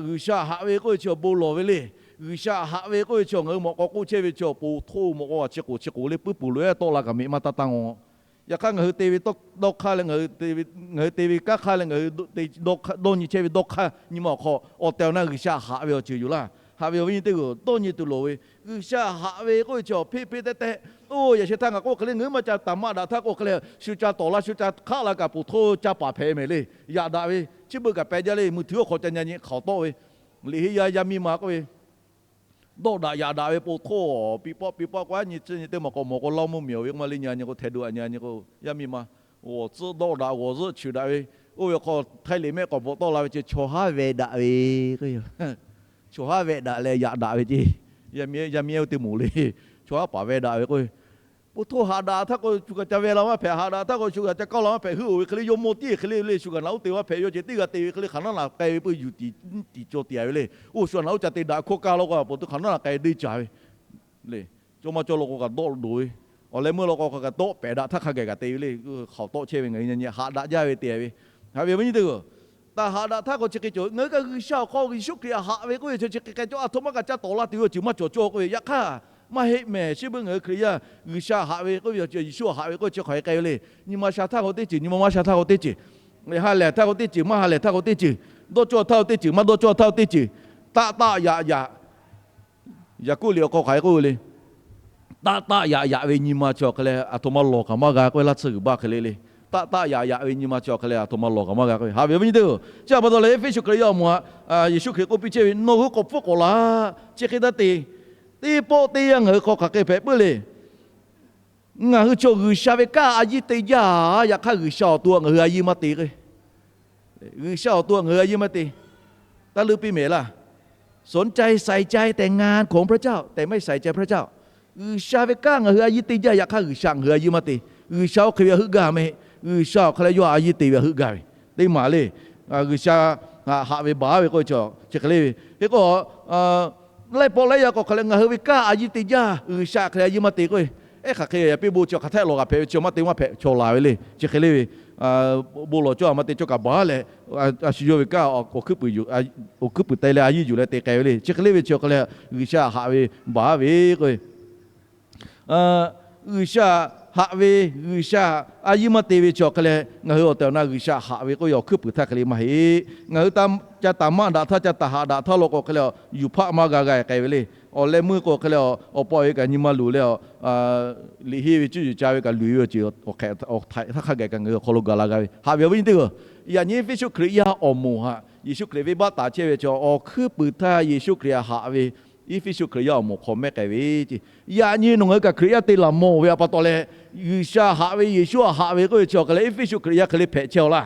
G'uiˬsha haꞈ ve k'oˆ ve chi awˬ bon lawˬ ve le. G'uiˬsha haꞈ ve k'oˆ ve chi ngaˬ hui mawꞈ k'aw k'oˆ chehˇ ve chi awˬ pon htoˇ mawꞈ k'aw a chi k'oˍ chi k'oˍ le puiˉ puˍ loꞈ ehˉ tawˆ la kaꞈ miꞈ maˇ taˇ taˇ ngawˬ. Yaꞈ hk'aˇ ngaˬ hui te ve dawˇ hk'aˇ leh, ngaˬ hui te ve kanˉ hk'aˇ leh ngaˬ hui dawˇ nyi chehˇ ve dawˇ hk'aˇ nyi ma awˬ hk'aw awˬ tehˬ awˬ na G'uiˬsha haꞈ ve awˬ ceuˬ yoˬ laˇ. Haꞈ ve awˬ viˉ nyi teˇ g'aˇ, dawˇ nyi tuˬ loˍ ve. G'uiˬsha haꞈ ve k'oˆ ve chi awˬ hpeˆ hpeˆ tehˆ tehˆ, oˇ yaꞈ sheh htaˇ ngaˬ k'oˆ hk'e le, ngaˬ hui maˇ ca taˍ maˇ daꞈ htaˇ k'o hk'e le, shu ca tawˍ la shu ca hk'aˆ la kaꞈ poˬ htoˇ ca paˍ hpehꞈ mehˍ le. Yaꞈ daꞈ ve chi beuꞈ kaꞈ peh jaˇ le, mui htuiˉ awˬ hk'aw ca nyi nyi hk'awꞈ tawˆ ve, liꞈ heˆ yaˇ yaˇ miˇ ma k'oˆ ve dawˆ daꞈ yaꞈ daꞈ ve poˬ htoˇ piˇ pawˆ piˇ pawˆ k'o, a nyi tcuhˇ nyi teˇ maˬ k'awꞈ mawˬ k'o, Laˇ mvuhˇ miˬ awˬ ve k'o maˇ le nyi nyi k'o, hteh do a nyi nyi k'o, yaˇ miˇ ma g'awˬ tcuhˆ dawˆ daꞈ g'awˬ zuhˆ cheuˬ daꞈ ve, oˇ ve hk'aw Htaiˇ liꞈ mehˆ k'awꞈ bvuhꞈ tawˆ la ve ceh, chaw haˉ veh daꞈ ve k'o, chaw haˉ veh daꞈ leh yaꞈ daꞈ ve ceh, yaˇ miˇ yaˇ miˇ ehˉ oˇ te moˍ le, chaw haˉ paˍ veh daꞈ ve k'o, poˬ htoˇ haꞈ daꞈ htaˇ k'o, shu kaꞈ ca veh la maˇ hpehꞈ, haꞈ daꞈ htaˇ k'o shu kaꞈ ca kawˇ la maˇ hpehꞈ, heuˆ oˬ ve hk'e le, yawˇ mawˇ tiˉ hk'e le le, shu kaꞈ naꞈ uˉ te maˇ hpehꞈ, yawˇ ceh teˇ g'aˇ te ve hk'e le, hk'aˬ naˉ naꞈ k'ai ve peuˬ yuˬ tiˍ tiˍ cawˬ tiˍ a ve le. Oˇ shu naꞈ uˉ ca te daꞈ hkawˇ kaˇ law k'o, a poˬ tuˬ hk'aˬ naˉ naꞈ k'ai deˇ caˍ ve le. Cawˇ maˇ cawˇ law k'o kaꞈ dawˆ doˍ ve, awˬ leh meuˇ law k'o kaꞈ dawˆ pehˍ daꞈ htaˇ hk'a gaˬ kaꞈ te ve le. Hk'aoˍ tawˆ chehˇ ve ngaˬ hui nyi nyi haꞈ daꞈ jaˇ ve te ve. Haꞈ ve awˬ viˉ nyi teˇ g'aˇ, taˍ haꞈ daꞈ htaˇ k'o chi hk'e cawˬ, ngaˬ hui kaꞈ G'uiˬsha awˬ hk'aw Yeˍsuˆ Hkriꞈ haꞈ ve k'oˆ ve chi hk'e k'ai cawˇ, a htoꞈ ma kaꞈ ca tawˍ la tuˬ ve awˬ ceuˬ maˇ cawˬ cawˇ k'oˆ ve. Yaꞈ hk'aˇ Maˇ heˆ mehˍ. Chi beuꞈ ngaˬ hui Hkriꞈ yaˇ G'uiˬsha haꞈ ve k'oˆ ve, Yeˍsuˆ haꞈ ve k'oˆ ve chi hk'aˬ hk'e k'ai ve le. Nyi ma sha htaˇ k'o teˇ ceuˬ, nyi ma maˇ sha htaˇ k'o teˇ ceuˬ, ha lehˬ htaˇ k'o teˇ ceuˬ, maˇ ha lehˬ htaˇ k'o teˇ ceuˬ, dawˇ cawˇ htaˇ k'o teˇ ceuˬ, maˇ dawˇ cawˇ htaˇ k'o teˇ ceuˬ, taˆ taˆ yaꞈ yaꞈ Yaˍkoˆ liꞈ awˬ hk'aw hk'aˬ hk'e k'oˆ ve le. Taˆ taˆ yaꞈ yaꞈ ve nyi ma chi awˬ hk'e leh aˬ htoꞈ ma lawˬ kaꞈ maˇ g'a k'oˆ ve laˇ tsuhˇ g'uiˬ baˆ hk'e le le. Taˆ taˆ yaꞈ yaꞈ ve nyi ma chi awˬ hk'e leh aˬ htoꞈ ma lawˬ kaꞈ maˇ g'a k'oˆ ve. Haꞈ ve awˬ viˉ nyi teˇ-oˬ, chi htaꞈ pa taw leh Eˇfeˇsuꞈ Hkriꞈ yaˇ awˬ moˍ htaꞈ Yeˍsuˆ Hkriꞈ k'oˆ piˇ chehˇ ve, nawˬ hui k'awꞈ hpfuhˆ k'awꞈ laˬ. Chi hk'e taˇ te. Teˇ pawˆ teˇ yanˇ ngaˬ hui hk'aw hk'aˬ hk'e hpehꞈ puiˉ le. Ngaˬ hui chaw G'uiˬsha ve kanˉ a yiˇ te jaˇ. Yaꞈ hk'aˇ G'uiˬsha awˬ to htaꞈ ngaˬ hui a yiˇ maˇ te k'o, G'uiˬsha awˬ to htaꞈ ngaˬ hui a yiˇ maˇ te. ตะลึงปีใหม่ laˇ. สนใจใส่ใจแต่งานของพระเจ้า แต่ไม่ใส่ใจพระเจ้า. G'uiˬsha ve kanˉ ngaˬ hui a yiˇ te jaˇ. Yaꞈ hk'aˇ G'uiˬsha ngaˬ hui a yiˇ maˇ te. G'uiˬsha oˇ hk'e ve htaꞈ heuˆ gaˇ mehˆ. G'uiˬsha awˬ hk'aw leh yawˇ a yiˇ te ve htaꞈ heuˆ gaˇ ve. Teˇ maˬ le. G'uiˬsha haꞈ ve baˬ ve k'oˆ ve chi hk'e le ve. Hk'e k'o, laiˉ pawˆ laiˉ yaˇ k'o hk'aˬ leh ngaˬ hui ve kanˉ a yiˇ te jaˇ. G'uiˬsha hk'e a yiˇ maˇ te k'oˆ ve. Ehˉ, hk'aˬ hk'e yaꞈ piˇ bon chi hk'aˬ htaˆ lawˬ kaꞈ hpehꞈ ve chi maˇ te maˇ hpehꞈ chaw laˬ ve le. Chi hk'e le ve. Bon lawˬ cawˇ a maˇ te cawˇ kaꞈ baˬ leh, a shu yawˇ ve kanˉ awˬ hkuiˉ puiˍ te leh a yiˇ yuˬ leh te k'ai ve le. Chi hk'e le ve chi hk'aˬ leh G'uiˬsha haꞈ ve baˬ ve k'oˆ ve. G'uiˬsha haꞈ ve, G'uiˬsha a yiˇ maˇ te ve chi awˬ hk'e leh ngaˬ hui awˬ tehˬ awˬ na G'uiˬsha haꞈ ve k'oˆ ve awˬ hkuiˉ puiˍ htaˇ hk'e le maˇ heˆ. Ngaˬ hui ca taˍ maˇ daꞈ htaˇ, ca taˍ haꞈ daꞈ htaˇ law k'o hk'e leh yuˬ hpaˆ maˇ g'a g'a k'ai ve le. Awˬ leh meuˇ k'o hk'e leh awˬ pa awˬ e kaꞈ nyi ma luˬ leh, liꞈ henˇ ve cuˇ yiˍ ca ve kaꞈ luˬ ve awˬ ceuˬ awˬ hk'e htaꞈ hk'a gaˬ kaꞈ ngaˬ hui awˬ hk'aw lo gaˬ la g'a ve. Haꞈ ve awˬ viˉ nyi teˇ-oˬ, yaꞈ nyi Eˇfeˇsuꞈ Hkriꞈ yaˇ awˬ moˍ htaꞈ Yeˍsuˆ Hkriꞈ venˇbaˆ taˍ chehˇ ve chi awˬ hkuiˉ puiˍ htaˇ Yeˍsuˆ Hkriꞈ htaꞈ haꞈ ve Eˇfeˇsuꞈ Hkriꞈ yaˇ awˬ moˍ hk'aw mehˆ k'ai ve ce. Yaꞈ nyi nawˬ ngaˬ hui kaꞈ Hkriꞈ yaˇ te laˬ mawˬ ve htaꞈ pa taw leh, G'uiˬsha haꞈ ve, Yeˍsuˆ htaꞈ haꞈ ve k'oˆ ve chi awˬ hk'e leh Eˇfeˇsuꞈ Hkriꞈ yaˇ hk'e le hpehꞈ chehˇ-oˬ laˇ.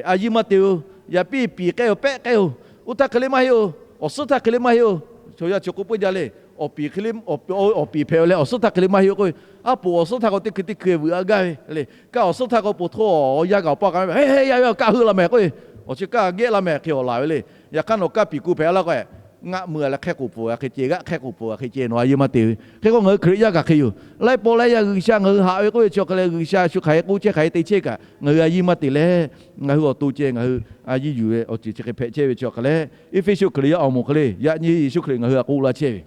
A yiˇ maˇ te-oˬ. Yaꞈ piˇ piˍ k'ai-oˬ, pehˆ k'ai-oˬ. Oˇ htaˇ hk'e le maˇ heˆ-oˬ. Awˬ suhˉ htaˇ hk'e le maˇ heˆ-oˬ. Chaw yaˇ chi k'oˆ puiˉ jaˇ le. Awˬ piˍ hk'e le, awˬ piˍ hpehꞈ-oˬ leh awˬ suhˉ htaˇ hk'e le maˇ heˆ-oˬ k'oˆ ve. Aˉ poꞈ awˬ suhˉ htaˇ k'o teˇ hkui teˇ hkui vuiˬ a gaˇ ve le. Kaˇ awˬ suhˉ htaˇ k'o po htawˇ awˬ yanˇ kaꞈ awˬ paˇ kaꞈ maˇ heˆ, heˆ, yaˇ ve kaˇ heuˆ la mehˍ k'oˆ ve. Awˬ chi kaˇ gehˆ la mehˍ hk'e awˬ laˬ ve le. Yaꞈ hk'aˇ nawˬ kaˇ piˍ ku hpehꞈ laˇ k'o, ngaˆ meuˇ leh hk'ehˇ k'oˍ pfuhˍ hk'e ce, g'aˆ hk'ehˇ k'oˍ pfuhˍ hk'e ce, nawˬ a yiˇ maˇ te ve. Hk'e k'o ngaˬ hui Hkriꞈ yaˇ kaꞈ hk'e yoˬ. Laiˉ pawˆ laiˉ yaˇ G'uiˬsha ngaˬ hui haꞈ ve k'oˆ ve chi awˬ hk'e leh G'uiˬsha shu hk'aˬ hk'e k'oˆ chehˇ hk'aˬ hk'e te chehˇ kaꞈ ngaˬ hui a yiˇ maˇ te leh, ngaˬ hui awˬ to ceh ngaˬ hui a yiˇ yuˬ ve awˬ ceuˬ chi hk'e hpehꞈ chehˇ ve chi awˬ hk'e leh, Eˇfeˇsuꞈ Hkriꞈ yaˇ awˬ moˍ hk'e le, yaꞈ nyi Yeˍsuˆ Hkriꞈ ngaˬ hui htaꞈ k'oˆ laˇ chehˇ ve,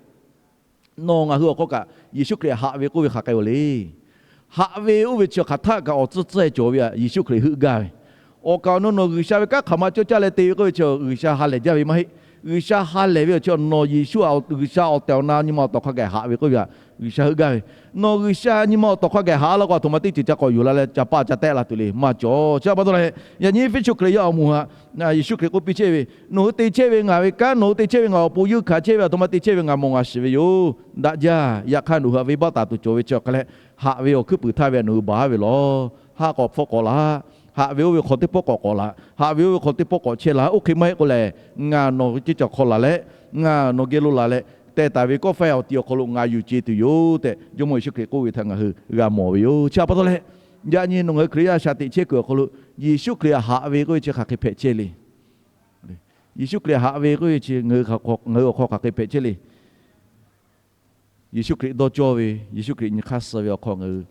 nawˬ ngaˬ hui awˬ hk'aw kaꞈ Yeˍsuˆ Hkriꞈ haꞈ ve k'oˆ ve hk'aˬ hk'e-oˬ le. Haꞈ ve oˇ ve chi hk'aˬ htaˆ kaꞈ awˬ tcuhˇ tcuhˇ cawˬ ve htaꞈ Yeˍsuˆ Hkriꞈ heuˆ gaˇ ve. Awˬ kaˍ awˬ nu nawˬ G'uiˬsha ve kanˉ hk'aˬ ma cawˇ caˇ leh te ve k'oˆ ve chi G'uiˬsha ha lehˬ jaˇ ve maˇ heˆ. G'uiˬsha ha lehˬ ve awˬ chi nawˬ Yeˍsuˆ, G'uiˬsha awˬ tehˬ awˬ na nyi ma awˬ tawˍ hk'a gaˬ haꞈ ve k'oˆ ve htaꞈ G'uiˬsha heuˆ gaˇ ve. Nawˬ G'uiˬsha nyi ma awˬ tawˍ hk'a gaˬ haꞈ laˇ k'o, aˬ htoꞈ ma teˇ ceuˬ ca k'awꞈ yuˬ la leh ca paˇ ca tehˆ la tuˬ le maˇ cawˬ. Chi pa taw leh, yaꞈ nyi Eˇfeˇsuꞈ Hkriꞈ yaˇ awˬ moˍ htaꞈ Yeˍsuˆ Hkriꞈ k'oˆ piˇ chehˇ ve, nawˬ hui te chehˇ ve ngaˬ ve kanˉ, nawˬ hui te chehˇ ve ngaˬ awˬ pon yeunˇ hkanˍ chehˇ ve, aˬ htoꞈ ma te chehˇ ve ngaˬ mawˬ ngaˬ shiˍ ve yoˬ. Daꞈ jaˇ. Yaꞈ hk'aˇ nawˬ hui htaꞈ venˇbaˆ taˍ tuˬ cawˬ ve chi awˬ hk'e leh, haꞈ ve awˬ hkuiˉ puiˍ htaˇ ve htaꞈ nawˬ hui baˬ ve lawˬ. Haˆ k'awꞈ hpfuhˆ k'awꞈ laˬ. Haꞈ ve oˇ ve hk'aw teˇ pawˆ k'awꞈ k'awꞈ laˬ. Haꞈ ve oˇ ve hk'aw teˇ pawˆ k'awꞈ chehˇ laˬ. Oˇ hk'e maˇ heˆ k'o lehˬ, ngaˬ nawˬ hui ceˇ cawˬ hk'aw laˬ leh, ngaˬ nawˬ geh lo laˬ leh, teh taˍ ve kawˆ faiˇ awˬ ti awˬ hk'aw lo ngaˬ yuˬ ce tuˬ yoˬ tehꞈ, Jawˇmawˇ Yeˍsuˆ Hkriꞈ k'oˆ ve htaꞈ ngaˬ hui g'a mawˬ ve yoˬ. Chi pa taw leh, yaꞈ nyi nawˬ ngaˬ hui Hkriꞈ yaˇ shaꞈ teꞈ chehˇ kuiˬ awˬ hk'aw lo Yeˍsuˆ Hkriꞈ htaꞈ haꞈ ve k'oˆ ve chi hk'aˬ hk'e hpehꞈ chehˇ le. Yeˍsuˆ Hkriꞈ htaꞈ haꞈ ve k'oˆ ve chi ngaˬ hui awˬ hk'aw hk'aˬ hk'e hpehꞈ chehˇ le. Yeˍsuˆ Hkriꞈ dawˇ cawˇ ve, Yeˍsuˆ Hkriꞈ nyi hk'aˇ suh ve awˬ hk'aw ngaˬ hui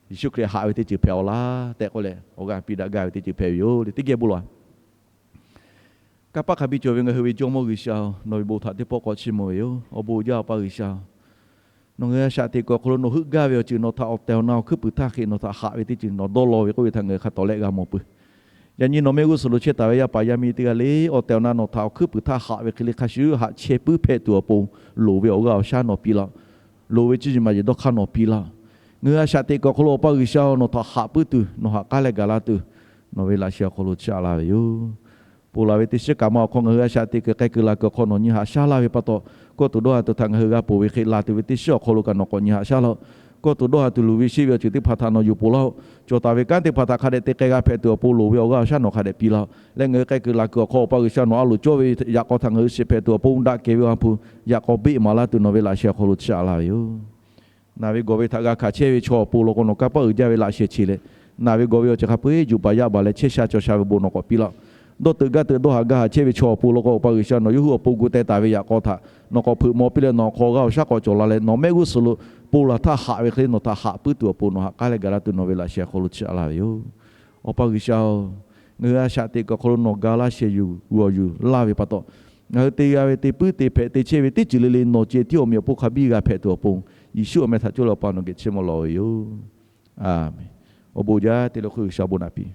Yeˍsuˆ Hkriꞈ haꞈ ve teˇ ceuˬ hpehꞈ-oˬ laˇ tehꞈ k'oˆ leh, awˬ g'aˇ piˇ daꞈ gaˇ ve teˇ ceuˬ hpehꞈ ve yoˬ le. Teˇ geh bon lawˬ. Kanˇ paˆ hk'a biˇ cawˬ ve ngaˬ hui ve Jawˇmawˇ G'uiˬsha-oˬ, nawˬ ve bon htaꞈ teˇ pawˆ k'awꞈ chiˇ mvuh ve yoˬ. Awˬ bon uiˍ jaˇ, Awˬ pa G'uiˬsha-oˬ, nawˬ ngaˬ hui a shaꞈ teꞈ kuiˬ awˬ hk'aw lo nawˬ heuˆ gaˇ ve awˬ ceuˬ nawˬ htaꞈ awˬ tehˬ awˬ na awˬ hkuiˉ puiˍ htaˇ hk'e nawˬ htaꞈ haꞈ ve teˇ ceuˬ nawˬ dawˇ law ve k'oˆ ve htaꞈ ngaˬ hui hk'a tawˍ lehˆ g'a mawˬ peuˬ. Yaꞈ nyi nawˬ mehˆ g'uˇ suhˍ lo chehˇ taˍ ve yaˇ paˍ yaˇ miˇ teˇ g'aˇ le, awˬ tehˬ awˬ na nawˬ htaꞈ awˬ hkuiˉ puiˍ htaˇ haꞈ ve hk'e le hk'a shuˍ shuˍ haꞈ chehˇ puiˉ hpehꞈ tuˬ awˬ pon, loˍ ve awˬ g'aˇ awˬ shaˉ nawˬ piˇ laˇ-oˆ. Loˍ ve cuˇ yiˍ maˍ yiˍ dawˇ hk'aˇ nawˬ piˇ laˇ-oˆ. Ngaˬ hui a shaꞈ teꞈ kuiˬ awˬ hk'aw lo Awˬ pa G'uiˬsha-oˬ, nawˬ htaꞈ haꞈ puiˉ tuˬ, nawˬ htaꞈ k'aˉ leh gaˬ laˇ tuˬ, nawˬ ve laꞈ sheh awˬ hk'aw lo chiˇ aꞈ laˇ ve yoˬ. Ponˬ laˬ ve teˇ shiˉ kaꞈ ma awˬ hk'aw ngaˬ hui a shaꞈ teꞈ kuiˬ k'ai kuiˬ laˬ kuiˬ awˬ hk'aw nawˬ nyi haꞈ shaˉ laˇ ve pa taw, kawˇ tuˬ dawˇ ha tuˬ htaꞈ ngaˬ hui g'a ponˬ ve hk'e laˬ tuˬ ve teˇ shiˉ awˬ hk'aw lo kaꞈ nawˬ k'awꞈ nyi haꞈ shaˉ laˇ-oˆ. Kawˇ tuˬ dawˇ ha tuˬ luˬ ve sheˆ ve awˬ ceuˬ teˇ hpaˍ htaꞈ nawˬ yuˬ ponˬ laˇ-oˆ. Cawˬ taˍ ve kanˉ teˇ hpaˍ htaꞈ hk'a dehꞈ te k'ai g'a hpehꞈ tuˬ awˬ pon loˍ ve awˬ g'aˇ awˬ shaˉ nawˬ hk'a dehꞈ piˇ laˇ-oˆ. Leh ngaˬ hui k'ai kuiˬ laˬ kuiˬ awˬ hk'aw Awˬ pa G'uiˬsha nawˬ a loˍ cawˇ ve yaꞈ k'aw htaꞈ ngaˬ hui shiˍ hpehꞈ tuˬ awˬ pon daꞈ kehˬ ve awˬ ha hpu yaꞈ k'aw beˆ maˍ laˇ tuˬ nawˬ ve laꞈ sheh awˬ hk'aw lo chiˇ aꞈ laˇ ve yoˬ. Naˬ ve gawˬ ve htaꞈ g'a hkanˍ chehˇ ve chaw awˬ pon law k'o nawˬ kanˇ paˆ uiˍ jaˇ ve laꞈ sheh che leh, naˬ ve gawˬ ve awˬ ceuˬ hk'a peu-eˬ juˬ baˬ yaˇ baˬ leh chehˇ sha cawˬ sha ve bon nawˬ k'awꞈ piˇ laˇ-oˆ. Dawˇ teuꞈ gaˇ teuꞈ dawˇ haꞈ gaˇ haꞈ chehˇ ve chaw awˬ pon law k'o Awˬ pa G'uiˬsha nawˬ yawˇ hui awˬ pon gu teh taˍ ve yaꞈ k'aw htaꞈ nawˬ k'awꞈ hpeuꞈ maw piˇ leh nawˬ hk'aw g'aˇ awˬ shaˉ k'awꞈ cawˬ la leh nawˬ mehˆ g'uˇ suhˍ lo ponˬ laˬ htaˇ haꞈ ve hk'e le nawˬ htaꞈ haꞈ puiˉ tuˬ awˬ pon nawˬ htaꞈ k'aˉ leh gaˬ laˇ tuˬ nawˬ ve laꞈ sheh awˬ hk'aw lo chiˇ aꞈ laˇ ve yoˬ. Awˬ pa G'uiˬsha-oˬ, ngaˬ hui a shaꞈ teꞈ kuiˬ awˬ hk'aw lo nawˬ ga laˇ sheh yuˬ g'awˬ yuˬ laˇ ve pa taw, Ngaˬ hui te g'a ve, te puiˉ te hpehꞈ te chehˇ ve teˇ ceuˬ le le nawˬ ceh tiˉ awˬ meꞈ awˬ hponˇ hk'a biˇ g'a hpehꞈ tuˬ awˬ pon, Yeˍsuˆ awˬ meh htaꞈ coˇ leh Awˬ pa nawˬ geh chiˇ mvuh lawˬ ve yoˬ. Aˍmenˍ. Awˬ bon jaˇ te leh hk'oˆ G'uiˬsha bon naꞈ piˇ.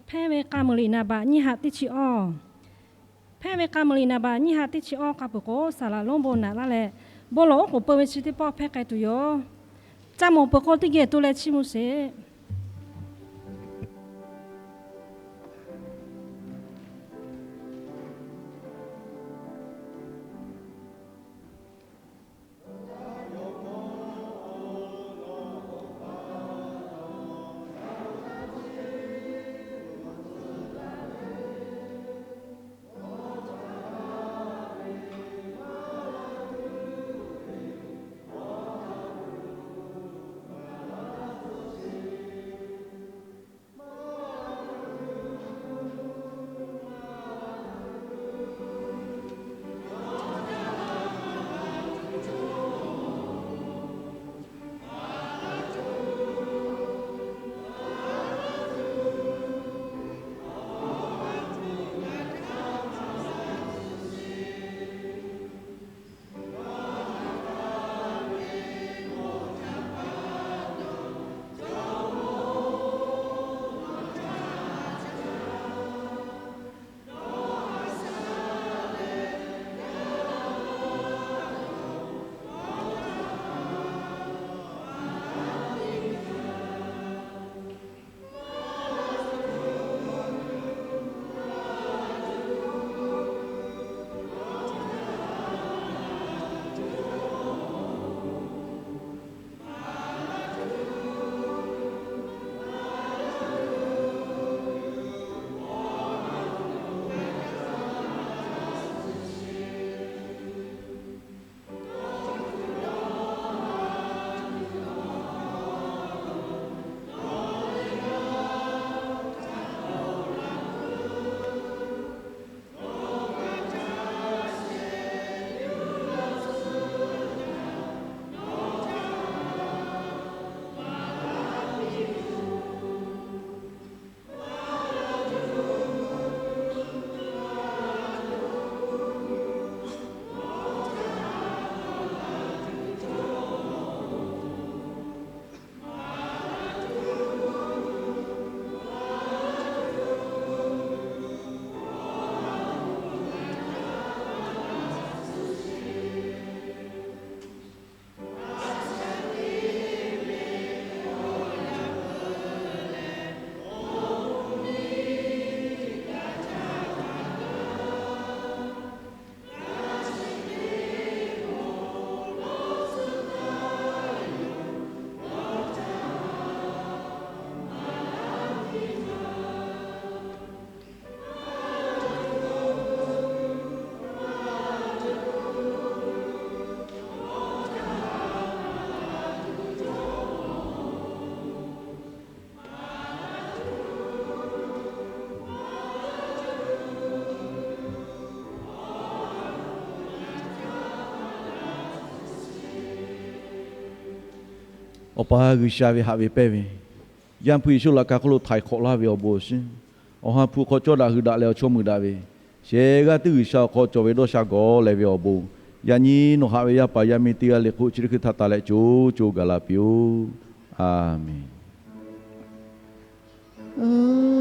Hpehˇ ve k'a muiˬ liꞈ naˍ baꞈ nyiˇ ha teˇ chi awˇ. Hpehˇ ve k'a muiˬ liꞈ naˍ baꞈ nyiˇ ha teˇ chi awˇ hk'a peuˬ k'o, saˍ laꞈ lonˉ bon naꞈ laˇ leh, bon lawˬ oˉ k'oˍ peu ve chi teˇ pawˆ hpehˇ k'ai tuˬ yoˬ. Ca mawˬ peuˬ k'o, teˇ geh to leh chiˇ mvuh sheˍ. Awˬ pa G'uiˬsha ve haꞈ ve pehnˇ ve, Yaˇ hpu Yeˍsuˆ laꞈ ka hk'oˆ lo htaiˍ hk'awꞈ laˇ ve awˬ bon awˬ shinˉ, Awˬ ha hpu hk'aw cawˇ daꞈ hui daꞈ leh awˬ chawˇ mui daꞈ ve, shehˍ g'aˇ tiˉ G'uiˬsha awˬ hk'aw cawˬ ve dawˇ sha gawˬ leh ve awˬ bon, yaꞈ nyi nawˬ haꞈ ve yaˇ paˍ yaˇ miˇ teˇ g'aˇ le hk'oˆ chi teˇ hkui htaꞈ taˍ leh co co gaˬ la piˇ-oˆ. Aˍmenˍ.